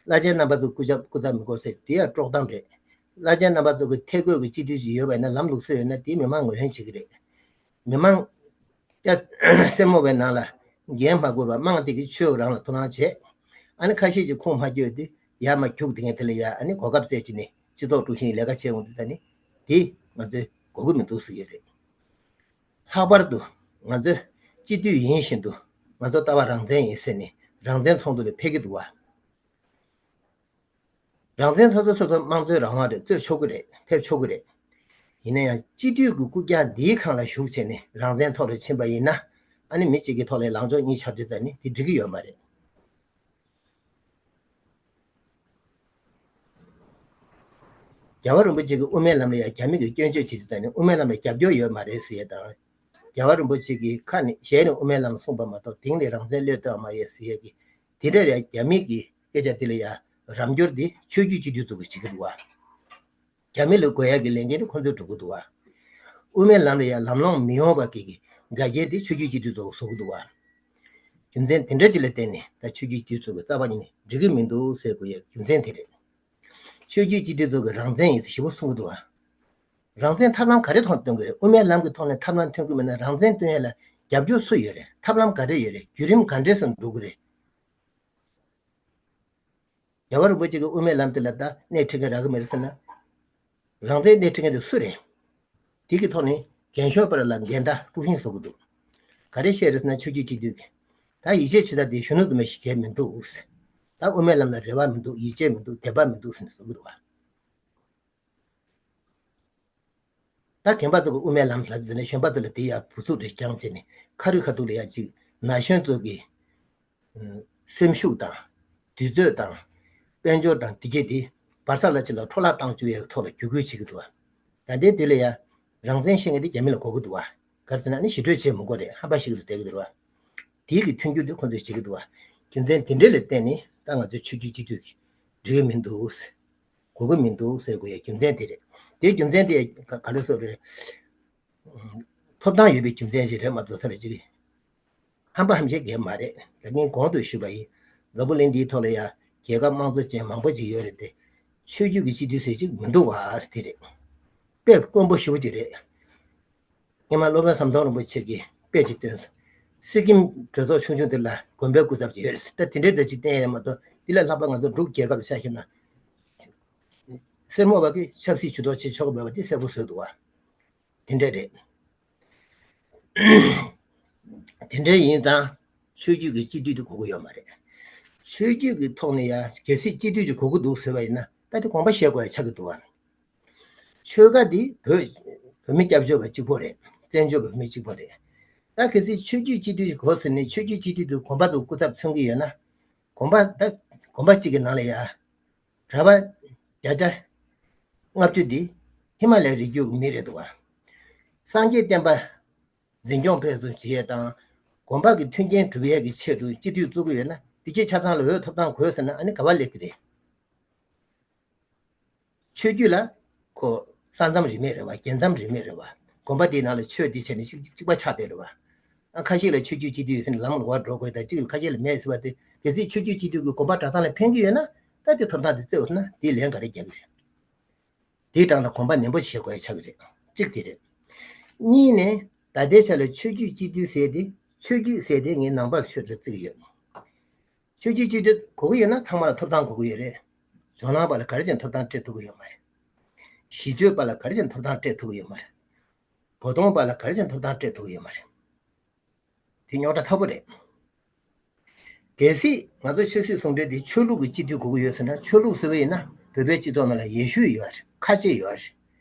བླ་ཆེན་རྣམ་པ་ཚོ་སྐུ་ཚབ་སྐུ་ཚབ་མི་དགོས་ཟེར་དེ་ཡ་དཀྲོག་གཏམ་རེད། བླ་ཆེན་རྣམ་པ་ཚོ་གི་ཐད་བསྐོས་ཀྱི་སྤྱི་འཐུས་ཅིག་ཡོད་པ་ཡིན་ན་ལམ་ལུགས་སྲོལ་ཡོད་ན་དེ་མི་མང་ངོས་ལེན་བྱེད་ཀྱི་རེད། མི་མང་སྐྱ་སེར་མོ་བའི་ནང་ལ་འགན་མ་འཁུར་བར་དམངས་དེ་གི་ཆོས་རང་ལ་ཐུགས་སྣང་བྱེད། ཨ་ནི་ཁ་ཤས་ཀྱིས་ཁུངས་མ་བཅོལ་ཏེ་ཡར་མར་རྒྱུགས་དེ་ངས་དེ་ལ་ཡ་ཨ་ནི་གོ་སྐབས་བཙལ་བྱས་ནས་སྤྱི་ཚོགས་དཀྲུག་ཤིང་ལས་ཀ་བྱས་འོང་དུས་ད་ནི་དེ་ང་ཚོས་དགོས་ཀྱི་མི་འདུག་ཟེར་གྱི་རེད། ལྷག་པར་དུ་ང་ཚོས་སྤྱི་འཐུས་ཡིན་བཞིན་དུ་ང་ཚོ་ལྟ་བ་རང་བཙན་ཡིན་ཟེར་ནས་རང་བཙན་ཚོགས་འདུ་ལ་ཕེབས་ཀྱི་འདུག་བ། རང་བཙན་ཚོགས་འདུ་ཚོགས་ཚོགས་དམངས་གཙོའི་རང་དབང་རེད། རྩོད་ཆོག་གི་རེད། ཕེབས་ཆོག་གི་རེད། ཡིན་ན་ཡང་སྤྱི་འཐུས་ཀྱི་རྐུབ་བཀྱག་འདིའི་སྒང་ལ་ཞུགས་བྱས་ནས་རང་བཙན་ཐོག་ལ་ཕྱིན་པ་ཡིན་ན་ཨ་ནི་མི་གཅིག་གི་ཐོག་ལ་ལངས་ཕྱོགས་གཉིས་ཆགས་དུས་ད་ནི་དེ་འགྲིག་གི་ཡོད་མ་རེད། རྒྱལ་བ་རིན་པོ་ཆེ་གིས་དབུ་མའི་ལམ་ལ་ཡང་རྒྱ་མི་གིས་སྐྱོན་བརྗོད་བྱེད་དུས་ད་ནི་དབུ་མའི་ལམ་ལ་རྒྱབ་སྐྱོར་ཡོད་མ་རེད་ཟེར་ཡས་དང་། རྒྱལ་བ་རིན་པོ་ཆེ་གིས་ཁ་ནས་ཞལ་ནས་དབུ་མའི་ལམ་གསུངས་པ་མ་གཏོགས་དེང་ནས་རང་བཙན་བློས་གཏོང་མ་ཡོད་ཟེར་ཡས་ཀྱི་དེ་འདྲ་ལ་རྒྱ་མི་གི་སྐད་ཆ་དེ་ལ་ཡང་རམ་འགྱུར་དེ་ཆོས་བརྒྱུད་སྤྱི་འཐུས་ཚོ་གིས་བྱེད་ཀྱི་འདུག་བ། རྒྱ་མི་ལ་དགོས་ཡག་གི་ལས་འགན་དེ་ཁོ་ཚོས་སྒྲུབ་ཀྱི་འདུག་བ། དབུ་མའི་ལམ་ལ་ཡང་ལམ་ལྷོང་མི་ཡོང་བ་གི་གི་འགལ་རྐྱེན་དེ་ཆོས་བརྒྱུད་སྤྱི་འཐུས་ཚོ་གིས་བཟོ་གི་འདུག་བ། རྒྱུ་མཚན་དེ་འདྲ་ཅིག་ལ་བརྟེན་ནས་ད་ཆོས་བརྒྱུད་སྤྱི་འཐུས་ཚོ་གིས་རྩ་བ་ཉིད་ནས་འགྲིག་གི་མི་འདུག་ཟེར་དགོས་ཡག་རྒྱུ་མཚན་དེ་རེད། ཆོས་བརྒྱུད་སྤྱི་འཐུས་ཚོ་གིས་རང་བཙན་ཡིན་ཟེར་ཞེ་པོ་གསུང་གི་འདུག་བ། རང་བཙན་ཐབས་ལམ་ག་རེ་ཐོག་ནས་སྟོན་གི་རེད། དབུ་མའི་ལམ་གྱི་ཐོག་ནས་ཐབས་ལམ་སྟོན་གི་མེད་ན་རང་བཙན་སྟོན་ཡ་ལ་རྒྱབ་སྐྱོར་སུ་ཡོད་རེད། ཐབས་ལམ་ག་རེ་ཡོད་རེད། བརྒྱུད་རིམ་ག་འདྲས་སུ་འགྲོ་གི་རེད། རྒྱལ་བ་རིན་པོ་ཆེ་གིས་དབུ་མའི་ལམ་དེ་ལ་ད་སྣེ་ཁྲིད་མཁན་རག་གི་མེད་རེད་ཟེར་ན། རང་བཙན་སྣེ་ཁྲིད་མཁན་དེ་སུ་རེད། དེ་གི་ཐོག་ནས་རྒན་ཤོས་པ་ལ་འགལ་ཟླ་དཀྲུག་ཤིང་བཟོ་གི་འདུག་ག་རེ་བཤད་རེད་ཟེར་ན་ཆོས་བརྒྱུད་སྤྱི་འཐུས་ཀྱིས་ད་ཡིད་ཆེས་བྱེད་ས་དེ་གཞོན་ནུ་དུ་མ་ཞིག་གས་མི་འདུག་ད་དབུ་མའི་ལམ་ལ་རེ་བ་མི་འདུག་ཡིད་ཆེས་མི་འདུག་དད་པ་མི་འདུག་ཟེར་ནས་བཟོ་གི་འདུག་བ། ད་རྒན་པ་ཚོ་གི་དབུ་མའི་ལམ་ཟེར་ནས་གཞོན་པ་ཚོ་ལ་དེ་ཡ་བུ་ཚུགས་རེ་བསྐྱངས་བྱས་ནས་ཁ་རི་ཁ་ཐུག་ལ་ཡ་གཅིག་ན་གཞོན་ཚོ་གི་སེམས་ཤུགས་དང་། དུས་ཚོད་དང་། དཔལ་འབྱོར་དང་དེ་གྱད་དེ་བར་ས་ལ་ཅི་ལ་འཕྲོ་བརླག་བཏང་བཅུག་ཡའི་ཐོག་ལ་བརྒྱུད་སྐུལ་བྱེད་ཀྱི་འདུག་བ། ད་ལྟའི་དུས་ལ་ཡ་རང་བཙན་བཤད་མཁན་དེ་རྒྱ་མི་ལ་གོ་གི་འདུག་བ། ག་རེ་ཟེར་ན་ནི་ཞི་གྲོས་བྱེད་མི་དགོས་རེད། ཧམ་པ་ཞིག་ཏུ་བསྡད་ཀྱི་འདུག་བ། དེའི་གི་མཐུན་འགྱུར་དེ་ཁོ་ཚོས་བྱེད་ཀྱི་འདུག་བ། རྒྱུ་མཚན་དེ་འདྲ་ལ་བརྟེན་ནས་ད་ང་ཚོའི་ཆོས་བརྒྱུད་སྤྱི་འཐུས་ཀྱི་འགྲིག་གི་མི་འདུག་གོ་གི་མི་འདུག་ཟེར་དགོས་ཡ་རྒྱུ་མཚན་དེ་རེད། དེའི་རྒྱུ་མཚན་དེ་ག་ག་ལེར་སོགས་རེད། ཐོབ་ཐང་ཡོད་པའི་རྒྱུ་མཚན་ཞིག་རེད་མ་གཏོགས་ས་རེད་ཅིག་ཧམ་པ་ཧམ་བཤད་གས་མ་རེད། ད་ངས་གོང་དུ་ཞུས་པ་ཡིན། འཛམ་བུ་གླིང་འདིའི་ཐོག་ལ་ཡ་རྒྱལ་ཁབ་དམངས་གཙོ་ཅན་མང་པོ་ཅིག་ཡོད་རེད་དེ། ཆོས་བརྒྱུད་ཀྱི་སྤྱི་འཐུས་ཟེར་ཅིག་མི་འདུག་བ་དེ་རེད། དཔེ་དཀོན་པོ་ཞེ་པོ་ཅིག་རེད། སྔོན་མ་སློབ་དཔོན་ཟམ་གདོང་རིན་པོ་ཆེ་གིས་དཔེ་ཅིག་སྟོན་སོང་། སི་ཀིམ་གྲོས་ཚོགས་ཆུང་ཆུང་དེ་ལ་དགོན་པའི་སྐུ་ཚབ་ཅིག་ཡོད་རེད། ད་དེ་འདྲའི་འདྲ་ཅིག་བསྟན་ཡ་མ་གཏོགས་དེ་ལས་ལྷག་པ་ང་ཚོ་འབྲུག་རྒྱལ་ཁབ་ལ་ཆ་བཞག་ན། སེར་མོ་བ་གིས་ཆབ་སྲིད་ཇུས་གཏོགས་བྱེད་ཆོག་གི་མེད་པ་དེ་གསལ་པོ་བཟོས་འདུག་བ། དེ་འདྲ་རེད། དེ་འདྲ་ཡིན་ཙང་ཆོས་བརྒྱུད་ཀྱི་སྤྱི་འཐུས་དེ་དགོས་ཀྱི་ཡོད་མ་རེད། ཆོས་བརྒྱུད་ཀྱི་ཐོག་ནས་ཡང་གལ་སྲིད་སྤྱི་འཐུས་ཅིག་དགོས་ཀྱི་འདུག་ཟེར་བ་ཡིན་ན་ད་དེ་དགོངས་པ་བཞེས་དགོས་ཡ་ཆགས་ཀྱི་འདུག་བ། ཆོལ་ཁ་འདི་བོད་བོད་མི་སྐྱབས་བཅོལ་བ་གཅིག་པོ་རེད། བཙན་བྱོལ་བ་མི་གཅིག་པོ་རེད། ད་གལ་སྲིད་ཆོས་བརྒྱུད་སྤྱི་འཐུས་ཅིག་དགོས་ཟེར་ནས་ཆོས་བརྒྱུད་སྤྱི་འཐུས་དེ་དགོན་པ་དང་སྐུ་ཚབ་མཚོན་གྱི་ཡོད་ན། དགོན་པ་ད་དགོན་པ་གཅིག་གི་ནང་ལ་ཡ། གྲྭ་པ་བརྒྱ་ཆ་ལྔ་བཅུ་འདི་ཧི་མ་ལའི་རི་རྒྱུད་ཀྱི་མི་རེད་འདུག་བ། སངས་རྒྱས་བསྟན་པ་འཛིན་སྐྱོང་སྤེལ་གསུམ་བྱེད་ཡས་དང་། དགོན་པ་གི་མཐུན་རྐྱེན་སྒྲུབ་ཡས་ཀྱི་ཆེད་དུ་སྤྱི་འཐུས་བཙུགས་ཀྱི་ཡོད་ན་དེ་གྱད་ཆ་ཚང་ལ་འོས་ཐོབ་ཐང་དགོས་ཟེར་ན་ཨ་ནི་ག་པར་སླེབས་ཀྱི་རེད། ཆོས་བརྒྱུད་ལ་ཁོ་ས་མཚམས་རིས་མེད་རེད་བ། རྒྱལ་མཚམས་རིས་མེད་རེད་བ། དགོན་པ་དེའི་ནང་ལ་ཆོས་དེ་བྱས་ནས་གཅིག་གཅིག་པ་ཆགས་བསྡད་རེད་བ། ཨ་ཁ་ཤས་ལ་ཆོས་བརྒྱུད་སྤྱི་འཐུས་ཡོད་ཟེར་ནས་ལམ་ལ་བར་འགྲོ་དགོས་དང་གཅིག་ལ་ཁ་ཤས་ལ་མེད་ཟེར་བ་དེ་གལ་སྲིད་ཆོས་བརྒྱུད་སྤྱི་འཐུས་ཀྱི་དགོན་པ་གྲྭ་ཚང་ལ་ཕན་གྱི་ཡོད་ན་ད་དེ་ཐོབ་ཐང་དེ་བཙལ་འོང་ན་དེའི་ལན་ག་རེ་རྒྱག་གི་རེད། དེའི་གྲངས་ལ་གོམ་པ་ནན་པོ་བྱེད་དགོས་ཡ་ཆགས་ཀྱི་རེད། གཅིག་དེ་རེད། གཉིས་ནས་ད་ལྟའི་ཆ་ལ་ཆོས་བརྒྱུད་སྤྱི་འཐུས་ཟེར་དེ་ཆོས་བརྒྱུད་ཟེར་དེ་ངས་ནང་པ་ཆོས་ལ་བརྩི་གི་ཡོད། ཆོས་བརྒྱུད་སྤྱི་འཐུས་དགོས་ཀྱི་ཡོད་ན་ཚང་མ་ལ་ཐོབ་ཐང་དགོས་ཀྱི་ཡོད་རེད། ཇོ་ནང་པ་ལ་ག་རེ་བྱས་ནས་ཐོབ་ཐང་སྤྲད་ཐུབ་ཀྱི་ཡོད་མ་རེད། གཞིས་བྱེས་པ་ལ་ག་རེ་བྱས་ནས་ཐོབ་ཐང་སྤྲད་ཐུབ་ཀྱི་ཡོད་མ་རེད། བོ་དོང་པ་ལ་ག་རེ་བྱས་ནས་ཐོབ་ཐང་སྤྲད་ཐུབ་ཀྱི་ཡོད་མ་རེད། དེ་རྙོག་དྲ་ཚ་པོ་རེད། གལ་སྲིད་ང་ཚོ་ཆོས་སྲིད་ཟུང་འབྲེལ་དེ་ཆོས་ལུགས་ཀྱི་སྤྱི་འཐུས་དགོས་ཀྱི་ཡོད་ཟེར་ན་ཆོས་ལུགས་ཟེར་བ་ཡིན་ན་བོད་པའི་སྤྱི་ཚོགས་ནང་ལ་ཡེ་ཤུ་ཡོད་རེད། ཁ་ཆེ་ཡོད་རེད།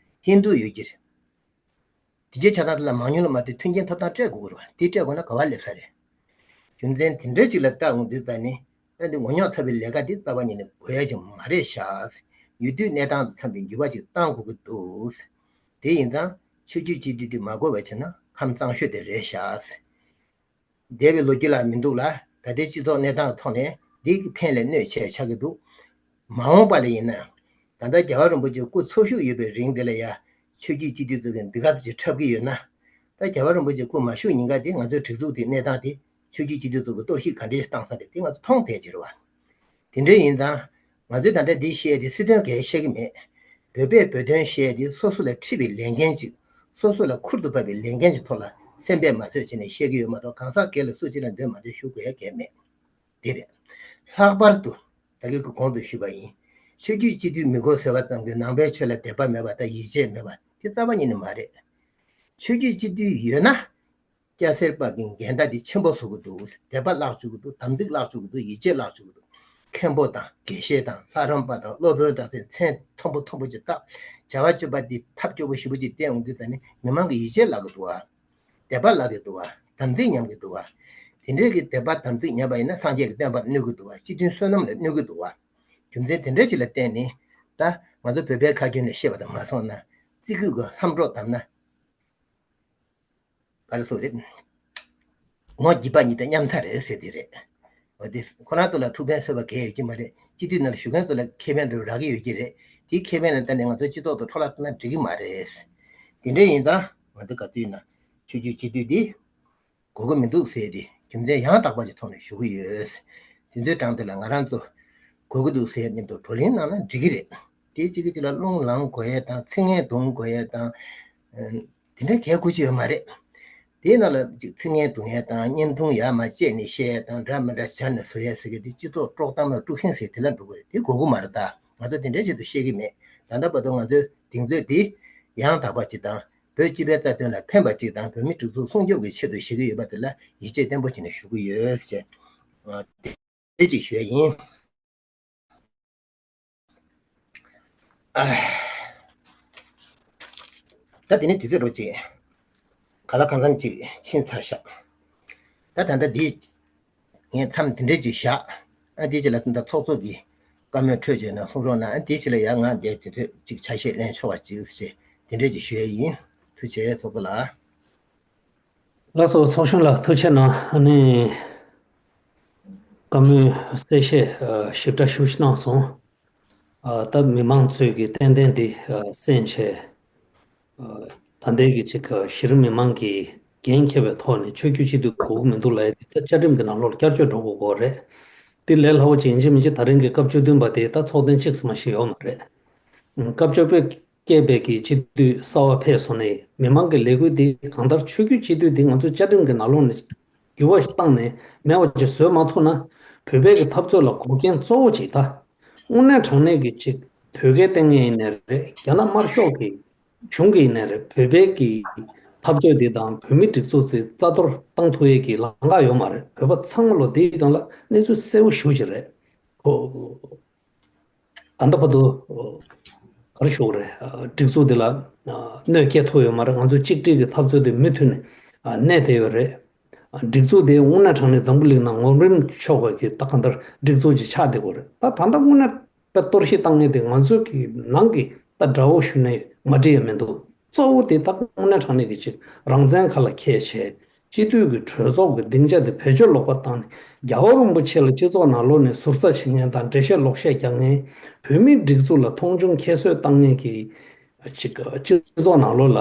ཧིན་དུ་ཡོད་ཀྱི་རེད། དེ་རྗེས་ཆ་ཚང་དེ་ལ་མང་ཉུང་ལ་མ་ལྟོས་མཐུན་རྐྱེན་ཐོབ་ཐང་སྤྲད་དགོས་ཀྱི་རེད་བ། དེ་སྤྲད་དགོས་ན་ག་པར་སླེབས་ས་རེད། རྒྱུ་མཚན་དེ་འདྲ་ཅིག་ལ་བལྟ་འོང་དུས་ཙ་ནི་ཨ་འདི་ངོ་རྙོག་ཚ་བའི་ལས་ཀ་འདི་རྩ་བ་ཉིད་ནས་དགོས་ཡ་ཅིག་མ་རེད་ཤག་ཡུལ་དུས་གནས་སྟངས་དང་འཚམས་པའི་འགྱུར་བ་ཅིག་གཏང་དགོས་ཀྱི་འདུག་དེ་ཡིན་ཙང་ཆོས་བརྒྱུད་སྤྱི་འཐུས་འདི་མ་དགོས་པ་བྱས་ན་ཁམས་གཙང་ཤོས་དེ་རེད་ཤག་འདས་པའི་ལོ་རྒྱུས་ལ་མི་འདུག་ལ། ད་ལྟའི་སྤྱི་ཚོགས་གནས་སྟངས་ཐོག་ནས་འདི་གི་ཕན་ལས་གནོད་ཆེ་ཆགས་ཀྱི་འདུག་མ་འོངས་པ་ལ་ཡིན་ན། ད་ལྟ་རྒྱལ་བ་རིན་པོ་ཆེ་སྐུ་འཚོ་བཞུགས་ཡོད་པའི་རིང་འདི་ལ་ཡ། ཆོས་བརྒྱུད་སྤྱི་འཐུས་ཚོ་གིས་འདི་ག་ཚོད་ཅིག་འཁྲབ་ཀྱི་ཡོད་ན། ད་རྒྱལ་བ་རིན་པོ་ཆེ་སྐུ་མ་བཞུགས་ཉིན་ཀ་དེ་ང་ཚོའི་སྒྲིག་འཛུགས་དེའི་གནས་སྟངས་དེ། ཆོས་བརྒྱུད་སྤྱི་འཐུས་ཚོ་གིས་གཏོར་བཤིག་ག་འདྲས་བཏང་ས་རེད་དེ་ང་ཚོ་མཐོང་བསྡད་ཀྱི་རེད་བ། དེ་འདྲ་ཡིན་ཙང་། ང་ཚོས་ད་ལྟ་འདི་བཤད་དེ་སྲིད་དོན་གང་བཤད་ཀྱི་མེད། བོད་པས་བོད་དོན་བཤད་དེ་སོ་སོ་ལ་འཁྲི་བའི་ལས་འགན་ཅིག་སོ་སོ་ལ་ཁུར་དུ་བབས་པའི་ལས་འགན་ཅིག་ཐོག་ལ་སེམས་པས་མ་བཟོད་བྱས་ནས་བཤད་ཀྱི་ཡོད་མ་གཏོགས་གང་ཟག་སྒེར་ལ་སུ་གཅིག་ལ་འདོད་མ་འདོད་ཞུ་དགོས་ཡ་གང་ཡང་མེད། དེ་རེད། ལྷག་པར་དུ་ད་གིན་གྱི་གོང་དུ་ཞུས་པ་ཡིན། ཆོས་བརྒྱུད་སྤྱི་འཐུས་མི་དགོས་ཟེར་བ་ཙམ་གྱིས་ནང་པའི་ཆོས་ལ་དད་པ་མེད་པ་དང་ཡིད་ཆེས་མེད་པ་དེ་རྩ་བ་ཉིད་ནས་མ་རེད། ཆོས་བརྒྱུད་སྤྱི་འཐུས་ཡོད་ན། སྐྱ་སེར་པ་གི་འགལ་ཟླ་དེ་ཆེན་པོ་བཟོ་གི་འདུག་དད་པ་བརླག་བཅུག་གི་འདུག་དམ་ཚིག་བརླག་བཅུག་གི་འདུག་ཡིད་ཆེས་བརླག་བཅུག་གི་འདུག་མཁན་པོ་དང་དགེ་བཤེས་དང་ལྷ་རམས་པ་དང་སློབ་དཔོན་དང་ཟེར་མཚན་མཐོན་པོ་མཐོན་པོ་ཅིག་བཏགས། བྱ་བ་སྤྱོད་པ་འདི་ཐབས་སྐྱོ་པོ་ཞེ་པོ་ཅིག་བསྟན་འོང་དུས་ད་ནི་མི་མང་གི་ཡིད་ཆེས་བརླག་གི་འདུག་བ། དད་པ་བརླག་གི་འདུག་བ། དམ་ཚིག་ཉམས་ཀྱི་འདུག་བ། དེ་འདྲའི་གི་དད་པ་དམ་ཚིག་ཉམས་པ་ཡིན་ན་སངས་རྒྱས་ཀྱི་བསྟན་པར་གནོད་ཀྱི་འདུག་བ། སྤྱི་མཐུན་བསོད་ནམས་ལ་གནོད་ཀྱི་འདུག་བ། རྒྱུ་མཚན་དེ་འདྲ་ཅིག་ལ་བརྟེན་ནས་ད་ང་ཚོ་བོད་པའི་ཁ་རྒྱུན་ནས་བཤད་པ་དང་མ་སོང་ན་ཙི་གུ་གི་ལྷམ་སྒྲོག་བསྡམས་ན། ག་རེ་ཟེར་རེད། ངོ་རྒྱུས་པ་ཉིད་དང་མཉམ་ཚ་རེད་ཟེར་དེ་རེད། འོ་དེ་ཁོ་རང་ཚོ་ལ་ཐུགས་ཕན་གསོས་པ་གང་ཡང་ཡོད་ཀྱི་མ་རེད། སྤྱི་འཐུས་ནང་ལ་ཞུགས་མཁན་ཚོ་ལ་ཁེ་ཕན་རེ་རག་གི་ཡོད་ཀྱི་རེད། དེའི་ཁེ་ཕན་ལ་བརྟེན་ནས་ང་ཚོ་སྤྱི་ཚོགས་དང་འཕྲོ་བརླག་བཏང་ན་འགྲིག་གི་མ་རེད། དེ་འདྲ་ཡིན་ཙང་ང་ཚོ་ག་དུས་ན་ཆོས་བརྒྱུད་སྤྱི་འཐུས་འདི་དགོས་ཀྱི་མི་འདུག་ཟེར་ཏེ་རྒྱུ་མཚན་ཡང་དག་པ་ཞིག་ཐོག་ནས་ཞུ་གི་ཡོད། དེ་ཚོའི་གྲངས་དེ་ལ་ང་རང་ཚོ་དགོས་ཀྱི་འདུག་ཟེར་མཉམ་དུ་བགྲོ་གླེང་གནང་ན་འགྲིག་གི་རེད། དེ་གཅིག་གི་གཅིག་ལ་རླུང་ལངས་དགོས་ཡས་དང་ཚིག་ངན་གཏོང་དགོས་ཡས་དང་། དེ་འདྲའི་གལ་དགོས་ཀྱི་ཡོད་མ་རེད། དེའི་ནང་ལ་ཅིག་ཚིག་ངན་གཏོང་ཡས་དང་བརྙན་ཐུང་ཡར་མར་བཅད་ནས་བཤད་ཡས་དང་འདྲ་མི་འདྲ་སྦྱར་ནས་བཟོ་ཡས་ཟེར་གི་དེ་སྤྱི་ཚོགས་དཀྲོག་གཏམ་ལ་དཀྲུག་ཤིང་ཟེར་དེ་ལ་འགྲོ་གི་རེད། དེ་དགོས་ཀྱི་མ་རེད། ད་ང་ཚོ་དེ་འདྲའི་ཆེད་དུ་བཤད་ཀྱི་མེད། ད་ལྟ་བར་དུ་ང་ཚོའི་གདེང་ཚོད་དེ་ཡང་དག་པ་ཅིག་དང་བོད་སྤྱི་པའི་རྩ་དོན་ལ་ཕན་པ་ཅིག་དང་བོད་མི་སྒྲིག་འཛུགས་སྲུང་སྐྱོབ་ཀྱི་ཆེད་དུ་བྱེད་ཀྱི་ཡོད་པ་དེ་ལ་ཡིད་ཆེས་བརྟན་པོ་བྱས་ནས་ཞུ་གི་ཡོད་ཅེས། དེ་ཅིག་ཞུ་ཡས་ཡིན། ཨ། ད་དེ་ནས་དུས་ཚོད་འགྲོ་ཅིག་ག་ལ་གང་འཚམ་ཅིག་ཕྱིན་ཚར་ཤག་ད་ད་ལྟ་འདི་ངས་མཚམས་དེ་འདྲས་ཅིག་བཞག་ཨ་འདི་ཅིག་ལ་ད་ལྟ་ཚོགས་གཙོ་གིས་བཀའ་མོལ་འཕྲོད་བྱས་ན་གསུང་རོགས་གནང་། ཨ་འདི་ཅིག་ལ་ཡང་ང་འདས་དུས་ཚོད་ཅིག་ཆ་ཤས་ལེན་ཆོག་པ་ཅིག་ཞེས་དེ་འདྲས་ཅིག་ཞུ་ཡས་ཡིན། ཐུགས་རྗེ་ཆེ་ཚོགས་གཙོ་ལགས། ལགས་སོ། ཚོགས་གཞོན་ལགས་ཐུགས་རྗེ་གནང་། ཨ་ནི་བཀའ་མོལ་གསལ་བཤད་ཨ་ཞིབ་ཕྲ་ཞུ་ཞིག་གནང་སོང་། ཨ་ད་མི་མང་ཚོས་ཀྱི་ཏན་ཏན་འདི་ཨ་གསན་བྱས། ཨ་ད་ལྟའི་གི་ཅིག་གཞི་རིམ་མི་མང་གི་འགན་འཁྱེར་བའི་ཐོག་ནས་ཆོས་བརྒྱུད་སྤྱི་འཐུས་དགོས་ཀྱི་མི་འདུག་ལབ་ཡ་འདི་ད་བཅའ་ཁྲིམས་ཀྱི་ནང་ལོགས་ལ་བསྐྱར་བཅོས་འགྲོ་དགོས་ཀྱི་རེད། འདི་ལས་སླ་བོ་ཅིག་ཡིན་གཅིག་མིན་གཅིག་ད་རིང་གི་སྐབས་བཅུ་བདུན་པ་དེ་ད་ཚོགས་ཐེངས་གཅིག་ཙམ་མ་ཞིག་ཡོད་མ་རེད། ཨ་སྐབས་བཅོ་བརྒྱད་པའི་གི་སྤྱི་འཐུས་གསར་པ་ཕེབས་སོང་ནས་མི་མང་གི་ལས་འགུལ་འདི་གང་ལྟར་ཆོས་བརྒྱུད་སྤྱི་འཐུས་འདི་ང་ཚོ་བཅའ་ཁྲིམས་ཀྱི་ནང་ལོགས་ནས་འགྱུར་བ་ཞིག་བཏང་ནས་མེད་པ་ཅིག་བཟོས་མ་ཐུབ་ན་བོད་པའི་གི་འཐབ་རྩོད་ལ་འགོག་རྐྱེན་གཙོ་བོ་ཅིག་ད་དངོས་གནས་དྲང་གནས་ཀྱི་ཅིག་དོལ་རྒྱལ་བསྟེན་མཁན་ཡིན་ནའི་རེད། རྒྱ་ནག་དམར་ཤོག་གི་གཞུང་གི་ཡིན་ནའི་རེད། བོད་པའི་གི་འཐབ་རྩོད་འདི་དང་བོད་མི་སྒྲིག་འཛུགས་ཚོས་རྩ་གཏོར་བཏང་ཐུབ་ཡས་ཀྱི་ལམ་ཁ་ཡོད་མ་རེད། བོད་པ་ཚང་མ་ལོ་འདིའི་སྒང་ལ་གནས་ཚུལ་གསལ་པོ་ཞེ་པོ་ཅིག་རེད། ཨོ། ད་ལྟ་བར་དུ་ག་རེ་ཞུ་དགོས་རེད། སྒྲིག་འཛུགས་འདི་ལ་གནོད་སྐྱེལ་ཐུབ་ཡོད་མ་རེད། ང་ཚོ་གཅིག་སྒྲིལ་གྱི་འཐབ་རྩོད་དེ་མུ་མཐུད་ནས་གནས་བསྡད་ཡོད་རེད། སྒྲིག་འཛུགས་དེ་དངོས་གནས་དྲང་གནས་འཛམ་བུ་གླིང་ནང་ངོམ་རིམ་ཆོག་པའི་གི་ད་གང་ལྟར་སྒྲིག་འཛུགས་ཅིག་ཆགས་བསྡད་ཡོད་རེད། ད་ད་ལྟ་དངོས་གནས་དཔེ་གཏོར་བཤིག་བཏང་མཁན་དེ་ང་ཚོ་གི་ནང་གི་ད་དགྲ་བོ་ཞུ་ནས་མ་འགྲིག་ཡ་མི་འདུག་གཙོ་བོ་དེ་ད་དངོས་གནས་དྲང་གནས་ཀྱི་ཅིག་རང་བཙན་ཁ་ལ་འཁྱེར་བྱས། སྤྱི་འཐུས་ཀྱི་གྲོས་ཚོགས་ཀྱི་སྡིངས་ཆ་དེ་བེད་སྤྱོད་ལོག་པ་བཏང་ནས་རྒྱལ་བ་རིན་པོ་ཆེ་ལ་སྤྱི་ཚོགས་ནང་ལོགས་ནས་ཟུར་ཟ་བྱེད་མཁན་དང་འགྲེལ་བཤད་ལོག་བཤད་རྒྱག་མཁན། བོད་མིའི་སྒྲིག་འཛུགས་ལ་མཐོང་ཆུང་ཁྱད་གསོད་བཏང་མཁན་གྱི་ཅིག་སྤྱི་ཚོགས་ནང་ལོགས་ལ་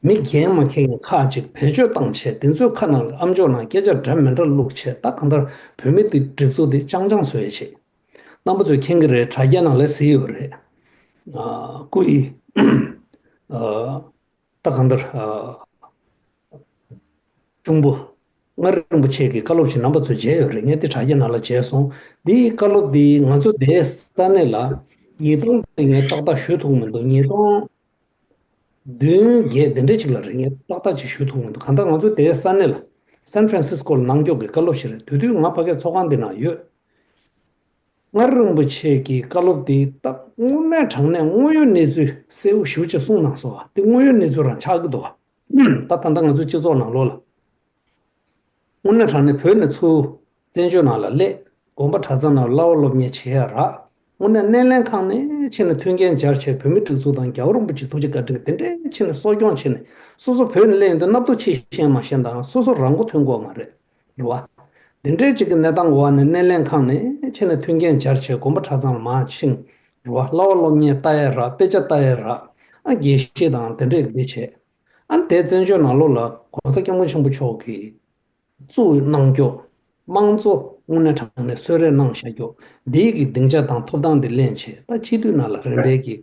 མི་རྒན་མ་མཁན་གྱི་ཁག་ཅིག་བེད་སྤྱོད་བཏང་བྱས། དེ་ཚོའི་ཁ་ནང་ལ་ཨ་མཆོག་ནང་སྐད་ཆ་འདྲ་མི་འདྲ་བླུགས་བྱས། ད་གང་ལྟར་བོད་མི་དེ་སྒྲིག་འཛུགས་དེ་ཅང་ཅང་བཟོས་བྱས། རྣམ་པ་ཚོས་མཁྱེན་གྱི་རེད། དྲ་རྒྱ་ནང་ལ་གཟིགས་ཡོད་རེད། ཨ་སྐུ་ཡི་ཨ་ད་གང་ལྟར་ཨ་གཅུང་པོ་མངའ་རིས་རིན་པོ་ཆེ་གི་བཀའ་སློབ་ཅིག་རྣམ་པ་ཚོས་མཇལ་ཡོད་རེད། ངས་དེ་དྲ་རྒྱ་ནང་ལ་མཇལ་སོང་། འདིའི་བཀའ་སློབ་འདི་ང་ཚོ་འདིའི་ས་གནས་ལ་ཉིས་སྟོང་དེ་ངས་ཏག་ཏག་ཞུ་ཐུབ་མི་འདུག་ཉིས་སྟོང་བདུན་བརྒྱད་དེ་འདྲ་ཅིག་ལ་རེད། ངས་ཏག་ཏག་ཅིག་ཞུ་ཐུབ་མི་འདུག་གང་ལྟར་ང་ཚོ་དེའི་ས་གནས་ལ་སན་ཧྥ་རན་སིས་ཀོ་ལ་གནང་སྐྱོབ་ཀྱི་བཀའ་སློབ་ཞིག་རེད། དེ་དུས་ང་ཕ་གིའི་ཚོགས་ཁང་འདི་ནང་ཡོད། མངའ་རིས་རིན་པོ་ཆེ་གི་བཀའ་སློབ་དེ་ད་དངོས་གནས་དྲང་གནས་དངོས་ཡོད་གནས་ཚུལ་གསལ་པོ་ཞེ་པོ་ཅིག་གསུངས་གནང་སོང་བ། དེ་དངོས་ཡོད་གནས་ཚུལ་རང་ཆགས་ཀྱི་འདུག་བ། ད་ད་ལྟ་ང་ཚོ་སྤྱི་ཚོགས་ནང་ལོགས་ལ། དངོས་གནས་དྲང་གནས་བོད་ནས་ཚུར་བཙན་བྱོལ་ནང་ལ་སླེབས། དགོན་པ་གྲྭ་ཚང་ནང་གླ་བ་སློབ་གཉེར་བྱེད་ཡ་རག་དངོས་གནས་སྣེ་ལེན་ཁང་ནས་ཕྱིན་ནས་མཐུན་རྐྱེན་སྦྱར་བྱས། བོད་མི་སྒྲིག་འཛུགས་དང་རྒྱལ་བ་རིན་པོ་ཆེ་ཐུགས་རྗེ་བཀའ་དྲིན་དེ་འདྲའི་ཕྱིན་ནས་གསོ་སྐྱོང་བྱས་ནས། སོ་སོ་བོད་ནས་སླེབས་ཡོང་དུས་སྣབས་ཏོ་ཕྱིས་ཤེས་མ་ཤེས་དང་། སོ་སོ་རང་མགོ་ཐོན་དགོས་མ་རེད། རེད་བ། འདི་འདྲའི་ཅིག་གི་གནས་སྟངས་འོག་ནས་སྣེ་ལེན་ཁང་ནས་ཕྱིན་ནས་མཐུན་རྐྱེན་སྦྱར་བྱས་དགོན་པ་གྲྭ་ཚང་ལ་མར་ཕྱིན། རེད་བ། གླ་བ་སློབ་གཉེར་ལྟ་ཡས་རག་དཔེ་ཆ་ལྟ་ཡས་རག་ཨ་དགེ་བཤེས་དང་དེ་འདྲས་འདི་བྱས། ཨ་དེ་བཙན་བྱོལ་ནང་ལོགས་ལ་༸གོང་ས་༸སྐྱབས་མགོན་ཆེན་པོ་མཆོག་གིས་བཙུགས་གནང་སྐྱོབ། དམངས་གཙོ་དངོས་གནས་དྲང་གནས་གསོལ་རས་གནང་བཞག་སྐྱོབ། འདིའི་གི་སྡིངས་ཆ་དང་ཐོབ་ཐང་འདི་ལེན་བྱས། ད་སྤྱི་འཐུས་ནང་ལ་རིམ་པས་ཀྱི་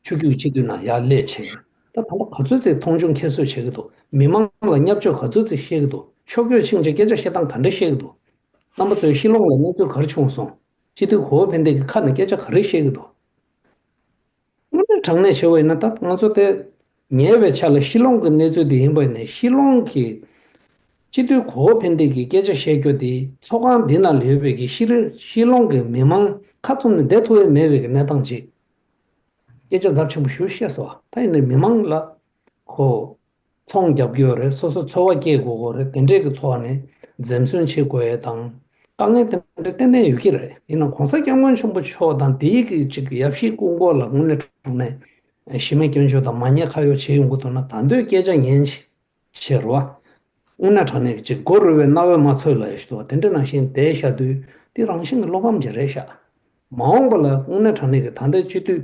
ཆོས་བརྒྱུད་སྤྱི་འཐུས་ནང་ཡར་སླེབས་བྱས། ད་ད་ལྟ་ག་ཚོད་ཅིག་མཐོང་ཆུང་ཁྱད་གསོད་བྱེད་ཀྱི་འདུག་མི་མང་ལ་བརྙས་བཅོས་ག་ཚོད་ཅིག་བཤད་ཀྱི་འདུག་ཕྱོགས་བསྐྱོད་ཕྱིན་བྱས་སྐད་ཆ་བཤད་སྟངས་ག་འདྲ་བཤད་ཀྱི་འདུག་རྣམ་པ་ཚོས་ཤི་ལོང་ལ་གནས་ཚུལ་ག་རེ་བྱུང་སོང་། སྤྱི་འཐུས་གོ་བོ་ཕན་བདེ་གི་ཁ་ནས་སྐད་ཆ་ག་རེ་བཤད་ཀྱི་འདུག་དངོས་གནས་དྲང་གནས་བྱས་པ་ཡིན་ན། ད་ང་ཚོ་དེ་ཉེ་བའི་ཆར་ལ་ཤི་ལོང་གི་གནས་ཚུལ་དེ་ཡིན་པ་ཡིན་ན། ཤི་ལོང་གི་སྤྱི་འཐུས་གོ་བོ་ཕན་བདེ་གི་སྐད་ཆ་བཤད་རྒྱུ་དེ་ཚོགས་ཁང་འདི་ནང་ལ་ཡོད་པའི་གི་ཤི་རི་ཤི་ལོང་གི་མི་མང་ཁ་བཙུམ་ནས་བསྡད་ཐུབ་ཡ་མེད་པའི་གི་གནས་སྟངས་ཅིག་སྐད་ཆ་ཚབས་ཆེན་པོ་ཞེ་པོ་བཤད་སོང་བ། ད་ཡིན་ནའི་མི་མང་ལ་ཁོ་ཚོང་རྒྱབ་ཀྱི་ཡོད་རེད། སོ་སོ་འཚོ་བ་སྐྱེལ་དགོས་ཀྱི་རེད། དེ་འདྲས་ཀྱི་ཐོག་ནས་འཛེམ་ཟོན་བྱེད་དགོས་ཡས་དང་། དཀའ་ངལ་དེ་འདྲ་ཏན་ཏན་ཡོད་ཀྱི་རེད། ཡིན་ནའང་༸གོང་ས་༸སྐྱབས་མགོན་ཆེན་པོ་མཆོག་དང་དེའི་གི་ཅིག་ཡབ་གཞིས་སྐུ་འཁོར་ལ་དངོས་གནས་དྲང་གནས་གཞི་མེད་སྐྱོན་བརྗོད་དང་མ་ཉེས་ཁ་གཡོགས་བྱེད་ཡོང་གི་འདུག་ན། ད་དུང་སྐད་ཆ་ཉན་ཆེ་ཆེ་རུ་བ། དངོས་གནས་དྲང་གནས་ཀྱི་ཅིག་མགོ་རུལ་བའི་རྣ་བས་མ་ཚོར་ལབ་ཡ་ཞིག་འདུག་བ། དེ་འདྲ་ནང་བཞིན་བསྡད་བཞག་དུས་དེ་རང་བཞིན་གྱི་བློ་ཕམ་ཅིག་རེད་ཤག་མ་འོངས་པ་ལ་དངོས་གནས་དྲང་གནས་ཀྱི་ད་ལྟའི་སྤྱི་འཐུས་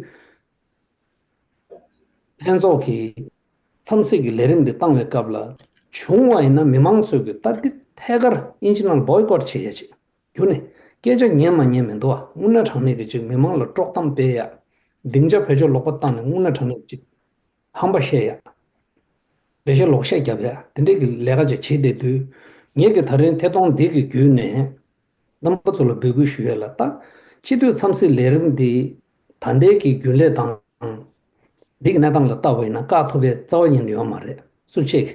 ལྷན་ཚོགས་ཀྱི་འཚམས་གཟིགས་ཀྱི་ལས་རིམ་འདི་བཏང་བའི་སྐབས་ལ་བྱུང་བ་ཡིན་ན། མི་མང་ཚོས་ཀྱི་ད་འདི་ཐད་ཀར་ཨིན་ཇི་ནང་བོའི་ཀོཊ་བྱེད་ཡ་ཅིག་རྒྱུ་ནས་སྐད་ཆ་ཉན་མ་ཉན་མི་འདུག་བ། དངོས་གནས་དྲང་གནས་ཀྱི་ཅིག་མི་མང་ལ་དཀྲོག་གཏམ་སྤེལ་ཡ། སྡིངས་ཆ་བེད་སྤྱོད་ལོག་པ་བཏང་ནས་དངོས་གནས་དྲང་གནས་ཀྱི་ཅིག་ཧམ་པ་བཤད་ཡ། འགྲེལ་བཤད་ལོག་བཤད་རྒྱབ་ཡ་དེ་འདྲས་ཀྱི་ལས་ཀ་ཅིག་བྱེད་བསྡད་དུས། ངེད་ཀྱིས་ད་རིང་ཐད་གཏོང་འདི་གི་བརྒྱུད་ནས་རྣམ་པ་ཚོ་ལ་འབོད་སྐུལ་ཞུ་ཡས་ལ། ད་སྤྱི་འཐུས་འཚམས་གཟིགས་ལས་རིམ་འདི་ད་ལྟའི་གི་རྒྱུན་ལས་དང་འདི་གི་གནས་སྟངས་ལ་བལྟ་བ་ཡིན་ན་བཀག་ཐུབ་པའི་རྩ་བ་ཉིད་ནས་ཡོད་མ་རེད། སུ་གཅིག་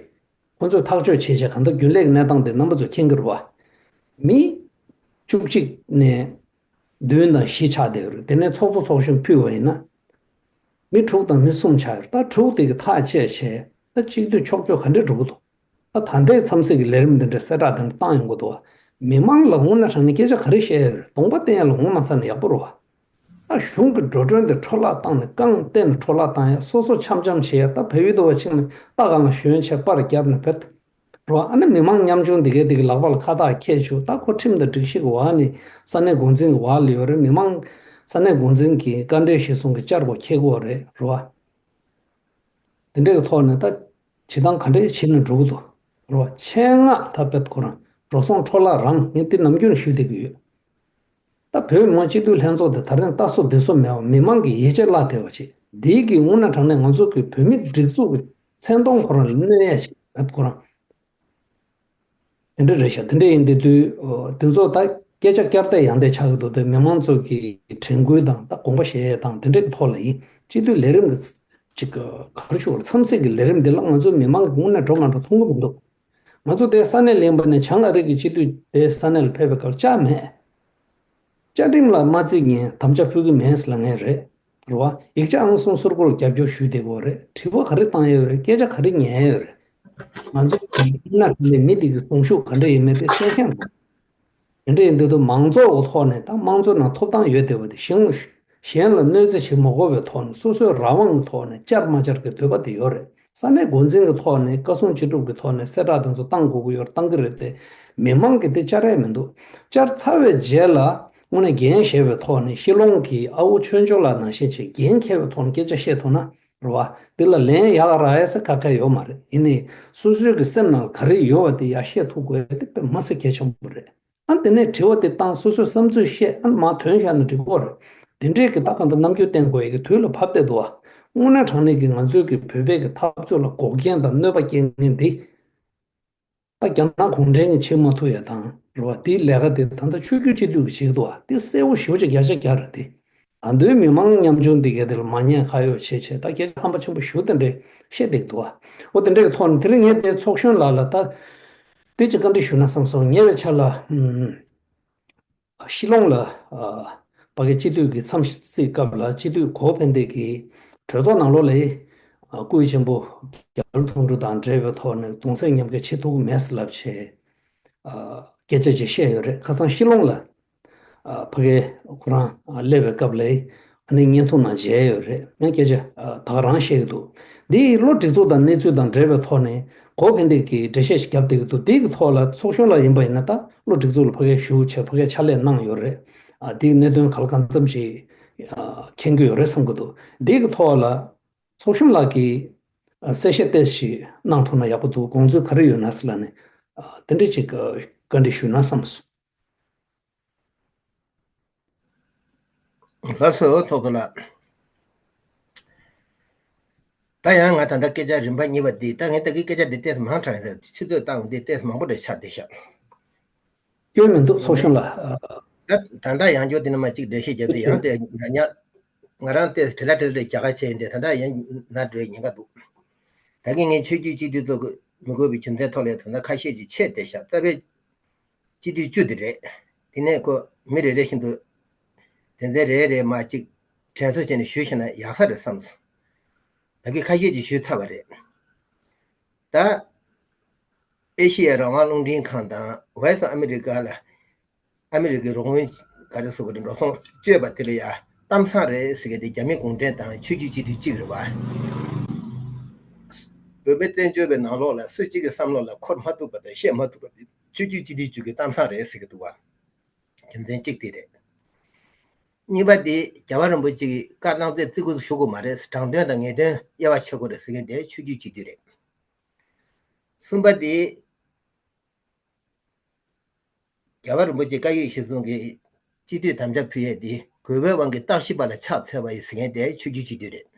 ཁོ་ཚོས་ཐག་གཅོད་བྱེད་བྱས་གང་ལྟར་རྒྱུན་ལས་ཀྱི་གནས་སྟངས་དེ་རྣམ་པ་ཚོས་མཁྱེན་གྱི་རེད་བ། མི་བཅུ་གཅིག་ནས་བདུན་དང་བཞི་ཆགས་བསྡད་ཡོད་རེད། དེ་ནས་ཚོགས་གཙོ་ཚོགས་གཞོན་ཕུད་པ་ཡིན་ན། མི་དྲུག་དང་མི་གསུམ་ཆགས་ཡོད། ད་དྲུག་དེ་གི་ཐག་བཅད་བྱས། ད་གཅིག་སྡུད་ཕྱོགས་སྐྱོད་ག་འདྲས་འགྲོ་གི་འདུག་ད་ད་ལྟའི་འཚམས་གཟིགས་ཀྱི་ལས་རིམ་འདི་འདྲའི་གསལ་བསྒྲགས་འདི་འདྲ་བཏང་ཡོང་གི་འདུག་བ། མི་མང་ལ་དངོས་གནས་དྲང་གནས་སྐད་ཆ་ག་རེ་བཤད་ཡོད་རེད། གདོང་པ་བསྟན་ཡ་ལ་ངོ་མ་ཚ་ན་ཡག་པོ་རེད་བ། ད་གཞུང་གི་འགྲོ་གྲོན་དེ་འཕྲོ་བརླག་བཏང་ནས་རྐང་བརྟེན་ནས་འཕྲོ་བརླག་བཏང་ཡ། སོ་སོ་འཆམ་འཆམ་བྱེད་ཡ། ད་བལ་ཡུལ་དུ་བ་ཕྱིན་ནས་ལྟ་གང་ལ་ཞོན་བྱས་པར་བརྒྱབ་ནས་བེད། རོ། ཨ་ནི་མི་མང་ཉམ་ཆུང་འདི་གའི་འདི་གི་ལག་པ་ལ་ཁ་བཏགས་འཁྱེར་བཅུག་ད་ཁོ་ཁྲིམས་དང་སྒྲིག་གཞི་གི་འོག་ནས་ས་གནས་འགོ་འཛིན་གྱི་འོག་ལ་ཡོད་རེད། མི་མང་ས་གནས་འགོ་འཛིན་གྱི་བཀའ་འབྲེལ་གཞིར་བཟུང་གི་བཅར་དགོས་འཁྱེར་དགོས་རེད། རོ། དེ་འདྲའི་གི་ཐོག་ནས་ད་བྱེད་སྟངས་ག་འདྲའི་བྱེད་ནས་འགྲོ་གི་འདུག་རོ། ཆེད་མངགས་ད་བེད་ཁོ་རང་འགྲོ་སོང་འཕྲོ་བརླག་རང་ངས་འདི་ནམ་རྒྱུན་ཞུ་བསྡད་ཀྱི་ཡོད། ད་བོད་མི་མང་སྤྱི་འཐུས་ལྷན་ཚོགས་དེ་ད་རིང་ལྟ་སོ་བདེ་སོ་མེད་པ། མི་མང་གི་ཡིད་ཆེས་བརླག་བསྡད་པ་ཅིག་འདིའི་གི་དངོས་གནས་དྲང་གནས་ང་ཚོ་གི་བོད་མི་སྒྲིག་འཛུགས་ཀྱི་མཚན་མཐོང་ཁོ་རང་ལ་གནོད་ཡས་ཤིག་རེད། ཁོ་རང་དེ་འདྲ་རེད་ཤག་དེ་འདྲ་ཡིན་དེ་དུས་ཨོ་དེ་ཚོ་ད་སྐད་ཆ་བསྐྱར་ཟློས་ཡང་ཟློས་ཆགས་ཀྱི་འདུག་དེ་མི་མང་ཚོ་གི་དྲན་སྐུལ་དང་ད་དགོངས་པ་བཞེས་ཡས་དང་དེ་འདྲ་གི་ཐོག་ལ་ཡིན། སྤྱི་འཐུས་ལས་རིམ་གི་ཅིག་ག་རེ་ཞུ་དགོས་རེད། འཚམས་གཟིགས་ཀྱི་ལས་རིམ་འདི་ལ་ང་ཚོ་མི་མང་གི་དངོས་གནས་འགྲོ་ང་འགྲོ་མཐོང་གི་མི་འདུག་ང་ཚོ་དེ་ས་གནས་ལེན་པ་ནས་བྱང་ཨ་རི་གི་སྤྱི་འཐུས་དེ་ས་གནས་ལ་ཕེབས་པའི་སྐབས་བཅའ་མེད། བཅའ་ཁྲིམས་ལ་མ་བརྩི་མཁན་དམ་བཅའ་ཕུལ་གི་མེད་ཟེར་ལབ་མཁན་རེད། རེད་བ། ཡིག་ཆ་ཨང་སོང་སོར་གོ་ལ་རྒྱབ་སྐྱོར་ཞུས་བསྡད་ཀྱི་ཡོད་རེད། དྲི་བ་ག་རེ་བཏང་ཡོད་རེད། སྐད་ཆ་ག་རེ་ཉན་ཡོད་རེད། ང་ཚོ་གི་ན་དེ་ནས་མི་དེ་གི་གསུང་ཤུགས་ག་འདྲ་ཡིན་མིན་དེ་ཤེས་མཁན་རེད། དེ་འདྲ་ཡིན་དུས་མང་ཚོགས་ཀྱི་ཐོག་ནས་ད་དམངས་གཙོའི་ནང་ཐོབ་ཐང་ཡོད་བསྡད་པ་དེ་གཞན་གཞན་ལ་གནོད་འཚེ་བྱེད་མ་དགོས་པའི་ཐོག་ནས་སོ་སོའི་རང་དབང་གི་ཐོག་ནས་བཅར་མ་བཅར་གྱི་འདོད་པ་དེ་ཡོད་རེད། ས་གནས་འགོ་འཛིན་གྱི་ཐོག་ནས་བཀའ་གསུང་ཅི་སྒྲུབ་ཀྱི་ཐོག་ནས་གསལ་བསྒྲགས་དེ་ཚོ་བཏང་དགོས་ཀྱི་ཡོད་རེད། བཏང་གི་རེད་དེ། མི་མང་གིས་དེ་བཅར་ཡས་མི་འདུག་བཅར་ཚར་བའི་རྗེས་ལ་དངོས་གནས་འགན་བཞེས་པའི་ཐོག་ནས་ཤི་ལོང་གི་ཨ་འུ་ཆོས་འབྱོར་ལགས་ནང་བཞིན་བྱས་འགན་འཁྱེར་བའི་ཐོག་ནས་སྐད་ཆ་བཤད་ཐུབ་ན་རེད་བ། འདི་ལ་ལན་ཡག་རག་ཡས་ཟེར་ཁ་ཁ་ཡོད་མ་རེད། ཡིན་ནའི་སོ་སོའི་གི་སེམས་ནང་ག་རེ་ཡོད་པ་དེ་ཡར་བཤད་ཐུབ་དགོས་དེ་དཔེ་མ་སྲིད་གལ་ཆེན་པོ་རེད། ཨ་དེ་ནས་དྲི་བ་དེ་བཏང་། སོ་སོའི་བསམ་ཚུལ་བཤད། ཨ་མར་དོན་བཞག་ན་འགྲིག་གི་རེད། དེ་འདྲས་ཀྱི་ད་གང་ལྟར་རྣམ་འགྱུར་བསྟན་དགོས་ཡ་གི་དུས་ལ་བབ་བསྡད་འདུག་བ། དངོས་གནས་དྲང་གནས་ཀྱི་ང་ཚོའི་གི་བོད་པའི་གི་འཐབ་རྩོད་ལ་འགོག་རྐྱེན་དང་གནོད་པ་སྐྱེལ་མཁན་འདི། ད་རྒྱ་ནག་གུང་ཁྲན་གྱིས་བྱེད་མ་ཐུབ་ཡ་དང་རེད་བ། དེའི་ལས་ཀ་དེ་ད་ལྟ་ཆོས་བརྒྱུད་སྤྱི་འཐུས་ཀྱིས་བྱེད་ཀྱི་འདུག་བ། དེ་གསལ་བོ་ཞེ་པོ་ཅིག་བརྒྱ་ཆ་བརྒྱ་རེད་དེ། ད་དུང་མི་མང་ཉམ་ཆུང་འདི་གའི་དེ་ལ་མ་ཉེས་ཁ་གཡོགས་བྱས་བྱས་ད་སྐད་ཆ་ཧམ་པ་ཆེན་པོ་ཞེ་པོ་དེ་འདྲས་བཤད་བསྡད་ཀྱི་འདུག་བ། འོ་དེ་འདྲས་ཀྱི་ཐོག་ནས་དེ་རིང་ངས་དེ་ཚོགས་གཞོན་ལགས་ལ་ད་དེ་ཅིག་བཀའ་འདྲི་ཞུ་ན་བསམ་སོང་། ཉེ་བའི་ཆར་ལ་ཨམ། ཤི་ལོང་ལ་ཨ་ཕ་གི་སྤྱི་འཐུས་ཀྱི་འཚམས་གཟིགས་སྐབས་ལ་སྤྱི་འཐུས་གོ་བོ་ཕན་བདེ་གིས་གྲོས་ཚོགས་ནང་ལོགས་ལ་ཨ་སྐུའི་ཆེན་པོ་རྒྱ་བལ་མཐོང་གྲོལ་དང་འབྲེལ་བའི་ཐོག་ནས་གདུང་སེམས་མཉམ་སྐྱེད་བྱེད་ཐུབ་ཀྱི་མེད་ཟེར་ལབ་བྱས་ཨ་སྐད་ཆ་ཅིག་བཤད་ཡོད་རེད། ཁ་སང་ཤི་ལོང་ལ་ཨ་ཕ་གི་ཁོ་རང་ཨ་སླེབས་པའི་སྐབས་ལ་ཨ་ནི་བརྙན་ཐུང་ནང་མཇལ་ཡོད་རེད། ཡང་སྐད་ཆ་ཨ་ད་ག་རང་བཤད་ཀྱི་འདུག་འདི་བློ་སྒྲིག་འཛུགས་དང་གནས་ཚུལ་དང་འབྲེལ་བའི་ཐོག་ནས་གོ་བོ་ཕན་བདེ་གིས་འགྲེལ་བཤད་ཞིག་བརྒྱབ་བསྡད་ཀྱི་འདུག་འདི་གི་ཐོག་ལ་ཚོགས་གཞོན་ལགས་ཡིན་པ་ཡིན་ན་ད་བློ་སྒྲིག་འཛུགས་ལ་ཕ་གིར་ཞུ་བྱས་ཕ་གིར་ཕྱག་ལས་གནང་ཡོད་རེད། ཨ་འདིའི་གནད་དོན་ག་ལ་གང་འཚམ་ཞིག་ཨ་མཁྱེན་གྱི་ཡོད་རེད་བསམ་གྱི་འདུག་འདི་གི་ཐོག་ལ་ཚོགས་གཞོན་ལགས་ཀྱིས་ཨ་གསལ་བཤད་ཏོག་ཙམ་ཞིག་གནང་ཐུབ་ན་ཡག་པོ་འདུག་དགོངས་ཚུལ་ག་རེ་ཡོད་ན་ཟེར་ལབ་ནས་ཨ་དེ་འདྲ་ཅིག་ཨ་བཀའ་འདྲི་ཞུས་ན་བསམ་སོང་། ལགས་སོ། ཚོགས་གཙོ་ལགས། ད་ཡང་ང་ད་ལྟ་སྐད་ཆ་རིམ་པ་གཉིས་པ་འདི། ད་ངས་ད་གིན་སྐད་ཆ་འདི་ཏོག་ཙམ་མང་དྲགས་ཡིན་ཟེར། ཆུ་ཚོད་བཏང་འདི་ཏོག་ཙམ་མང་པོ་འདྲ་ཆགས་བསྡད་ཤག་སྐྱོན་མི་འདུག་ཚོགས་གཞོན་ལགས། ཨ། ད་ད་ལྟ་ཡང་བསྐྱར་དེ་ནས་མ་གཅིག་འགྲེལ་བཤད་བརྒྱབ་དུས་ཡང་དེ་ང་ང་རང་དེ་དྲི་ལ་དྲི་ལ་རྒྱ་གར་བྱས་ཡིན་ཏེ། ད་ལྟ་ཡང་ན་འགྲོའི་ཉེན་ཁ་འདུག་ད་གིན་ངས་ཆོས་བརྒྱུད་སྤྱི་འཐུས་ཚོགས་མི་དགོས་པའི་རྒྱུ་མཚན་ཐོག་ལ་ད་ལྟ་ཁ་ཤས་ཅིག་ཆད་བསྡད་ཤག་རྩ་བའི་སྤྱི་འཐུས་བཅུ་དེ་རེད། དེ་ནས་ཁོ་མི་རེ་རེ་བཞིན་དུ་དོན་ཚན་རེ་རེ་མ་གཅིག་དྲན་གསོ་བྱས་ནས་ཞུས་ཤེ་ན་ཡག་ས་རེད་བསམ་སོང་། ད་གིན་ཁ་ཤས་ཅིག་ཞུས་ཚར་བ་རེད། ད་ཨེ་ཤི་ཡའི་རང་དབང་རླུང་འཕྲིན་ཁང་དང་Voice of America ལ་ཨ་མི་རི་ཀའི་རོགས་དངུལ་ག་རེ་ཟེར་དགོས་རེད། འགྲོ་སོང་སྤྱོད་པ་དེ་ལ་ཡ་གཏམ་བཟང་རེད་ཟེར་མཁན་དེ་རྒྱ་མི་གུང་ཁྲན་ཏང་ཆོས་བརྒྱུད་སྤྱི་འཐུས་གཅིག་རེད་བ། བོད་མི་བཙན་བྱོལ་བའི་ནང་ལོགས་ལ་སུ་གཅིག་གི་བསམ་བློ་ལ་འཁོར་མ་ཐུབ་པ་དང་བཤད་མ་ཐུབ་པ་དེ་ཆོས་བརྒྱུད་སྤྱི་འཐུས་གཅིག་གི་གཏམ་བཟང་རེད་ཟེར་གྱི་འདུག་བ། རྒྱུ་མཚན་གཅིག་དེ་རེད། གཉིས་པ་དེ་རྒྱལ་བ་རིན་པོ་ཆེ་གིས་བཀའ་གནང་སྟེ་བརྩི་བཀུར་ཞུ་དགོས་མ་རེད། དྲང་དོན་དང་ངེས་དོན་དབྱེ་བ་ཕྱེ་དགོས་རེད་ཟེར་མཁན་དེ་ཆོས་བརྒྱུད་སྤྱི་འཐུས་རེད། གསུམ་པ་དེ། རྒྱལ་བ་རིན་པོ་ཆེ་བཀའ་ཡིག་གཞིར་བཟུང་གིས་སྤྱི་འཐུས་དམ་བཅའ་ཕུལ་ཡས་འདི་དགོས་པའི་དབང་གིས་བརྟག་ཞིབ་པ་ལ་ཕྱག་འཚལ་བ་ཡིན་ཟེར་མཁན་དེ་ཆོས་བརྒྱུད་སྤྱི་འཐུས་རེད།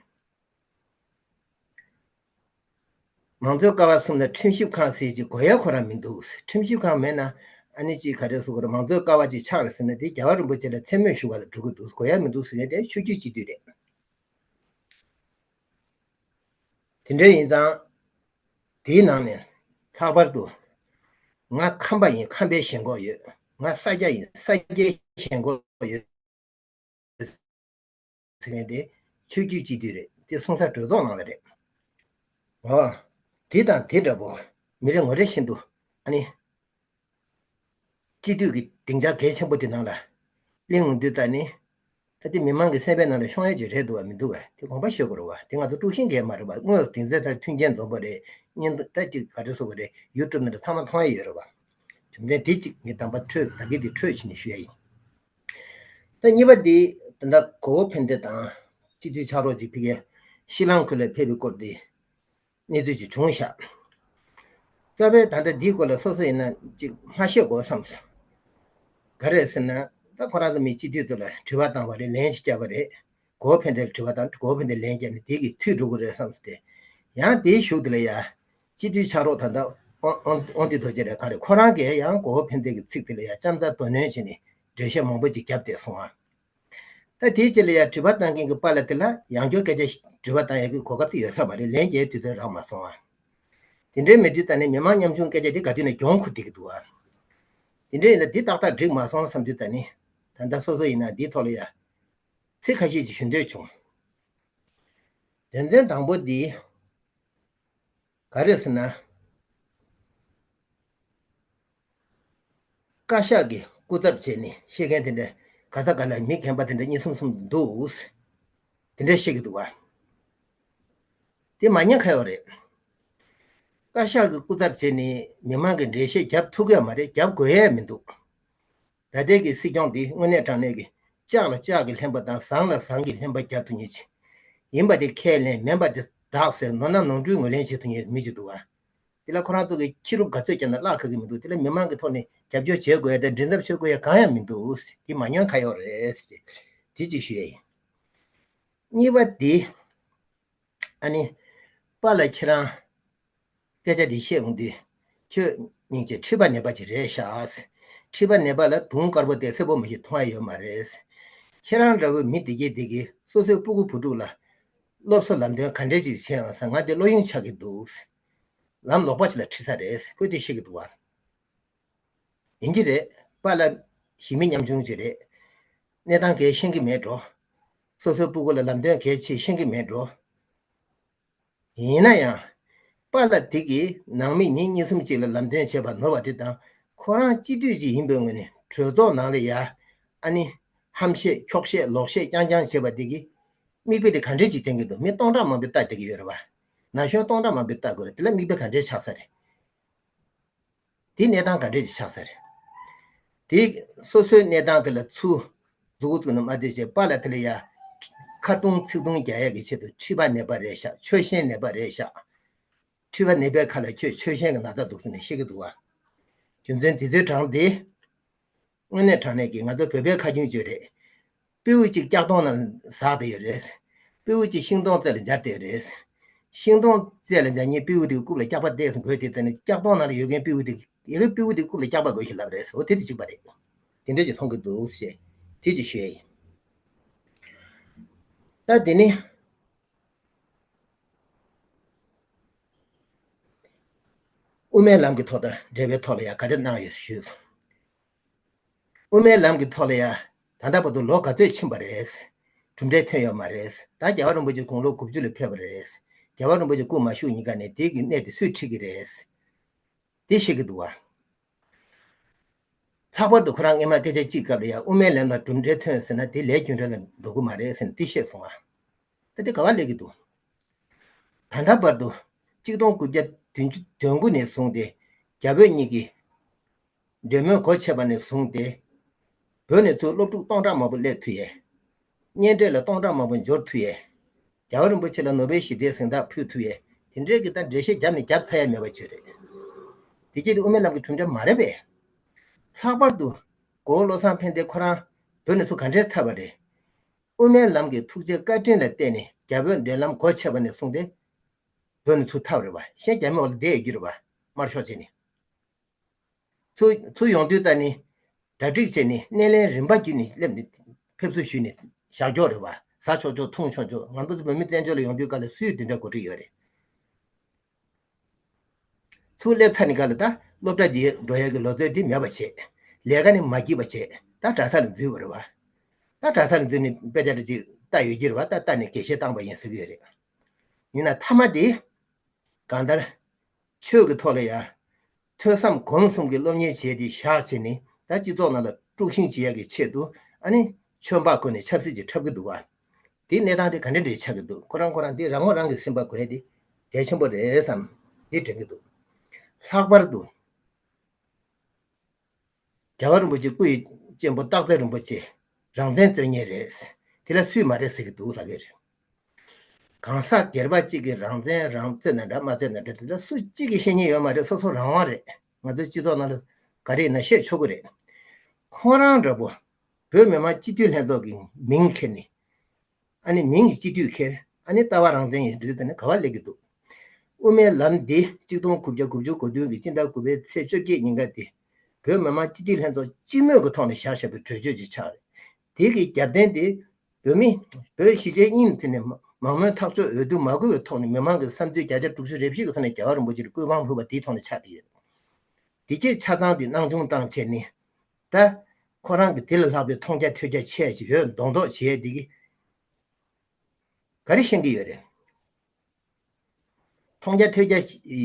མང་གཙོའི་ཀ་བ་གསུམ་ལ་ཁྲིམས་ཞིབ་ཁང་ཟེར་ཅིག་དགོས་ཡ་ཁོ་རང་མི་འདུག་ཁྲིམས་ཞིབ་ཁང་མེད་ན་ཨ་ནི་ཅིག་ག་རེ་ཟེར་དགོས་རེད། མང་གཙོའི་ཀ་བ་ཅིག་ཆགས་རེད་ཟེར་ན་དེ་རྒྱལ་བ་རིན་པོ་ཆེ་ལ་མཚན་སྨོད་ཞུ་བ་ལ་འགྲོ་གི་འདུག་དགོས་ཡ་མི་འདུག་ཟེར་མཁན་དེ་ཆོས་བརྒྱུད་སྤྱི་འཐུས་རེད། དེ་འདྲ་ཡིན་ཙང་། དེའི་ནང་ནས་ལྷག་པར་དུ། ང་ཁམས་པ་ཡིན། ཁམས་པའི་ཞེན་ཁོག་ཡོད། ང་ས་སྐྱ་ཡིན། ས་སྐྱའི་ཞེན་ཁོག་ཡོད། ཟེར་མཁན་དེ་ཆོས་བརྒྱུད་སྤྱི་འཐུས་རེད། དེ་སོང་ཙང་གྲོས་ཚོགས་ནང་ལ་རེད། འོ། དེ་དང་དེ་འདྲ་པོ་མི་རེ་ངོ་རེ་བཞིན་དུ་ཨ་ནི། སྤྱི་འཐུས་ཀྱི་སྡིངས་ཆ་གལ་ཆེན་པོ་དེ་ནང་ལ་གླེང་ཡོང་དུས་ད་ནི། ད་དེ་མི་མང་གི་སེམས་པའི་ནང་ལ་ཤོང་ཡ་ཅིག་རེད་འདུག་བ་མི་འདུག་བ། དེ་དགོངས་པ་བཞེས་དགོས་རེད་བ། དེ་ང་ཚོ་དཀྲུག་ཤིང་གས་མ་རེད་བ། དངོས་སུ་དེང་སང་ད་མཐུན་རྐྱེན་འཛོམས་པོ་རེད། བརྙན་ཐུང་ད་ཅིག་ག་རེ་ཟེར་དགོས་རེད། ཡུ་ཊུབ་ནང་ལ་ཚང་མ་མཐོང་ཡ་ཡོད་རེད་བ། རྒྱུ་མཚན་དེ་གཅིག་ངས་དམ་པ་འཕྲོས་ད་གི་དེ་འཕྲོས་བྱས་ནས་ཞུ་ཡ་ཡིན། ད་གཉིས་པ་དེ་ད་ལྟ་གོ་བོ་ཕན་བདེ་དང་སྤྱི་འཐུས་ཕྱག་རོགས་ཅིག་ཕ་གིར་ཤྲི་ལང་ཀ་ལ་ཕེབས་པའི་སྐོར་དེ། གནས་ཚུལ་ཅིག་བྱུང་ཤག་རྩ་བའི་ད་ལྟ་འདིའི་སྐོར་ལ་སོ་སོ་ཡིན་ན་ཅིག་མ་བཤད་དགོས་བསམ་སོང་། ག་རེ་ཟེར་ན། ད་ཁོ་རང་ཚོ་མི་སྤྱི་འཐུས་ཚོ་ལ་དྲི་བ་བཏང་བ་རེད། ལན་ཞིག་བརྒྱབ་པ་རེད། གོ་བོ་ཕན་བདེ་ལ་དྲི་བ་བཏང་། གོ་བོ་ཕན་བདེ་ལན་བརྒྱབ་ནས་དེ་གི་མཐུད་འགྲོ་གི་རེད་བསམ་སོང་སྟེ། ཡང་དེའི་གཞུག་དེ་ལ་ཡ། སྤྱི་འཐུས་ཕྱག་རོགས་ད་ལྟ་དབང་དབང་དབང་འདུས་རྡོ་རྗེ་རེད་ག་རེ། ཁོ་རང་གིས་ཡང་གོ་བོ་ཕན་བདེ་གི་ཚིག་དེ་ལ་ཡ་ལྕམ་ཚ་དོ་ནན་བྱས་ནས་འགྲེལ་བཤད་མང་པོ་ཅིག་བརྒྱབ་བསྡད་སོང་ཨ། ད་དེའི་རྗེས་ལ་ཡང་དྲི་བ་བཏང་མཁན་གྱི་པཱ་ལགས་དེ་ལ་ཡང་བསྐྱར་སྐད་ཆ་དྲི་བ་བཏང་ཡག་གི་གོ་སྐབས་དེ་ཡོད་ས་མ་རེད། ལན་རྒྱག་དུས་ཚོད་རག་མ་སོང་ཨ། དེ་འདྲའི་མེད་དུས་ད་ནི་མི་མང་ཉམ་ཆུང་སྐད་ཆ་དེ་ག་དུས་ནས་གྱོང་ཁུར་བསྡད་ཀྱི་འདུག་ཨ། དེ་འདྲའི་ཡིན་ན་འདི་ཏག་ཏག་འགྲིག་མ་སོང་བསམ་དུས་ད་ནི། ད་ལྟ་སོ་སོ་ཡིན་ན་འདིའི་ཐོག་ལ་ཡ། ཚིག་ཁ་ཤས་ཅིག་ཞུ་འདོད་བྱུང་། དོན་ཚན་དང་པོ་འདི། ག་རེ་ཟེར་ན། བཀའ་ཤག་གི་སྐུ་ཚབ་བྱས་ནས་བཤད་མཁན་དེ་འདྲ་ག་ས་ག་ལ་མི་རྒན་པ་དེ་འདྲ་གཉིས་གསུམ་གསུམ་འདུག་དེ་འདྲ་བཤད་ཀྱི་འདུག་བ། དེ་མ་ཉེན་ཁ་ཡོད་རེད། བཀའ་ཤག་གི་སྐུ་ཚབ་བྱས་ནས་མི་མང་གི་འགྲེལ་བཤད་རྒྱབ་ཐུབ་ཀྱི་ཡོད་མ་རེད། རྒྱབ་དགོས་ཡས་མི་འདུག་ད་ལྟའི་གི་སྲིད་སྐྱོང་འདི་དངོས་གནས་དྲང་གནས་ཀྱི་ལྕགས་ལ་ལྕགས་ཀྱིས་ལྷན་པ་དང་ཟངས་ལ་ཟངས་ཀྱིས་ལྷན་པ་རྒྱག་ཐུབ་མཁན་ཅིག་ཡིན་པ་དེ་ཁས་ལེན། མིན་པ་དེ་བདག་ཟེར། ནོར་ན་ནོར་འཁྲུལ་ངོས་ལེན་བྱེད་ཐུབ་མཁན་མི་ཅིག་འདུག་བ། དེ་ལ་ཁོ་རང་ཚོ་གིས་ཁྱི་རུབ་ག་ཚོད་བརྒྱབ་ན་བརླག་ག་གི་མི་འདུག་དེ་ལ་མི་མང་གི་ཐོག་ནས་རྒྱབ་སྐྱོར་བྱེད་དགོས་ཡ་དང་འགྲན་ཟླ་བྱེད་དགོས་ཡ་གང་ཡང་མི་འདུག་དེ་མ་ཉེན་ཁ་ཡོད་རེད། དེ་གཅིག་ཞུ་ཡ་ཡིན། གཉིས་པ་དེ། ཨ་ནི། པཱ་ལགས་ཁྱེད་རང་སྐད་ཆ་འདི་བཤད་འོང་དུས། ཁྱོད་སྙིང་རྗེ་མཁྲིས་པ་ནད་པ་ཅིག་རེད་ཤག་མཁྲིས་པ་ནད་པ་ལ་དུང་དཀར་པོ་དེ་སེར་པོ་མ་ཞིག་མཐོང་ཡ་ཡོད་མ་རེད། ཁྱེད་རང་འདྲ་བོའི་མི་དེ་གས་དེ་གིས་སོ་སོའི་སྤུ་གུ་བུ་ཕྲུག་ལ། སློབ་གསོ་ལམ་སྟོན་ག་འདྲས་ཅིག་བྱས་ཡོང་ཟེར་ང་དེ་བློ་གཡེང་ཆགས་ཀྱི་འདུག་ལམ་ལོག་པ་ཞིག་ལ་ཁྲིད་ས་རེད། ཁོས་དེ་བཤད་ཀྱི་འདུག་བ། ཡིན་གྱི་རེད། པཱ་ལགས་གཞིས་མི་ཉམ་ཆུང་ཅིག་རེད། གནས་སྟངས་གས་ཤེས་ཀྱི་མེད་འགྲོ། སོ་སོའི་སྤུ་གུ་ལ་ལམ་སྟོན་གས་ཆེ་ཤེས་ཀྱི་མེད་འགྲོ། ཡིན་ན་ཡང་། པཱ་ལགས་དེ་གིས་ནང་མི་ཉིན་གཉིས་གསུམ་ཅིག་ལ་ལམ་སྟོན་བྱས་པ་ནོར་བ་དེ་དང་། ཁོ་རང་སྤྱི་འཐུས་ཅིག་ཡིན་པའི་ངོས་ནས་གྲོས་ཚོགས་ནང་ལ་ཡ། ཨ་ནི། ཧམ་བཤད་འཁྱོག་བཤད་ལོག་བཤད་རྐྱང་རྐྱང་བྱས་པ་དེ་གིས། མིག་དཔེ་དེ་ག་འདྲས་ཅིག་བསྟན་གྱི་འདུག་མི་སྟོང་ཕྲག་མང་པོས་ལྟ་བསྡད་ཀྱི་ཡོད་རེད་བ། ན་གཞོན་སྟོང་ཕྲག་མང་པོས་ལྟ་དགོས་རེད། དེ་ལ་མིག་དཔེ་ག་འདྲས་ཆགས་ས་རེད། དེ་གནས་སྟངས་ག་འདྲས་ཅིག་ཆགས་ས་རེད། དེ་སོ་སོའི་གནས་སྟངས་དེ་ལ་ཚུར་མཛུབ་གུ་བཙུགས་ནས་མ་བསྡད་བྱས། པཱ་ལགས་དེ་ལ་ཡ། ཁ་རྡུང་ཚིག་རྡུང་རྒྱག་ཡས་ཀྱི་ཆེད་དུ་མཁྲིས་པ་ནད་པ་རེད་ཤག་ཆོས་ཞེན་ནད་པ་རེད་ཤག་མཁྲིས་པ་ནད་པའི་ཁ་ལ་ཁྱོད་ཆོས་ཞེན་གྱི་ན་ཚ་འདུག་ཟེར་ནས་བཤད་ཀྱི་འདུག་བ། རྒྱུ་མཚན་དེ་ཚོའི་གྲངས་དེ། དངོས་གནས་དྲང་གནས་ཀྱི་ང་ཚོ་བོད་པའི་ཁ་རྒྱུན་བརྗོད་རེད། སྤྲེའུ་གཅིག་ལྕགས་སྡོང་ནང་ཟགས་བསྡད་ཡོད་རེད། སྤྲེའུ་གཅིག་ཤིང་སྡོང་རྩེ་ལ་འབྱར་བསྡད་ཡོད་རེད། ཤིང་སྡོང་རྩེ་ལ་འབྱར་མཁན་སྤྲེའུ་དེའི་རྐུབ་ལ་སྐྱག་པ་བལྟས་སོང་དགོས་དེ་ཙམ་ནས་ལྕགས་སྡོང་ནང་ལ་ཡོད་མཁན་སྤྲེའུ་དེ་ ཡ་གི་སྤྲུལ་སྐུ་དེ་རྐུབ་ལ་བཀྱག་པ་དགོས་ཤིག་ལབ་རེད་ཟེར། འོ་དེ་དེ་གཅིག་པ་རེད། དེ་འདྲ་ཅིག་མཐོང་གི་འདུག་ཞེས་དེ་ཅིག་ཞུ་ཡ་ཡིན། ད་དེ་ནི། དབུ་མའི་ལམ་གྱི་ཐོག་དང་འབྲེལ་བའི་ཐོག་ལ་ཡང་ག་རེ་གནང་ཡོད་ཞུས་སོང་། དབུ་མའི་ལམ་གྱི་ཐོག་ལ་ཡང་ད་ལྟ་བར་དུ་ལོ་ག་ཚོད་ཕྱིན་པ་རེད། གྲུབ་འབྲས་ཐོན་ཡོད་མ་རེད། ད་རྒྱལ་བ་རིན་པོ་ཆེ་དགུང་ལོ་དགུ་བཅུ་ལ་ཕེབས་པ་རེད། རྒྱལ་བ་རིན་པོ་ཆེ་སྐུ་མ་བཞུགས་ཉིན་ཀ་ནས་དེ་གི་གནས་དེ་སུས་ཁྲིད་ཀྱི་རེད། དེ་བཤད་ཀྱི་འདུག་བ། ལྷག་པར་དུ་ཁོ་རང་སྔས་མ་སྐད་ཆ་གཅིག་སྐབས་ལ་ཡང་དབུ་མའི་ལམ་ལ་གྲུབ་འབྲས་ཐོན་ཟེར་ན་དེ་ལས་རྒྱུ་འབྲས་ལ་འགྲོ་གི་མ་རེད་ཟེར་ནས་དེ་བཤད་སོང་བ། ད་དེ་ག་བ་སླེབས་ཀྱི་འདུག་ད་ལྟ་བར་དུ་གཅིག་སྟོང་དགུ་བརྒྱ་བདུན་ཅུ་དོན་དགུ་ནས་བཟུང་སྟེ་རྒྱ་བོད་གཉིས་ཀྱི་འབྲེལ་མོལ་སྒོ་ཕྱེ་བ་ནས་བཟུང་སྟེ། བོད་ནས་ཚུར་སློབ་ཕྲུག་སྟོང་ཕྲག་མང་པོ་སླེབས་ཐུབ་ཡས། གཉེན་འཕྲད་ལ་སྟོང་ཕྲག་མང་པོ་འབྱོར་ཐུབ་ཡས། རྒྱལ་བ་རིན་པོ་ཆེ་ལ་ནོ་བེལ་ཞི་བདེའི་གཟེངས་རྟགས་ཕུལ་ཐུབ་ཡས། དེ་འདྲའི་གི་ད་འགྲེལ་བཤད་བརྒྱབ་ནས་བརྒྱབ་ཚར་ཡ་མེད་པ་ཅིག་རེད། དེ་སྐད་དུ་དབུ་མའི་ལམ་གྱི་གྲུབ་འབྲས་མ་རེད་པས། ལྷག་པར་དུ་གོ་བོ་བློ་བཟང་ཕན་བདེ་ཁོ་རང་བོད་ནས་ཚུར་ག་འདྲས་ཐར་བ་རེད། དབུ་མའི་ལམ་གྱི་ཐུགས་རྗེ་བཀའ་དྲིན་ལ་བརྟེན་ནས་རྒྱ་བོད་འབྲེལ་ལམ་སྒོ་ཕྱེ་བ་ནས་བཟུང་སྟེ། བོད་ནས་ཚུར་ཐར་བ་རེད་པ། གཞན་རྒྱ་མི་འོག་ལ་བསྡད་ཡོད་རྒྱུ་རེད་པ། དམར་ཤོག་བྱས་ནས། ཚུར་ཚུར་ཡོང་དུས་ད་ནི། གྲ་སྒྲིག་བྱས་ནས་སྣེ་ལེན་རིམ་པ་བརྒྱུད་ནས་སླེབས་ནས་ཕེབས་བསུ་ཞུས་ནས་བཞག་ཀྱོག་རེད་པ། ཟ་ཆོག་ཆོག་འཐུང་ཆོག་ཆོག་ང་ཚོ་ཚོ་བོད་མི་བཙན་བྱོལ་ལ་ཡོང་དུས་སྐབས་ལ་སུས་དེ་འདྲ་གོ་སྒྲིག་ཡོད་རེད། ཚུར་སླེབས་ཚར་ནས་སྐབས་ལ་ད་སློབ་གྲྭ་རྗེས་འགྲོ་ཡས་ཀྱི་ལོ་ཚོད་འདི་མེད་པ་བྱས། ལས་ཀ་ནི་མ་སྐྱིད་པ་བྱས། ད་གྲྭ་ས་ལ་འཛུལ་བ་རེད་པ། ད་གྲྭ་ས་ལ་འཛུལ་ནས་དཔེ་ཆ་འདྲ་ཅིག་ལྟ་ཡོད་ཀྱི་རེད་པ། ད་ལྟ་ནས་དགེ་བཤེས་བཏང་པ་ཡིན་ཟེར་གྱི་ཡོད་རེད། ཡིན་ན་མཐའ་མ་དེ། གང་ལྟར། ཆོས་ཀྱི་ཐོག་ལ་ཡང་། ཐོས་བསམ་སྒོམ་གསུམ་གྱི་སློབ་གཉེར་བྱས་ཏེ་བཞག་བྱས་ནས་ད་སྤྱི་ཚོགས་ནང་ལ་དཀྲུག་ཤིང་བྱེད་ཡག་གི་ཆེད་དུ་ཨ་ནི་ཆོས་འབག་བཀོལ་ནས་ཆབ་སྲིད་ཅིག་འཁྲབ་ཀྱི་འདུག་བ། དེའི་གནས་སྟངས་དེ་ག་འདྲ་འདྲ་ཆགས་ཀྱི་འདུག་ཁོ་རང་ཁོ་རང་དེ་རང་ངོ་རང་གིས་སེམས་པ་འགུལ་ཡ་དེ་གལ་ཆེན་པོ་རེད་བསམ། དེ་དྲན་གྱི་འདུག་ལྷག་པར་དུ། རྒྱལ་བ་རིན་པོ་ཆེ་སྐུ་ཡི་གཅེན་པོ་སྟག་འཚེར་རིན་པོ་ཆེ་རང་བཙན་རྩོད་མཁན་རེད། དེ་ལ་སུས་མ་རེད་ཟེར་གྱི་འདུག་ལབ་ཀྱི་རེད། གང་ཟག་སྒེར་པ་གཅིག་གིས་རང་བཙན་རང་རྩོད་ན་འདྲ་མ་རྩོད་ན་འདྲ་དེ་ལ་སུ་གཅིག་གིས་ཤེས་ཉེན་ཡོད་མ་རེད། སོ་སོ་རང་དབང་རེད། ང་ཚོའི་སྤྱི་ཚོགས་ནང་ལ་ག་རེ་ཡིན་ན་བཤད་ཆོག་གི་རེད། ཁོ་རང་འདྲ་པོ་བོད་མི་མང་སྤྱི་འཐུས་ལྷན་ཚོགས་ཀྱི་མིང་ཁྱེར་ནས། ཨ་ནི་མིང་གི་སྤྱི་འཐུས་ཁྱེར། ཨ་ནི་ལྟ་བ་རང་བཙན་ཡིན་དུས་ད་ནི་ག་བ་སླེབས་ཀྱི་འདུག་དབུ་མའི་ལམ་འདི་གཅིག་སྟོང་དགུ་བརྒྱ་དགུ་བཅུ་གོ་བདུན་གྱི་སྤྱི་ཟླ་དགུ་པའི་ཚེས་བཅོ་བརྒྱད་ཉིན་ཀ་དེ། བོད་མི་མང་སྤྱི་འཐུས་ལྷན་ཚོགས་སྤྱི་མོས་ཀྱི་ཐོག་ནས་བཞག་བཞག་པའི་གྲོས་ཆོད་ཅིག་ཆགས་རེད། དེ་གི་རྒྱབ་རྟེན་དེ། བོད་མི། བོད་གཞིས་བྱེས་གཉིས་ཐད་ནས་མང་མོས་ཐག་གཅོད་འོས་བསྡུ་མ་དགོས་པའི་ཐོག་ནས་མི་མང་གི་བསམ་ཚུལ་བརྒྱ་ཆ་དྲུག་ཅུ་རེ་བཞི་གི་ཐོག་ནས་རྒྱལ་བ་རིན་པོ་ཆེར་སྐུ་དབང་ཕུལ་བ་དེའི་ཐོག་ནས་ཆགས་བསྡད་ཡོད། དེ་གྱད་ཆ་ཚང་དེ་སྣང་ཆུང་བཏང་བྱས་ནས། ད། ཁོ་རང་གི་དེ་ལ་ལྷག་པའི་མཐོང་རྒྱ་ཐོས་རྒྱ་ཆེ་ཞིག་ཡོད་མདོག་མདོག་བྱས་དེ་གི། ག་རེ་ཤེས་ཀྱི་ཡོད་རེད། མཐོང་རྒྱ་ཐོས་རྒྱ་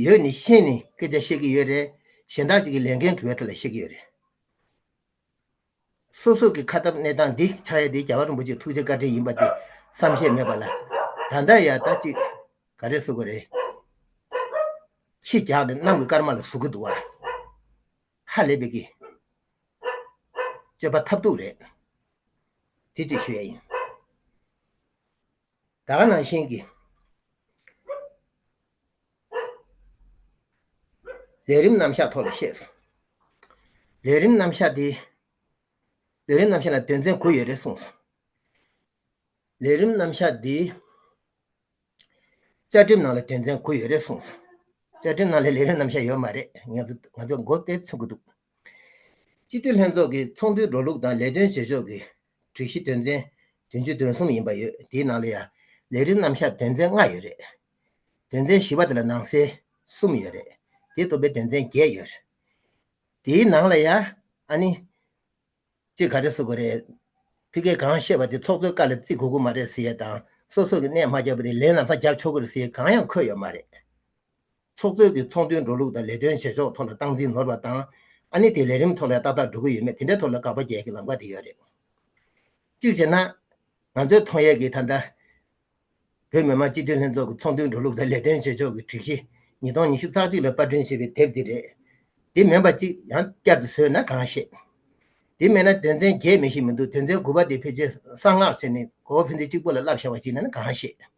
ཡོད་ནི་ཤེས་ནི་སྐད་ཆ་བཤད་ཀྱི་ཡོད་རེད། གཞན་དག་ཅིག་གི་ལས་འགན་སྒྲུབ་པའི་ཐད་ལ་བཤད་ཀྱི་ཡོད་རེད། སོ་སོ་གི་ཁ་སྟབས་གནས་སྟངས་འདི་ཆགས་ཡ་དེ་རྒྱལ་བ་རིན་པོ་ཆེའི་ཐུགས་རྗེ་བཀའ་དྲིན་ཡིན་པ་དེ་བསམ་ཤེས་མེད་པ་ལ། ད་ལྟ་ཡ་ད་ཅིག་ག་རེ་ཟེར་དགོས་རེད། ཁྱི་རྒྱག་ནས་གནམ་གྱི་སྐར་མ་ལ་ཟུག་གི་འདུག་བ། ཧ་ལས་པའི་གི། སྤྱོད་པ་ཐབས་སྡུག་རེད། དེ་གཅིག་ཞུ་ཡ་ཡིན། ད་ག་ནང་བཞིན་གྱི། ལས་རིམ་རྣམ་གཞག་ཐོག་ལ་བཤད་སོང་། ལས་རིམ་རྣམ་གཞག་འདི། ལས་རིམ་རྣམ་གཞག་ལ་དོན་ཚན་དགུ་ཡོད་རེད་གསུངས་སོང་། ལས་རིམ་རྣམ་གཞག་འདི། བཅའ་ཁྲིམས་ནང་ལ་དོན་ཚན་དགུ་ཡོད་རེད་གསུངས་སོང་། བཅའ་ཁྲིམས་ནང་ལ་ལས་རིམ་རྣམ་གཞག་ཡོད་མ་རེད། ང་ཚོ་ང་ཚོ་མགོ་དེ་ཚོད་ཀྱི་འདུག་སྤྱི་འཐུས་ལྷན་ཚོགས་ཀྱི་ཚོགས་འདུའི་འགྲོ་ལུགས་དང་ལས་དོན་བྱེད་ཕྱོགས་ཀྱི་སྒྲིག་གཞི་དོན་ཚན་བདུན་ཅུ་དོན་གསུམ་ཡིན་པ་ཡོད། དེའི་ནང་ལ་ཡང་ལས་རིམ་རྣམ་གཞག་དོན་ཚན་ལྔ་ཡོད་རེད། དོན་ཚན་བཞི་པ་དེ་ལ་ནང་གསེས་གསུམ་ཡོད་རེད། དེ་ཐོབ་པའི་དོན་ཚན་བརྒྱད་ཡོད་རེད། དེའི་ནང་ལ་ཡང་ཨ་ནི། ཅིག་ག་རེ་ཟེར་དགོས་རེད། ཕ་གིར་གང་བཤད་པ་དེ་ཚོགས་གཙོའི་བཀའ་ལ་བརྩི་དགོས་ཀྱི་མ་རེད་ཟེར་ཡས་དང་། སོ་སོ་གི་གནད་མ་བརྒྱབ་པ་དེ་ལན་ལམ་སང་རྒྱབ་ཆོག་གི་རེད་ཟེར་ཡས་གང་ཡང་འཁོད་ཡོད་མ་རེད། ཚོགས་གཙོས་ཀྱི་ཚོགས་འདུའི་འགྲོ་ལུགས་དང་ལས་དོན་བྱེད་ཕྱོགས་ཐོག་ལ་སྟངས་འཛིན་ནོར་བ་དང་། ཨ་ནི་དེ་ལས་རིམ་ཐོག་ལ་ཏག་ཏག་འགྲོ་གི་ཡོད་མེད་དེ་འདྲའི་ཐོག་ལ་དགག་པ་རྒྱག་གི་ལམ་ཁ་དེ་ཡོད་རེད། གཅིག་བྱས་ན། ང་ཚོས་མཐོང་ཡས་ཀྱི་ད་ལྟ། བོད་མི་མང་སྤྱི་འཐུས་ལྷན་ཚོགས་ཀྱི་ཚོགས་འདུའི་འགྲོ་ལུགས་དང་ལས་དོན་བྱེད་ཕྱོགས་ཀྱི་སྒྲིག་གཞི་ཉིས་སྟོང་ཉི་ཤུ་རྩ་གཅིག་ལ་པར་སྐྲུན་བྱས་པའི་དེབ་འདི་རེད། འདི་མིན་པ་གཅིག་ཡང་བསྐྱར་དུ་བཟོས་ན་གང་ཤེས། འདི་མེད་ན་དོན་ཚན་བརྒྱད་མེད་ཤེས་མི་འདུག་དོན་ཚན་དགུ་པ་དེ་ཕལ་ཆེར་གསང་སྔགས་བྱས་ནས་གོ་བོ་ཕན་ཚུན་གཅིག་པོ་ལ་བསླབ་བྱ་བ་ཅིག་ན་ན་གང་ཤེས།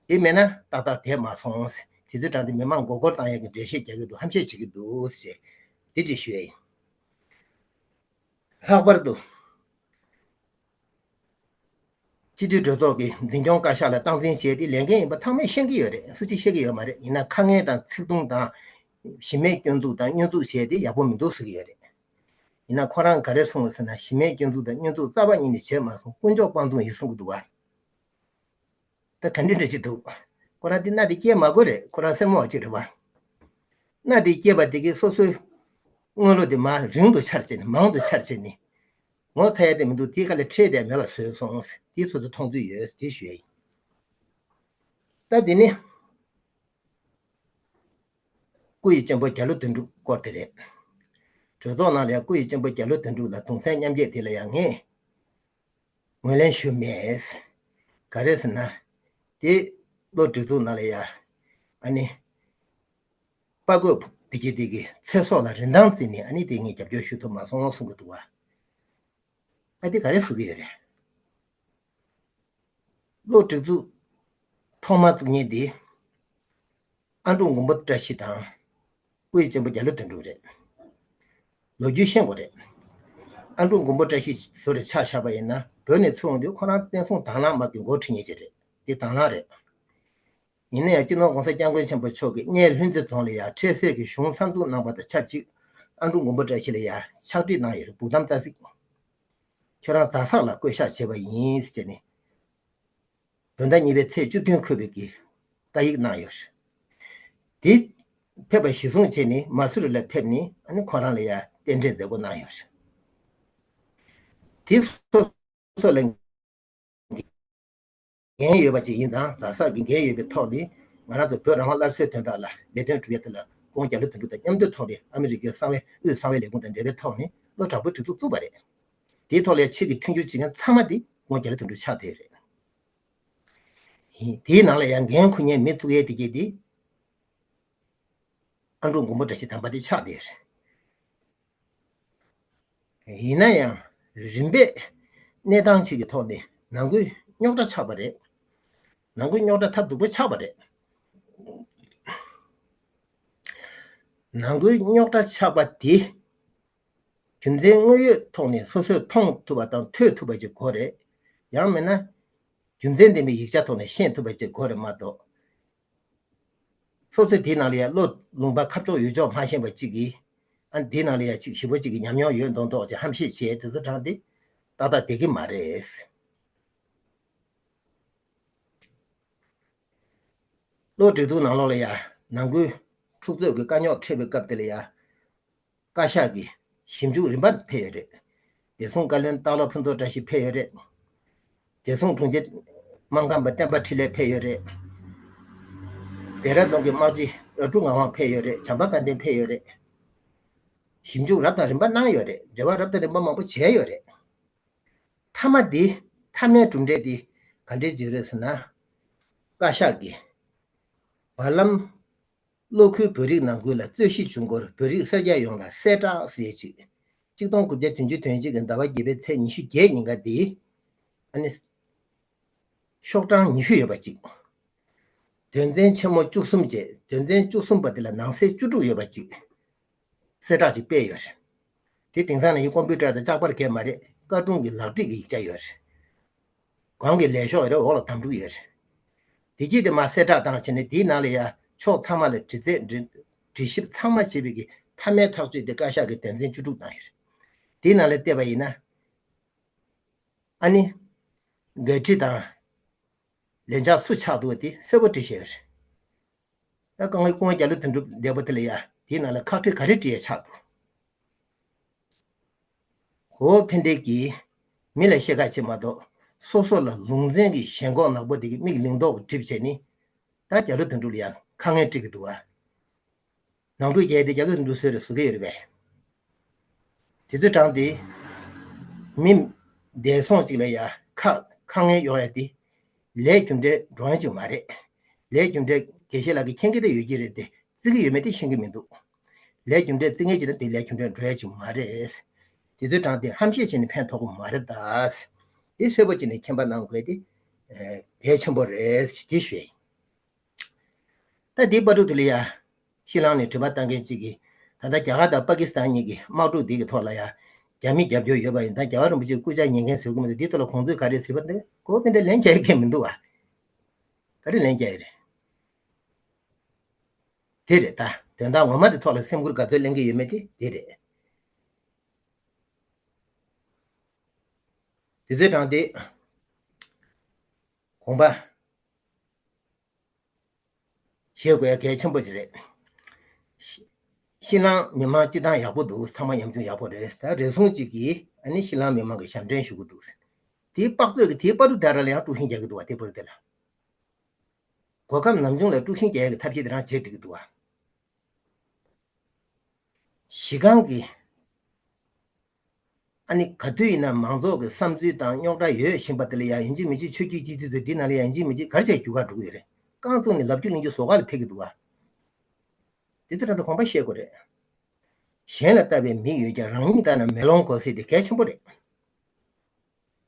འདི་མེད་ན་ཏག་ཏག་དེབ་མ་སོང་། དེ་ཚོའི་གྲས་དེ་མི་མང་མགོ་སྐོར་བཏང་ཡས་ཀྱི་འགྲེལ་བཤད་རྒྱག་གི་འདུག་ཧམ་བཤད་བྱེད་ཀྱི་འདུག་ཟེར། འདི་ཅིག་ཞུ་ཡས་ཡིན། ལྷག་པར་དུ། སྤྱི་འཐུས་གྲོས་ཚོགས་ཀྱི་འཛིན་སྐྱོང་བཀའ་ཤག་ལ་སྟངས་འཛིན་བྱས་ཏེ་ལས་འགན་ཡིན་པ་ཚང་མས་ཤེས་ཀྱི་ཡོད་རེད། སུ་གཅིག་ཤེས་ཀྱི་ཡོད་མ་རེད། ཡིན་ན་ཁ་ངན་དང་ཚིག་ཐུང་དང་ གཞི་མེད་སྐྱོན་འཛུགས་དང་བསྙོན་འཛུགས་བྱས་ཏེ་ཡག་པོ་མི་འདུག་ཟེར་གྱི་ཡོད་རེད། ཡིན་ན་ཁོ་རང་ག་རེ་གསུངས་ཟེར་ན། གཞི་མེད་སྐྱོན་འཛུགས་དང་བསྙོན་འཛུགས་རྩ་བ་ཉིད་ནས་བྱས་མ་སོང་། དཀོན་མཆོག་དཔང་བཙུགས་ཡིན་གསུང་གི་འདུག་བ། ད་ག་འདྲ་འདྲ་ཅིག་འདུག་ཁོ་རང་དེ་མནའ་དེ་སྐྱེལ་མ་དགོས་རེད། ཁོ་རང་སེར་མོ་བ་ཅིག་རེད་བ། མནའ་དེ་སྐྱེལ་བ་དེ་གིས་སོ་སོའི་དངུལ་ལོ་དེ་མར་རིང་དུ་འཕྱར་བྱས་ནས། མང་དུ་འཕྱར་བྱས་ནས། ངོ་ཚ་ཡ་དེ་མི་འདུག་དེའི་ཁ་ལ་ཁྲལ་དེ་མེད་པ་བཟོས་སོང་། དེ་སོ་སོ་མཐོང་ཚུལ་ཡོད། དེ་ཞུ་ཡ་ཡིན། ད་དེ་ནི། སྐུ་ཡི་གཅེན་པོ་རྒྱ་ལོ་དོན་གྲུབ་སྐོར་དེ་རེད། གྲོས་ཚོགས་ནང་ལ་ཡང་སྐུ་ཡི་གཅེན་པོ་རྒྱ་ལོ་དོན་གྲུབ་ལ་གདུང་སེམས་མཉམ་སྐྱེད་དེ་ལ་ཡང་ངས་ངོས་ལེན་ཞུ་མེད། ག་རེ་ཟེར་ན། དེ་བློ་སྒྲིག་འཛུགས་ནང་ལ་ཡ། ཨ་ནི། དཔའ་རྒོད་བདེ་སྐྱིད་དེ་གི་ཚེ་སྲོག་ལ་རིན་ཐང་བརྩིས་ནས། ཨ་ནི་དེ་ངས་རྒྱབ་སྐྱོར་ཞུ་ཐུབ་མ་སོང་གསུང་གི་འདུག་བ། ཨ་དེ་ག་རེ་ཟེར་གི་ཡོད་རེད། བློ་སྒྲིག་འཛུགས་ཐོག་མ་བཙུགས་མཁན་དེ། ཨ་འབྲུག་མགོན་པོ་བཀྲ་ཤིས་དང་། སྐུ་ཡི་གཅེན་པོ་རྒྱ་ལོ་དོན་གྲུབ་རེད། ལོ་རྒྱུས་ཤེས་དགོས་རེད། ཨ་འབྲུག་མགོན་པོ་བཀྲ་ཤིས་ཟུར་རེ་ཆ་བཞག་པ་ཡིན་ན། བོད་ནས་ཚུར་འོང་དུས་ཁོ་རང་བསྟན་སྲུང་དྭང་བླངས་དམག་གི་འགོ་ཁྲིད་མཁན་ཅིག་རེད། དེ་དྭང་བླངས་རེད། ཡིན་ན་ཡང་སྤྱི་ནོར་༸གོང་ས་༸སྐྱབས་མགོན་ཆེན་པོ་མཆོག་གིས་སྔས་ལྷུན་རྩེ་རྫོང་ལ་ཡ་འཕྲལ་སེལ་གྱི་གཞུང་གསར་འཛུགས་གནང་བ་དང་ཆབས་ཅིག་ཨ་འབྲུག་མགོན་པོ་བཀྲ་ཤིས་ལ་ཡ་ཕྱག་བྲིས་གནང་ཡོད་རེད། སྦུག་དམ་རྩ་ཚིག་ཁྱོད་རང་རྫ་སར་ལ་བསྐོ་བཞག་བྱས་པ་ཡིན་ཟེར་ནས། བོད་ཟླ་གཉིས་པའི་ཚེས་བཅུ་བདུན་འཁོད་པའི་གི་བཀའ་ཡིག་གནང་ཡོད་རེད། དེ་ཕེབས་པ་གཞིར་བཟུང་བྱས་ནས་མ་སུ་རི་ལ་ཕེབས་ནས། ཨ་ནི་ཁོ་རང་ལ་ཡ་རྟེན་འབྲེལ་མཛད་སྒོ་གནང་ཡོད་རེད། དེ་སོ་སོ་ལ་འགན་ཡོད་པ་ཅིག་ཡིན་ཙང་། རྫ་སར་གྱི་འགན་ཡོད་པའི་ཐོག་ནས། ང་རང་ཚོ་བོད་རང་དབང་སླར་གསོའི་དོན་དག་ལ་ལས་དོན་སྒྲུབ་ཡ་དེ་ལ་སྐུ་ངོ་རྒྱ་ལོ་དོན་གྲུབ་དང་མཉམ་དུ་ཐོག་ནས། ཨ་མི་རི་ཀའི་གསང་བའི་དབུས་གསང་བའི་ལས་ཁུངས་དང་འབྲེལ་བའི་ཐོག་ནས་བློ་དྲག་པོའི་སྒྲིག་འཛུགས་བཙུགས་པ་རེད། དེའི་ཐོག་ལ་ཆེད་ཀྱི་མཐུན་འགྱུར་བྱེད་མཁན་ཚང་མ་དེ་སྐུ་ངོ་རྒྱ་ལོ་དོན་གྲུབ་ཆགས་བསྡད་ཡོད་རེད། ཡིན། དེའི་ནང་ལ་ཡང་འགན་འཁུར་མཁན་མི་བཙུགས་ཡས་དེ་གྱད་དེ། ཨ་འབྲུག་མགོན་པོ་བཀྲ་ཤིས་དམ་པ་དེ་ཆགས་བསྡད་ཡོད་རེད། ཡིན་ན་ཡང་རིམ་པས་གནས་སྟངས་ཅིག་གི་ཐོག་ནས་ནང་ཁུལ་རྙོག་དྲ་ཆགས་པ་རེད། ནང་ཁུལ་རྙོག་དྲ་ཐབས་སྡུག་པོ་ཆགས་པ་རེད། ནང་ཁུལ་རྙོག་དྲ་ཆགས་པ་དེ་རྒྱུ་མཚན་དངོས་ཡོད་ཐོག་ནས་སོ་སོས་མཐོང་ཐུབ་པ་དང་ཐོས་ཐུབ་པ་ཅིག་དགོས་རེད། ཡང་མིན་ན་རྒྱུ་མཚན་ལྡན་པའི་ཡིག་ཆ་ཐོག་ནས་ཤེས་ཐུབ་པ་ཅིག་དགོས་རེད་མ་གཏོགས། སོ་སོས་དེའི་ནང་ལ་ཡ་བློ་ལུང་པ་ཁ་ཕྱོགས་ཡུལ་ཕྱོགས་མ་ཤེས་པ་གཅིག་གིས། ཨ། དེའི་ནང་ལ་ཡ་གཅིག་ཞེ་པོ་གཅིག་གི་ཉམས་མྱོང་ཡོད་མདོག་མདོག་ཅིག་ཧམ་བཤད་བྱས་དེ་ཚོ་དྲངས་ཏེ་ཏག་ཏག་བསྡད་ཀྱི་མ་རེད། བློ་སྒྲིག་འཛུགས་ནང་ལོགས་ལ་ཡ་ནང་ཁུལ་འཁྲུག་རྩོད་ཀྱི་དཀའ་རྙོག་འཕྲད་པའི་སྐབས་དེ་ལ་ཡ། བཀའ་ཤག་གི་ཞིབ་འཇུག་རིམ་པ་ཕེབས་ཡོད་རེད། བདེ་སྲུང་བཀའ་བློན་སྟག་ལོ་ཕུན་ཚོགས་བཀྲ་ཤིས་ཕེབས་ཡོད་རེད། བདེ་སྲུང་དྲུང་ཆེ་སྨར་ཁམས་པ་བསྟན་པ་འཕྲིན་ལས་ཕེབས་ཡོད་རེད། ལྡེ་ར་ལྡུན་གྱི་དམག་སྤྱི་རབ་ཕྲུག་ངག་དབང་ཕེབས་ཡོད་རེད། བྱམས་པ་དགའ་ལྡན་ཕེབས་ཡོད་རེད། ཞིབ་འཇུག་རབ་དང་རིམ་པ་གནང་ཡོད་རེད། འབྲེལ་བ་རབ་དང་རིམ་པ་མང་པོ་བྱས་ཡོད་རེད། མཐའ་མ་འདི། མཐའ་མའི་གྲུབ་འབྲས་འདི་ག་འདྲས་ཅིག་རེད་ཟེར་ན། བཀའ་ཤག་གིས་བར་ལམ། གློ་ཁུལ་བོད་རིགས་ནང་ཁུལ་ལ་རྩོད་གཞི་བྱུང་སྐོར་བོད་རིགས་སེར་སྐྱ་ཡོངས་ལ་གསལ་བསྒྲགས་ཟེར་ཅིག་གཅིག་སྟོང་དགུ་བརྒྱ་བདུན་ཅུ་དོན་གཅིག་གི་ཟླ་བ་བརྒྱད་པའི་ཚེས་ཉི་ཤུ་བརྒྱད་ཉིན་ཀ་འདི། ཨ་ནི། ཤོག་གྲངས་ཉི་ཤུ་ཡོད་པ་གཅིག་དོན་ཚན་ཆེན་མོ་བཅུ་གསུམ་བཅས་དོན་ཚན་བཅུ་གསུམ་པ་དེ་ལ་ནང་གསེས་བཅུ་དྲུག་ཡོད་པ་གཅིག་གསལ་བསྒྲགས་ཅིག་སྤེལ་ཡོད་རེད། དེ་དེང་སང་ནས་ཀོམ་པུ་ཊར་དང་ལྕགས་པར་གས་མ་རེད། བཀའ་དྲུང་གི་ལག་བྲིས་ཀྱི་ཡིག་ཆ་ཡོད་རེད། སྒང་གི་ལས་ཤོག་ཡོད་རེད། འོག་ལ་དམ་ཕྲུག་ཡོད་རེད། དེ་གྱིས་དེ་མ་གསལ་བསྒྲགས་བཏང་བྱས་ནས་དེའི་ནང་ལ་ཡ་ཕྱོགས་ཚང་མ་ལ་དྲི་རྩད་འདྲི་དྲི་ཞིབ་ཚང་མ་བྱས་པའི་གི་མཐའ་མའི་ཐག་གཅོད་དེ་བཀའ་ཤག་གི་དོན་ཚན་བཅུ་དྲུག་བཏང་ཡོད་རེད། དེའི་ནང་ལ་བལྟས་པ་ཡིན་ན། ཨ་ནི། འགན་འཁྲི་དང་། ལན་ཆགས་སུ་ཆགས་འདུག་པ་དེ་གསལ་པོ་བྲིས་བཞག་ཡོད་རེད། ད་སྐུ་ངོ་སྐུ་ངོ་རྒྱ་ལོ་དོན་གྲུབ་འདས་པོ་དེ་ལ་ཡ་དེའི་ནང་ལ་ཁག་དཀྲི་ག་རེ་བྲིས་ཡ་ཆགས་འདུག་གོ་བོ་ཕན་བདེ་གིས་མི་ལ་བཤད་ཁ་བྱེད་མ་གཏོགས། སོ་སོ་ལ་ལུང་ཚན་གྱི་ཞེན་ཁོག་ནག་པོ་དེ་གི་མིག་ལིང་ཏོག་གིས་བསྒྲིབས་བྱས་ནས། ད་རྒྱ་ལོ་དོན་གྲུབ་ལ་ཡ་ཁ་ངན་སྤྲད་ཀྱི་འདུག་བ། ནང་འཁྲུག་རྒྱག་དེ་རྒྱ་ལོ་དོན་གྲུབ་བཟོས་རེད་བཟོ་གི་ཡོད་རེད་པས། དེ་ཚོ་དྲངས་ཏེ། མི་འདས་སོང་ཅིག་ལ་ཡ་ཁ་ཁ་ངན་གཡོག་ཡ་དེ། ལས་རྒྱུ་འབྲས་འགྲོ་ཡ་ཅིག་མ་རེད། ལས་རྒྱུ་འབྲས་དགེ་བཤེས་ལགས་ཀྱིས་མཁྱེན་གྱི་ད་ཡོད་ཀྱི་རེད་དེ། བརྩི་གི་ཡོད་མེད་དེ་ཤེས་ཀྱི་མི་འདུག་ལས་རྒྱུ་འབྲས་བརྩི་མཁན་ཅིག་ལ་དེ་ལས་རྒྱུ་འབྲས་འགྲོ་ཡ་ཅིག་མ་རེད། དེ་ཚོ་དྲངས་ཏེ་ཧམ་བཤད་བྱས་ནས་ཕན་ཐོགས་ཀྱི་མ་རེད་ད། དེ་གསལ་པོ་བྱས་ནས་མཁྱེན་པ་གནང་དགོས་དེ། ཨ། གལ་ཆེན་པོ་རེད་དེ་ཞུ་ཡ་ཡིན། ད་འདིའི་པར་ཕྲུག་དེ་ལ་ཡ། ཕྱི་ལང་ནས་དྲི་བ་བཏང་མཁན་གཅིག་གིས། ད་ལྟ་རྒྱ་གར་དང་པ་ཀི་སི་ཐན་གཉིས་ཀྱི་དམག་འཁྲུག་འདི་གི་ཐོག་ལ་ཡ། རྒྱ་མི་རྒྱབ་སྐྱོར་ཡོད་པ་ཡིན་ཙང་རྒྱལ་བ་རིན་པོ་ཆེའི་སྐུ་ཕྱྭ་ཉན་མཁན་བཟོ་གི་མི་འདུག་འདིའི་ཐོག་ལ་དགོངས་ཚུལ་ག་རེ་ཟེར་བ་འདི་གོ་བོ་ཕན་བདེ་ལན་རྒྱག་ཡ་གང་མི་འདུག་བ། ག་རེ་ལན་རྒྱག་ཡ་རེད། དེ་རེད་ད། དོན་དག་ངོ་མ་དེ་ཐོག་ལ་སེམས་ཁུར་ག་ཚོད་ལེན་གྱི་ཡོད་མེད་དེ་དེ་རེད། དེ་ཚོའི་གྲངས་དེ་དགོངས་པ་བཞེས་དགོས་ཡ་གལ་ཆེན་པོ་ཞིག་རེད། ཤི- ཤི་ལང་མི་མང་སྤྱི་བཏང་ཡག་པོ་འདུག་ཚང་མ་ཉམ་ཆུང་ཡག་པོ་རེད། ད་རེ་ཟུང་གཅིག་གིས་ཨ་ནི་ཤི་ལང་མི་མང་གི་ཞབས་འདྲེན་ཞུ་གི་འདུག་དེའི་དཔག་ཚོད་ཀྱི་དེའི་བར་དུ་དེ་ར་ལ་ཡང་དཀྲུག་ཤིང་རྒྱག་གི་འདུག་བ། དེ་བར་དེ་ལ་གོ་སྐབས་ནམ་བྱུང་ལ་དཀྲུག་ཤིང་རྒྱག་ཡ་གི་ཐབས་ཤེས་དེ་རང་བྱེད་བསྡད་ཀྱི་འདུག་བ། གཞི་རྐང་གི་ཨ་ནི་ག་དུས་ཡིན་ན་མང་ཚོགས་ཀྱི་བསམ་ཚུལ་དང་རྙོག་དྲ་ཡོད་བཞིན་པ་དེ་ལ་ཡང་ཡིན་གཅིག་མིན་གཅིག་ཆོས་བརྒྱུད་སྤྱི་འཐུས་ཚོས་འདི་ནང་ལ་ཡང་ཡིན་གཅིག་མིན་གཅིག་ག་རེ་བྱས་རྒྱུ་ག་འགྲོ་གི་ཡོད་རེད། རྐང་བཙུགས་ནས་ལབ་རྒྱུ་གླེང་རྒྱུ་བཟོ་ག་ལ་ཕེབས་ཀྱི་འདུག་བ། དེ་ཚོ་ད་ལྟ་དགོངས་པ་བཞེས་དགོས་རེད། གཞན་ལ་ལྟ་བའི་མིག་ཡོད་ཀྱང་རང་ཉིད་ལྟ་ན་མེ་ལོང་གོ་སྲིད་དེ་གལ་ཆེན་པོ་རེད།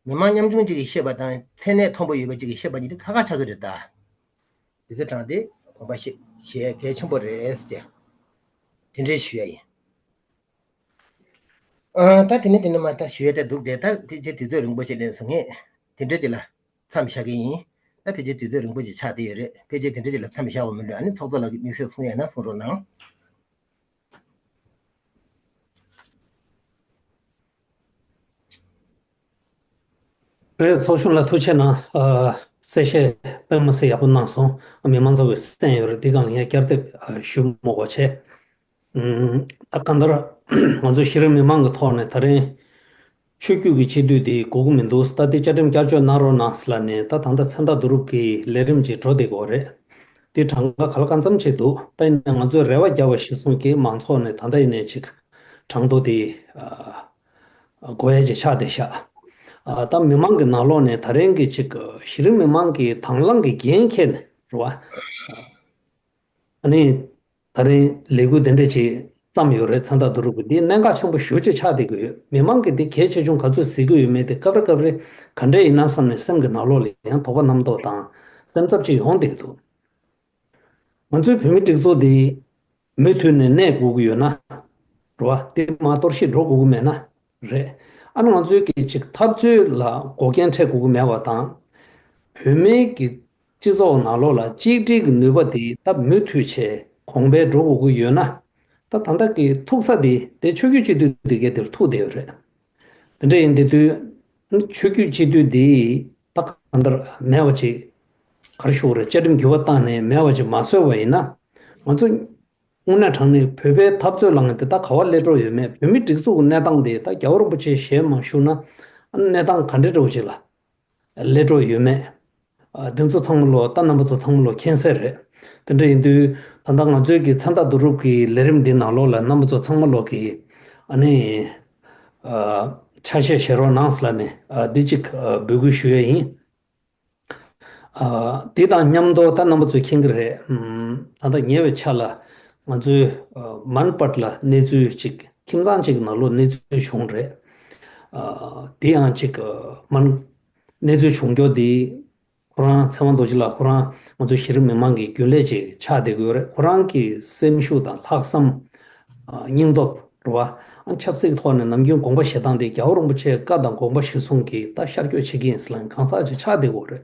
མི་མང་ཉམ་ཆུང་གཅིག་གིས་བཤད་པ་དང་མཚན་གནས་མཐོན་པོ་ཡོད་པ་གཅིག་གིས་བཤད་པ་གཉིས་དེ་ཁ་ཁ་ཆགས་ཀྱི་རེད་ད། དེ་ཚོ་དྲངས་ཏེ་དགོངས་པ་བཞེས་བཞེས་གལ་ཆེན་པོ་རེད་ཟེར། དེ་འདྲའི་ཞུ་ཡ་ཡིན། ཨ། ད་དེ་ནས་དེ་ནས་མ་ད་ཞུ་ཡ་ད་འདུག་སྟེ། ད་དེ་རྗེས་དུས་ཚོད་རིང་པོ་ཞིག་ལེན་སོང་ངས་དེ་འདྲ་ཅིག་ལ་མཚམས་བཞག་གི་ཡིན། ད་ཕལ་ཆེར་དུས་ཚོད་རིང་པོ་ཞིག་ཆགས་བསྡད་ཡོད་རེད། ཕལ་ཆེར་དེ་འདྲ་ཅིག་ལ་མཚམས་བཞག་པ་མིན་འགྲོ། ཨ་ནི་ཚོགས་གཙོ་ལགས་ཀྱིས་དམིགས་བསལ་གསུང་ཡ་ཡོད་ན་གསུང་རོགས་གནང་། རེད། ཚོགས་གཞོན་ལགས་ཐུགས་རྗེ་གནང་། ཨ། གསལ་བཤད་དཔེ་མི་སྲིད་ཡག་པོ་གནང་སོང་། མི་མང་ཚོ་གིས་གསན་ཡོད་རེད། འདི་སྒང་ལ་ཡང་བསྐྱར་ཟློས་ཞུ་མི་དགོས་བྱས། ཨ། གང་ལྟར་ང་ཚོ་གཞི་རིམ་མི་མང་གི་ཐོག་ནས་ད་རིང་ཆོས་བརྒྱུད་ཀྱི་སྤྱི་འཐུས་དེ་དགོས་ཀྱི་མི་འདུག་ད་དེ་བཅའ་ཁྲིམས་བསྐྱར་བཅོས་གནང་རོགས་གནང་ཟེར་ལབ་ནས། ད་ད་ལྟ་མཚན་རྟགས་བསྡུ་རུབ་ཀྱི་ལས་རིམ་ཅིག་འགྲོ་བསྡད་ཀྱི་ཡོད་རེད། དེ་གྲངས་ཀ་ག་ལ་གང་འཚམ་ཅིག་འདུག་ད་ཡིན་ནའི་ང་ཚོས་རེ་བ་བརྒྱབ་པ་གཞིར་བཟུང་གིས་མང་ཚོགས་ནས་ད་ལྟ་ཡིན་ནའི་ཅིག་གྲངས་ཐོ་དེ་དགོས་ཡ་ཅིག་ཆགས་བསྡད་ཤག་ཨ། ད་མི་མང་གི་ནང་ལོགས་ནས་ད་རིང་གི་ཅིག་གཞི་རིམ་མི་མང་གི་དང་བླངས་ཀྱི་འགན་འཁྱེར་ནས་རེད་བ། ཨ་ནི་ད་རིང་ལས་འགུལ་དེ་འདྲ་ཅིག་བརྩམས་ཡོད་རེད། མཚན་རྟགས་བསྡུ་རུབ་ཀྱི་འདི་གནད་འགག་ཆེན་པོ་ཞེ་པོ་ཅིག་ཆགས་བསྡད་ཀྱི་ཡོད། མི་མང་གིས་འདི་གལ་ཆེ་ཆུང་ག་ཚོད་གཟིགས་ཀྱི་ཡོད་མེད་དེ་སྐབས་རེ་སྐབས་རེ་ག་འདྲ་ཡིན་ན་བསམ་ནས་སེམས་ཀྱི་ནང་ལོགས་ལ་ཡང་དོགས་པ་རྣམ་རྟོག་དང་སེམས་འཚབ་ཅིག་ཡོང་བསྡད་ཀྱི་འདུག་ང་ཚོའི་བོད་མིའི་སྒྲིག་འཛུགས་འདི་མུ་མཐུད་ནས་གནས་དགོས་ཀྱི་ཡོད་ན། རེད་བ། དེ་མ་གཏོར་བཤིག་འགྲོ་དགོས་ཀྱི་མེད་ན་རེད། ཨ་ནི་ང་ཚོའི་གི་ཅིག་འཐབ་རྩོད་ལ་འགོག་རྐྱེན་འཕྲད་དགོས་ཀྱི་མེད་པ་དང་། བོད་མིའི་གི་སྤྱི་ཚོགས་ནང་ལོགས་ལ་གཅིག་སྒྲིལ་གྱི་ནུས་པ་དེ་ད་མུ་མཐུད་བྱས་གོང་འཕེལ་འགྲོ་དགོས་ཀྱི་ཡོད་ན། ད་ད་ལྟ་གི་ཐུག་ས་དེ་དེ་ཆོས་བརྒྱུད་སྤྱི་འཐུས་དེ་གའི་དེར་ཐུག་བསྡད་ཡོད་རེད། དེ་འདྲ་ཡིན་དེ་དུས་ཆོས་བརྒྱུད་སྤྱི་འཐུས་འདི་ད་གང་ལྟར་མེད་པ་ཅིག་ག་རེ་ཞུ་དགོས་རེད། བཅའ་ཁྲིམས་འགྱུར་བ་བཏང་ནས་མེད་པ་ཅིག་མ་བཟོས་པ་ཡིན་ན། ང་ཚོ་དངོས་གནས་དྲང་གནས་བོད་པའི་འཐབ་རྩོད་ལངས་དེ་ད་ག་པར་སླེབས་འགྲོ་ཡོད་མེད། བོད་མིའི་སྒྲིག་འཛུགས་ཀྱི་གནས་སྟངས་དེ་ད་རྒྱལ་བ་རིན་པོ་ཆེ་ཞལ་མ་བཞུགས་ན་གནས་སྟངས་ག་འདྲ་འདྲ་བོ་ཅིག་ལ་སླེབས་འགྲོ་ཡོད་མེད། ཨ། དེ་ཚོ་ཚང་མ་ལོ་ད་རྣམ་པ་ཚོ་ཚང་མ་ལོ་མཁྱེན་གསལ་རེད། དེ་འདྲ་ཡིན་དུས་ད་ལྟ་ང་ཚོའི་གི་མཚན་རྟགས་བསྡུ་རུབ་ཀྱི་ལས་རིམ་འདི་ནང་ལོགས་ལ་རྣམ་པ་ཚོ་ཚང་མ་ལོ་གི་ཨ་ནི་ཨ་ཆ་ཤས་བཞེས་རོགས་གནང་ཟེར་ལབ་ནས། ཨ། འདི་གཅིག་ཨ་འབོད་སྐུལ་ཞུ་ཡས་ཡིན། ཨ། དེ་དང་མཉམ་དུ་ད་རྣམ་པ་ཚོས་མཁྱེན་གྱི་རེད། ཨམ། ད་ལྟ་ཉེ་བའི་ཆར་ལ་ང་ཚོའི་ཨ་མན་པཊ་ལ་གནས་ཚུལ་ཅིག་ཁྱིམ་ཚང་ཅིག་གི་ནང་ལོགས་གནས་ཚུལ་བྱུང་རེད། ཨ། དེ་ཡང་ཅིག་ཨ་མན་གནས་ཚུལ་བྱུང་རྒྱུ་དེ་ཁོ་རང་ཚེ་དབང་རྡོ་རྗེ་ལགས་ཁོ་རང་ང་ཚོ་གཞི་རིམ་མི་མང་གི་རྒྱུན་ལས་ཅིག་ཆགས་བསྡད་ཀྱི་ཡོད་རེད། ཁོ་རང་གི་སེམས་ཤུགས་དང་ལྷག་བསམ། ཨ། སྙིང་སྟོབས་རེད་བ། ཨ། ཆབ་སྲིད་ཀྱི་ཐོག་ནས་ནམ་རྒྱུན་དགོངས་པ་བཞེས་སྟངས་དེ་རྒྱལ་བ་རིན་པོ་ཆེའི་བཀའ་དང་དགོངས་པ་གཞིར་བཟུང་གིས་ད་ཤར་བསྐྱོད་བྱེད་ཀྱི་ཡིན་ཟེར་ལབ་གང་ཟག་ཅིག་ཆགས་བསྡད་ཀྱི་ཡོད་རེད།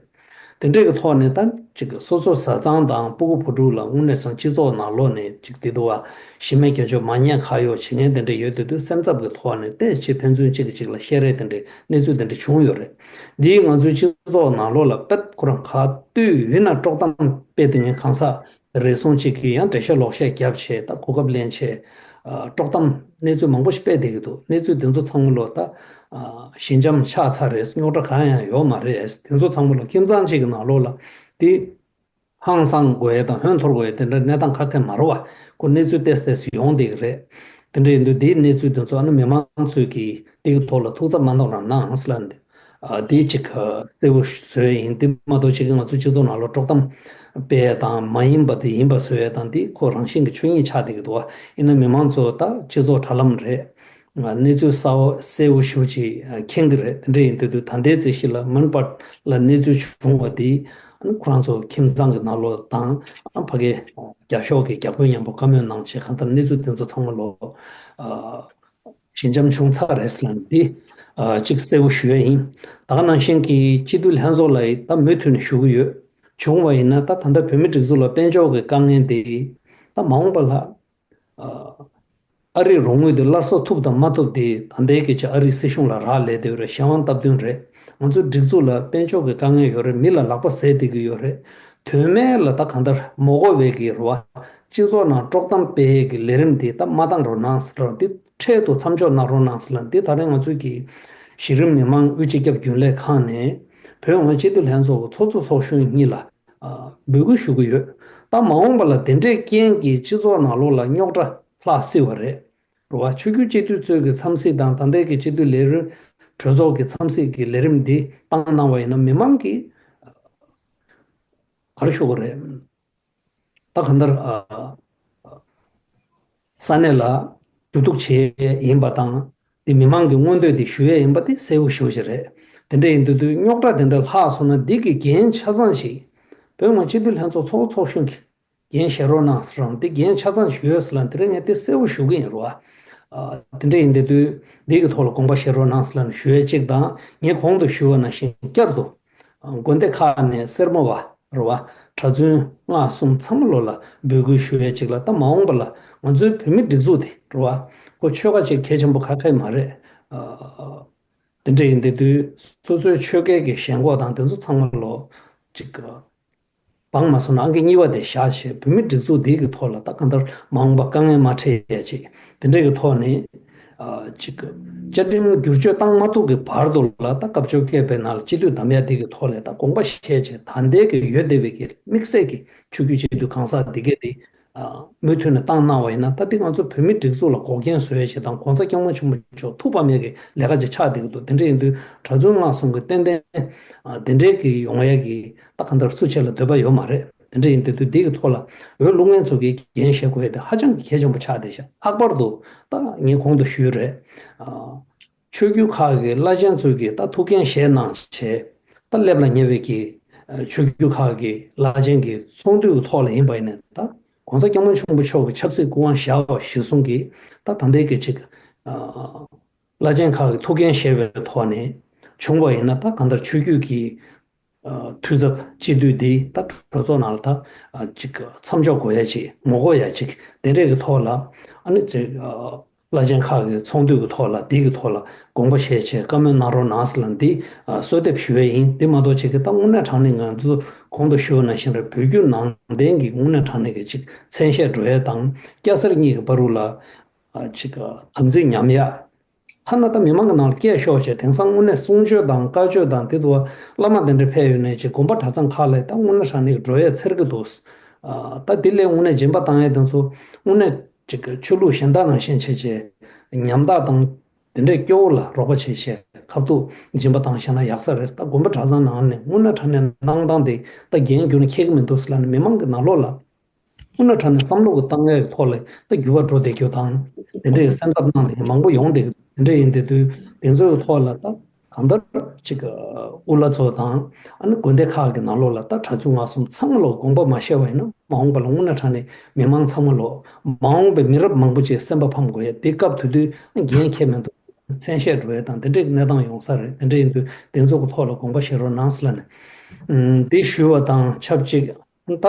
དེ་འདྲས་ཀྱི་ཐོག་ནས་ད་ཅིག་སོ་སོ་བཟའ་ཚང་དང་སྤུ་གུ་བུ་ཕྲུག་ལ་དངོས་གནས་སང་སྤྱི་ཚོགས་ནང་ལོགས་ནས་ཅིག་དེ་འདུག་བ། གཞི་མེད་སྐྱོན་བརྗོད་མ་ཉན་ཁ་གཡོག་བྱེད་མཁན་དེ་འདྲས་ཡོད་དེ་དུས་སེམས་འཚབ་ཀྱི་ཐོག་ནས་ཏོག་ཙམ་ཕན་ཚུན་གཅིག་གིས་གཅིག་ལ་བཤད་རེས་དེ་འདྲས་གནས་ཚུལ་དེ་འདྲས་བྱུང་ཡོད་རེད། འདིས་ང་ཚོའི་སྤྱི་ཚོགས་ནང་ལོགས་ལ་དཔེ་ཁོ་རང་ག་དུས་ཡིན་ན་དཀྲོག་གཏམ་སྤེལ་དེ་ཉན་གང་ཟག་རེ་ཟུང་གཅིག་གིས་ཡང་འགྲེལ་བཤད་ལོག་བཤད་བརྒྱབ་བྱས། ད་གོ་སྐབས་ལེན་བྱས། ཨ། དཀྲོག་གཏམ་གནས་ཚུལ་མང་པོ་ཞིག་སྤེལ་བསྡད་ཀྱི་འདུག་གནས་ཚུལ་དེ་ཚོ་ཚང་མ་ལོ་ད། ཨ། ཞི་འཇམ་ཆགས་ཚར་རེད། རྙོག་དྲ་གང་ཡང་ཡོད་མ་རེད། དེ་ཚོ་ཚང་མ་ལོ་ཁྱིམ་ཚང་གཅིག་གི་ནང་ལོགས་ལ་དེ་ཧང་སང་དགོས་ཡས་དང་ཧོན་འཐོར་དགོས་ཡས་དེ་འདྲ་གནས་སྟངས་ཁ་ཁེ་མ་རེད་བ། ཁོ་གནས་ཚུལ་ཏོག་ཙམ་ཡོང་བསྡད་ཀྱི་རེད། དེ་འདྲ་ཡིན་དུས་དེའི་གནས་ཚུལ་དེ་ཚོ་ཨ་ནི་མི་མང་ཚོས་ཀྱིས་དེ་གི་ཐོག་ལ་ཐུགས་འཚབ་མ་གནང་རོགས་གནང་ཟེར་ལབ་ནས། ཨ། དེ་གཅིག་གསལ་པོ་བཟོས་ཡིན། དེ་མ་གཏོགས་གཅིག་གི་ང་ཚོ་སྤྱི་ཚོགས་ནང་ལ་དཀྲོག་གཏམ་སྤེལ་ཡ་དང་མ་ཡིན་པ་དེ་ཡིན་པ་བཟོ་ཡ་དང་དེ་ཁོ་རང་བཞིན་གྱི་ཆོས་ཉིད་ཆགས་བསྡད་ཀྱི་འདུག་བ། ཡིན་ན་མི་མང་ཚོ་ད་སྤྱི་ཚོགས་དྲ་ལམ་རེད། གནས་ཚུལ་གསལ་པོ་གསལ་པོ་ཞེ་པོ་ཅིག་མཁྱེན་གྱི་རེད། དེ་འདྲ་ཡིན་དུས་དུས་ད་ལྟའི་རྩིས་གཞི་ལ་མོན་པ་ལ་གནས་ཚུལ་བྱུང་བ་དེ་ཁོ་རང་ཚོ་ཁྱིམ་ཚང་གི་ནང་ལོགས་དང་ཕ་གི་རྒྱ་ཤོག་གི་རྒྱ་དཔོན་མཉམ་པོ་བཀའ་མོལ་གནང་བྱས་གང་ལྟར་གནས་ཚུལ་དེ་ཚོ་ཚང་མ་ལོ། ཞི་འཇམ་བྱུང་ཚར་རེད་ཟེར་ལབ་ནས་འདི་གཅིག་གསལ་པོ་ཞུ་ཡ་ཡིན། ད་ག་ནང་བཞིན་གྱི་སྤྱི་འཐུས་ལྷན་ཚོགས་ལ་ད་མུ་མཐུད་ནས་ཞུ་གི་ཡོད། བྱུང་བ་ཡིན་ན་ད་ད་ལྟ་བོད་མི་སྒྲིག་འཛུགས་ལ་དཔལ་འབྱོར་གྱི་དཀའ་ངལ་འདི་ད་མ་འོངས་པ་ལ་ ཨ་རིའི་རོགས་དངུལ་དེ་སླར་གསོ་ཐུབ་དང་མ་ཐུབ་དེ་ད་ལྟའི་གི་ཅིག་ཨ་རིའི་སྲིད་གཞུང་ལ་རག་ལས་བསྡད་ཡོད་རེད། གཞན་དབང་སྟབས་བསྟུན་རེད། ང་ཚོའི་སྒྲིག་འཛུགས་ལ་དཔལ་འབྱོར་གྱི་དཀའ་ངལ་ཡོད་རེད། མི་ལ་ལག་པ་ཟས་བསྡད་ཀྱི་ཡོད་རེད། དོན་མེད་ལ་ད་གང་ལྟར་མ་དགོས་པའི་གི་རེད་བ། སྤྱི་ཚོགས་ནང་དཀྲོག་གཏམ་སྤེལ་ཡས་ཀྱི་ལས་རིམ་དེ་ད་མ་བཏང་རོགས་གནང་ཟེར་རོགས། འདི་འཕྲལ་དུ་མཚམས་འཇོག་གནང་རོགས་གནང་ཟེར་ལ། འདི་ད་རེས་ང་ཚོའི་གི་གཞི་རིམ་མི་མང་དབུས་སྤྱི་ཁྱབ་རྒྱུན་ལས་ཁང་ནས་བོད་མི་མང་སྤྱི་འཐུས་ལྷན་ཚོགས་ཀྱི་ཚོགས་གཙོ་ཚོགས་གཞོན་གཉིས་ལ་ཨ་འབོད་སྐུལ་ཞུ་གི་ཡོད། ད་མ་འོངས་པ་ལ་དེ་འདྲའི་རྐྱེན་གྱིས་སྤྱི་ཚོགས་ནང་ལོགས་ལ་རྙོག་དྲ་ལྷག་སྲིད་པ་རེད། རེད་བ། ཆོས་བརྒྱུད་སྤྱི་འཐུས་ཚོའི་གི་འཚམས་གཟིགས་དང་ད་ལྟའི་གི་སྤྱི་འཐུས་ལས་རིམ་གྲོས་ཚོགས་ཀྱི་འཚམས་གཟིགས་ཀྱི་ལས་རིམ་འདི་བཏང་གནང་བ་ཡིན་ན་མི་མང་གིས་ག་རེ་ཞུ་དགོས་རེད། ད་གང་ལྟར་ཨ་ས་གནས་ལ་ཞུ་གཏུག་བྱེད་ཡས་ཡིན་པ་དང་། དེ་མི་མང་གི་མངོན་འདོད་དེ་ཞུ་ཡས་ཡིན་པ་དེ་གསལ་པོ་ཞེ་པོ་ཅིག་རེད། དེ་འདྲ་ཡིན་དུས་དུས་རྙོག་དྲ་དེ་འདྲ་ལྷག་སོང་ན་འདི་གི་འགན་ཆ་ཚང་ཞིག་བོད་མི་མང་སྤྱི་འཐུས་ལྷན་ཚོགས་ཚོགས་ཚོགས་གཞོན་གྱིས་འགན་བཞེས་རོགས་གནང་ཟེར་རམ། འདི་འགན་ཆ་ཚང་ཞིག་ཡོད་ཟེར་ལ་དེ་རིང་ངས་དེ་གསལ་པོ་ཞུ་གི་ཡིན་རེད་བ། ཨ་དེ་འདྲ་ཡིན་དུས་དུས་འདི་གི་ཐོག་ལ་དགོངས་པ་བཞེས་རོགས་གནང་ཟེར་ལ་ཞུ་ཡས་གཅིག་དང་། ངས་གོང་དུ་ཞུས་པ་ནང་བཞིན་བསྐྱར་དུ་དགོན་སྡེ་ཁག་ནས་སེར་མོ་བ་རེད་བ། གྲྭ་བཙུན་སྔགས་གསུམ་ཚང་མ་ལོ་ལ་འབོད་སྐུལ་ཞུ་ཡས་གཅིག་ལ། ད་མ་འོངས་པ་ལ་ང་ཚོའི་བོད་མི་སྒྲིག་འཛུགས་དེ་རེད་བ། ཁོ་ཆོལ་ཁ་ཅིག་གལ་ཆེན་པོ་ཁ་ཁ་མ་རེད། དེ་འདྲ་ཡིན་དེ་དུས་སོ་སོའི་ཆོལ་ཁའི་གི་ཞེན་ཁོག་དང་དེ་ཚོ་ཚང་མ་ལོ་ཅིག་སྦངས་མ་སོང་ན་ཨང་ཀི་གཉིས་པ་དེ་བཞག་བྱས་བོད་མི་སྒྲིག་འཛུགས་འདི་གི་ཐོག་ལ་ད་གང་ལྟར་མ་འོངས་པ་དཀའ་ངལ་མ་འཕྲད་ཡས་ཅིག་དེ་འདྲ་གི་ཐོག་ནས། ཨ་ཅིག་བཅའ་ཁྲིམས་བསྒྱུར་བཅོས་བཏང་མ་ཐུབ་ཀྱི་བར་དུ་ལ་ད་སྐབས་བཅོ་བརྒྱད་པའི་ནང་ལ་སྤྱི་འཐུས་བདམས་ཡ་འདི་གི་ཐོག་ལ་ད་དགོངས་པ་བཞེས་བྱས་ད་ལྟའི་གི་ཡོད་བསྡད་པའི་གི་དམིགས་བསལ་གྱི་ཆོས་བརྒྱུད་སྤྱི་འཐུས་གང་ཟག་འདི་གས་དེ་ཨ་མུ་མཐུད་ནས་བཏང་གནང་བ་ཡིན་ན། ད་འདི་ང་ཚོ་བོད་མི་སྒྲིག་འཛུགས་ལ་འགོག་རྐྱེན་བཟོ་ཡ་ཞིག་དང་གོང་ས་སྐྱབས་མགོན་ཆེན་པོ་མཆོག་ཐུགས་ཕམ་ཡ་གི་ལས་ཀ་ཅིག་ཆགས་བསྡད་ཀྱི་འདུག་དེ་འདྲ་ཡིན་དུས་གྲྭ་བཙུན་སྔགས་གསུམ་གྱི་ཏན་ཏན་ཨ་དེ་འདྲའི་གི་ཡོང་ཡ་གི་ད་གང་ལྟར་སུ་བྱས་ལ་འདོད་པ་ཡོད་མ་རེད། དེ་འདྲ་ཡིན་དུས་དུས་འདི་གི་ཐོག་ལ་འོས་བླུག་མཁན་ཚོ་གིས་འགན་བཞེས་དགོས་ཡ་དེ་ཧ་ཅང་གི་གལ་ཆེན་པོ་ཆགས་བསྡད་ཤག་ལྷག་པར་དུ་ད་ངས་གོང་དུ་ཞུས་རེད། ཨ་ཆོས་བརྒྱུད་ཁག་གི་བླ་ཆེན་ཚོས་ཀྱིས་ད་ཐུགས་འགན་བཞེས་གནང་བྱས་ད་སླེབས་ལ་ཉེ་བའི་གི་ཨ་ཆོས་བརྒྱུད་ཁག་གི་བླ་ཆེན་གྱི་ཚོགས་འདུའི་ཐོག་ལ་ཡིན་པ་ཡིན་ནའི་ད་གོང་ས་སྐྱབས་མགོན་ཆེན་པོ་མཆོག་གི་ཆབ་སྲིད་སྐུ་དབང་བཞག་པ་གཞིར་བཟུང་གིས་ད་ད་ལྟའི་གི་ཅིག་ཨ་བླ་ཆེན་ཁག་གི་ཐུགས་འགན་བཞེས་པའི་ཐོག་ནས་བྱུང་བ་ཡིན་ན། ད་གང་ལྟར་ཆོས་བརྒྱུད་ཀྱི་ཨ་འཐུས་ཚབ་སྤྱི་འཐུས་འདི་ད་གྲོས་ཚོགས་ནང་ལ་ད་ཨ་ཅིག་མཚམས་འཇོག་དགོས་ཡ་ཅིག་ངོ་རྒོལ་ཡ་ཅིག་དེ་འདྲས་ཀྱི་ཐོག་ལ་ཨ་ནི་ཅིག་ཨ་བླ་ཆེན་ཁག་གི་ཚོགས་འདུ་གི་ཐོག་ལ་འདི་གི་ཐོག་ལ་དགོངས་པ་བཞེས་བྱས་བཀའ་མོལ་གནང་རོགས་གནང་ཟེར་ལ་འདི་ཨ་གསོལ་འདེབས་ཞུ་ཡས་ཡིན། འདི་མ་གཏོགས་ཅིག་གི་ད་དངོས་གནས་དྲང་གནས་ང་ཚོ་གོང་དུ་ཞུས་པ་ནང་བཞིན་རེད། བོད་བརྒྱུད་ནང་བསྟན་གྱི་དངོས་གནས་དྲང་གནས་ཀྱི་ཅིག་མཚན་ཤས་འགྲོ་ཡས་དང་སྐྱ་སེར་གཉིས་ཀྱི་བར་དུ་ལ་ཨ་ཅིག་ཨ་དམ་ཚིག་ཉམས་ཡ། ཐ་ན་ད་མི་མང་གི་ནང་ལ་སྐད་ཤོར་བྱས་དེང་སང་དངོས་གནས་གསུང་ཆོས་དང་བཀའ་ཆོས་དང་དེ་ཚོ་བླ་མ་དེ་འདྲ་ཕེབས་ཡོད་ནའི་ཅིག་དགོན་པ་གྲྭ་ཚང་ཁག་ལ་ད་དངོས་གནས་དྲང་གནས་འགྲོ་ཡས་འཚེར་གི་འདུག་ཨ་ད་དེ་ལས་དངོས་གནས་སྦྱིན་པ་བཏང་ཡས་དེ་ཚོ་དངོས་གནས་ཅིག་ཆོས་ལུགས་གཞན་དག་ནང་བཞིན་བྱས་བྱས་ཉམ་ཐག་དང་དེ་འདྲའི་སྐྱོ་བོ་ལ་རོགས་པ་བྱས་བྱས་ཁ་ཐུག་སྦྱིན་པ་བཏང་བཞག་ན་ཡག་ས་རེད། ད་དགོན་པ་གྲྭ་ཚང་ནང་ནས་དངོས་གནས་དྲང་གནས་གནང་སྟངས་དེ་ད་འགན་འཁྱེར་ནས་འཁྱེར་གི་མི་འདུག་ཟེར་ལབ་ནས་མི་མང་གི་ནང་ལོགས་ལ། དངོས་གནས་དྲང་གནས་བསམ་བློ་གི་བཏང་ཡས་ཐོག་ལ་ད་འགྱུར་བ་འགྲོ་བསྡད་རྒྱུ་དང་། དེ་འདྲའི་སེམས་འཚབ་གནང་བསྡད་མཁན་མང་པོ་ཡོང་བསྡད་ཀྱི་འདུག་དེ་འདྲ་ཡིན་དེ་དུས་དེ་ཚོའི་ཐོག་ལ་ད་གང་ལྟར་ཅིག་དབུ་བླ་ཚོ་དང་ཨ་ནི་དགོན་སྡེ་ཁག་གི་ནང་ལོགས་ལ་ད་གྲྭ་བཙུན་སྔགས་གསུམ་ཚང་མ་ལ་དགོངས་པ་མ་བཞེས་པ་ཡིན་ན། མ་འོངས་པ་ལ་དངོས་གནས་དྲང་གནས་མི་མང་ཚང་མ་ལོ་མ་འོངས་པའི་མི་རབས་མང་པོ་ཅིག་སེམས་པ་ཕམ་དགོས་ཡས་དེ་སྐབས་དེ་དུས་འགན་འཁྱེར་མི་འདུག་མཚན་ཤས་འགྲོ་ཡས་དང་དེ་འདྲའི་གནས་སྟངས་ཡོང་ས་རེད། དེ་འདྲ་ཡིན་དུས་དེ་ཚོ་གི་ཐོག་ལ་དགོངས་པ་བཞེས་རོགས་གནང་ཟེར་ལབ་ནས་འདི་ཞུས་པ་དང་ཆབས་ཅིག་ད་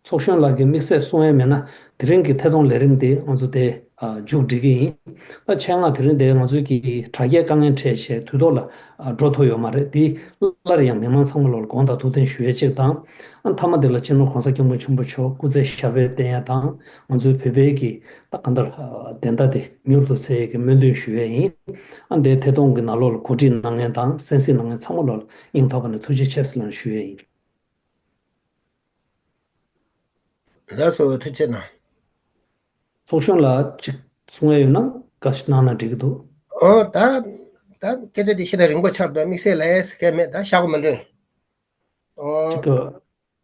ཚོགས་གཞོན་ལགས་ཀྱིས་དམིགས་བསལ་གསུང་ཡས་མེད་ན་དེ་རིང་གི་ཐད་གཏོང་ལས་རིམ་དེ་ང་ཚོ་དེ་མཇུག་སྒྲིལ་གྱི་ཡིན། ད་ཆེད་མངགས་དེ་རིང་དེ་ང་ཚོའི་གི་དྲ་རྒྱའི་དཀའ་ངལ་འཕྲད་བྱས་དུས་ཐོག་ལ་འགྲོ་ཐུབ་ཡོད་མ་རེད། དེ་སླར་ཡང་མི་མང་ཚང་མ་ལོར་དགོངས་དག་ཐུགས་བདེན་ཞུ་ཡས་གཅིག་དང་། ཨ་མཐའ་མ་དེ་ལ་སྤྱི་ནོར་གོང་ས་སྐྱབས་མགོན་ཆེན་པོ་མཆོག་སྐུ་ཚེ་ཞབས་པད་བརྟན་ཡས་དང་། ང་ཚོའི་བོད་པའི་གི་ད་གང་ལྟར་བདེན་མཐའ་དེ་མྱུར་དུ་གསལ་ཡས་ཀྱི་སྨོན་འདུན་ཞུ་ཡས་ཡིན། ཨ་འདིའི་ཐད་གཏོང་གི་ནང་ལོགས་ལ་གོ་སྒྲིག་གནང་མཁན་དང་གསན་གཟིགས་གནང་མཁན་ཚང་མ་ལོར་སྙིང་ཐག་པ་ནས་ཐུགས་རྗེ་ཆེ་ཟེར་ལབ་ཞུ་ཡས་ཡིན། ལགས་སོ། ཐུགས་རྗེ་གནང་། ཚོགས་གཞོན་ལགས་ཅིག་གསུང་ཡས་ཡོད་ན་བཀའ་ཞིག་གནང་ན་འགྲིག་གི་འདུག་ཨོ་ད་ད་སྐད་ཆ་དེ་ཤི་ད་རིང་པོ་ཆགས་འདུག་དམིགས་བསལ་ལ་ཡས་སྐད་མེད། ད་བཞག་གོ་མི་འདོད། ཨོ་ཅིག་གི་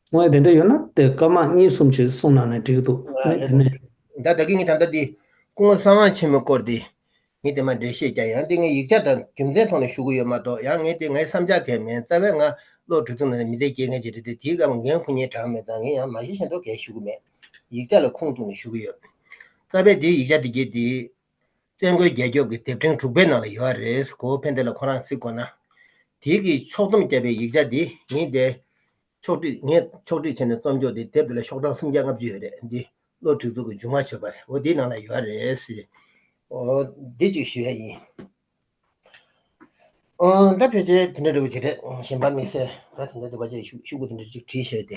གསུང་ཡས་དེ་འདྲ་ཡོད་ན་དེ་སྐར་མ་གཉིས་གསུམ་ཅིག་གསུང་གནང་ན་འགྲིག་གི་འདུག་ཨ་ངས་དེ་ནས་ད་ད་གིན་ངས་ད་ལྟ་དེ་སྐུ་ངོ་གསང་བ་ཆེན་མོའི་སྐོར་དེ། ངས་དེ་མ་འགྲེལ་བཤད་རྒྱག་ཡང་དེ་ངས་ཡིག་ཆ་དང་རྒྱུ་མཚན་ཐོག་ནས་ཞུ་གི་ཡོད་མ་གཏོགས། ཡང་ངས་དེ་ངའི་བསམ་འཆར་གང་ཡང་མེད། རྩ་བའི་ང་བློ་གྲོས་ཚོགས་ནང་ནས་མི་ཚེ་སྐྱེལ་མཁན་ཅིག་རེད་དེ། དེའི་སྐབས་འགན་ཁུར་མཁན་གྲངས་མེད་ཙང་ངས་ཡང་མ་ཤེས་ཤེས་མདོག་གས་ཞུ་གི་མེད། ཡིག་ཆ་ལ་ཁུངས་གཏུགས་ནས་ཞུ་གི་ཡོད། རྩ་བའི་དེའི་ཡིག་ཆ་དེ་གྱད་དེ་བཙན་རྒོལ་རྒྱལ་སྐྱོབ་ཀྱི་དེབ་ཕྲེང་དྲུག་པའི་ནང་ལ་ཡོད་རེད། གོ་བོ་ཕན་བདེ་ལ་ཁོ་རང་གཟིགས་དགོས་ན། དེའི་གི་ཕྱོགས་བསྡོམས་བརྒྱབ་པའི་ཡིག་ཆ་དེ་ངས་དེ་ཕྱོགས་སྒྲིག་ངས་ཕྱོགས་སྒྲིག་བྱས་ནས་རྩོམ་འཇོག་དེ་དེབ་དེ་ལ་ཤོག་གྲངས་སུམ་བརྒྱ་ལྔ་བཅུ་ཡོད་རེད། འདི་ བློ་གྲོས་ཚོགས་ཀྱི་མཇུག་མ་ཆོད་པ་འོ་དེའི་ནང་ལ་ཡོད་རེད་ཟེར། འོ་འདི་གཅིག་ཞུ་ཡ་ཡིན། ཨོ་ད་ཕལ་ཆེར་དེ་འདྲ་འདྲ་བོ་ཅིག་རེད། གཞན་པ་དམིགས་བསལ་ད་དེ་འདྲ་འདྲ་བ་ཅིག་ཤུ་ཤུ་གུ་དེ་འདྲ་ཅིག་བྲིས་བྱས་ཏེ།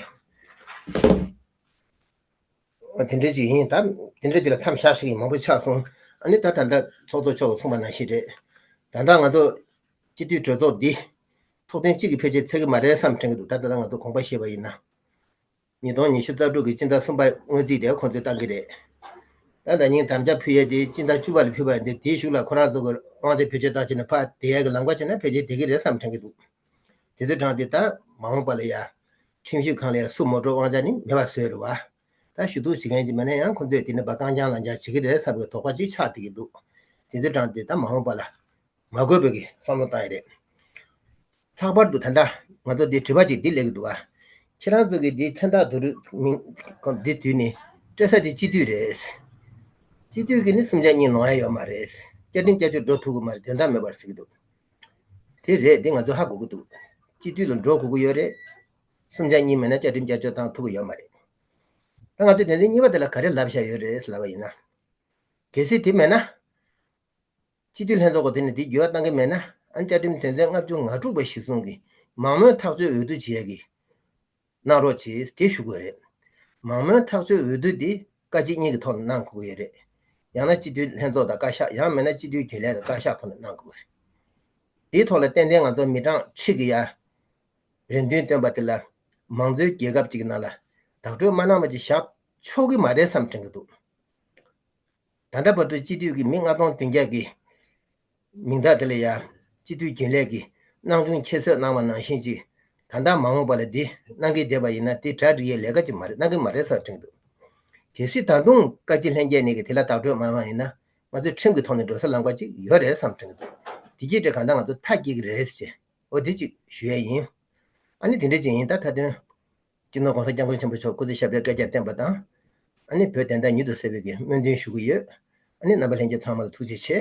ཨ་དེ་འདྲ་ཅིག་ཡིན། ད་དེ་འདྲ་ཅིག་ལ་མཚམས་བཞག་ཞིག་ཡིན། མང་པོ་ཆགས་སོང་། ཨ་ནི་ད་ད་ལྟ་ཚོགས་གཙོ་མཆོག་གིས་གསུངས་པ་ནང་བཞིན་རེད། ད་ལྟ་ང་ཚོ་སྤྱི་འཐུས་གྲོས་ཚོགས་འདི་ཚོགས་ཐེངས་གཅིག་གིས་ཕལ་ཆེར་ཚར་གི་མ་རེད་བསམ་དྲན་གི་འདུག་ད་ལྟ་ང་ཚོ་དགོངས་པ་བཞེས་པ་ཡིན་ན། ཉིས་སྟོང་ཉི་ཤུ་རྩ་དྲུག་གི་སྤྱི་ཟླ་གསུམ་པ་སྔོན་རྩིས་དེ་ཁོང་ཚོས་བཏང་གི་རེད། ད་ཟླ་ཉིན་དམ་བཅའ་ཕུལ་ཡས་དེ་སྤྱི་ཟླ་བཅུ་པ་ལ་ཕུལ་བ་ཡིན་དུས་དེའི་གཞུག་ལ་ཁོ་རང་ཚོ་གི་དབང་ཆ་བེད་སྤྱོད་བཏང་བྱས་ནས་ཕར་བསྡད་ཡས་ཀྱི་ལམ་ཁ་བྱས་ན་ཕལ་ཆེར་བསྡད་ཀྱི་རེད་བསམ་དྲན་གྱི་འདུག་དེ་ཚོའི་གྲངས་དེ་ད་མ་འོངས་པ་ལ་ཡ་ཁྲིམས་ཞིབ་ཁང་ལ་ཡ་སུ་ངོ་སྤྲོད་དབང་ཆ་ནི་མེད་པ་བཟོས་རེད་བ། ད་ཞུ་གཏུག་བྱེད་མཁན་ཅིག་མེད་ན་ཡང་ཁོ་ཚོས་དེ་ནི་ཕར་རྐང་རྐྱང་ལག་འཆང་བྱེད་ཀྱི་རེད་བསམ་པའི་དོགས་པ་ཅིག་ཆགས་བསྡད་ཀྱི་འདུག་དེ་ཚོའི་གྲངས་དེ་ད་མ་འོངས་པ་ལ་མ་དགོས་པའི་གི་བསམ་བློ་བཏང་ཡས་རེད། ལྷག་པར་དུ་ད་ལྟ་ང་ཚོ་འདི་དྲི་བ་ཅིག་འདི་སླེབས་ཀྱི་འདུག་ཨ། ཁྱེད་རང་ཚོ་གི་འདི་མཚན་རྟགས་བསྡུ་རུབ་མིང་འདི་བསྡུས་ནས་སྤྲད་ས་དེ་སྤྱི་འཐུས་རེད། སྤྱི་འཐུས་ཀྱིས་ནི་གསུམ་ཆ་གཉིས་ལོངས་ཡ་ཡོད་མ་རེད། བཅའ་ཁྲིམས་བསྐྱར་བཅོས་འགྲོ་ཐུབ་ཀྱི་མ་རེད། དོན་དག་མེད་པར་ཟེར་གྱི་འདུག་དེ་རེད། འདི་ང་ཚོ་ཧ་གོ་གི་འདུག་སྤྱི་འཐུས་ལ་འགྲོ་དགོས་ཀྱི་ཡོད་རེད། གསུམ་ཆ་གཉིས་མེད་ན་བཅའ་ཁྲིམས་བསྐྱར་བཅོས་བཏང་ཐུབ་ཀྱི་ཡོད་མ་རེད། ད་ང་ཚོས་དོན་ཚན་གཉིས་པ་དེ་ལ་ག་རེ་ལབ་བཞག་ཡོད་རེད་ལབ་པ་ཡིན་ན། གལ་སྲིད་དེ་མེད་ན། སྤྱི་འཐུས་ལྷན་ཚོགས་ཀྱིས་དེ་ནས་དེ་འགྱུར་བ་གཏང་གི་མེད་ན། ཨ་ནི་བཅའ་ཁྲིམས་དོན་ཚན་ལྔ་བཅུ་ང་དྲུག་པ་གཞིར་བཟུང་གིས་མང་མོས་ཐག་གཅོད་འོས་བསྡུ་བྱེད་ཡ་གི་གནང་རོགས་བྱེད་དེ་ཞུ་དགོས་རེད། མང་མོས་ཐག་གཅོད་འོས་བསྡུ་འདི་བཀའ་སྤྱི་གཉིས་ཀྱི་ཐོག་ནས་གནང་དགོས་ཀྱི་ཡོད་རེད། ཡང་ན་སྤྱི་འཐུས་ལྷན་ཚོགས་དང་བཀའ་ཤག་ཡང་མིན་ན་སྤྱི་འཐུས་རྒྱུན་ལས་དང་བཀའ་ཤག་ཐོག་ནས་གནང་དགོས་ཀྱི་རེད། དེའི་ཐོག་ལ་ཏན་ཏན་ང་ཚོ་མི་གྲངས་ཁྲི་གི་ཡ་རེ་འདུན་བཏོན་པ་དེ་ལ་མང་གཙོའི་རྒྱལ་ཁབ་ཅིག་གི་ནང་ལ་བདག་སྤྲོད་མ་གནང་བ་ཅིག་བཞག་ཆོག་གི་མ་རེད་བསམ་དྲན་གྱི་འདུག་ད་ལྟ་བར་དུ་སྤྱི་འཐུས་ཀྱི་མི་ལྔ་སྟོང་བདུན་བརྒྱ་གི་མིང་རྟགས་དེ་ལ་ཡ་སྤྱི་འཐུས་རྒྱུན་ལས་ཀྱིས་སྣང་ཆུང་ཁྱད་གསོད་གནང་བ་ནང་བཞིན་ཅིག་ད་ལྟ་མ་འོངས་པ་ལ་འདི་གནང་གི་བསྡད་པ་ཡིན་ན་དེ་གྲ་སྒྲིག་ཡས་ལས་ཀ་ཅིག་མ་རེད། གནང་གི་མ་རེད་བསམ་དྲན་འདུག་གལ་སྲིད་ད་དུང་བཀའ་སྤྱི་ལྷན་རྒྱས་ནས་ཀྱི་དེ་ལ་བདག་སྤྲོད་མ་གནང་བ་ཡིན་ན་ང་ཚོས་ཁྲིམས་ཀྱི་ཐོག་ནས་འགྲོ་ས་ལམ་ཁ་ཅིག་ཡོད་རེད་བསམ་དྲན་འདུག་དེ་གྱིས་དེ་གང་ལྟར་ང་ཚོ་མཐའ་སྐྱེལ་གི་རེད་ཟེར། འོ་དེ་ཅིག་ཞུ་ཡས་ཡིན། ཨ་ནི་དེ་འདྲ་ཅིག་ཡིན། ད་མཐའ་དོན། སྤྱི་ནོར་༸གོང་ས་༸སྐྱབས་མགོན་ཆེན་པོ་མཆོག་སྐུ་ཚེ་ཞབས་པད་བསྐལ་བརྒྱར་བརྟན་པ་དང་། ཨ་ནི་བོད་བདེན་མཐའ་མྱུར་དུ་གསལ་བའི་གི་སྨོན་འདུན་ཞུ་གི་ཡོད། ཨ་ནི་རྣམ་པ་ལྷན་རྒྱས་ཚང་མ་ལ་ཐུགས་རྗེ་ཆེ།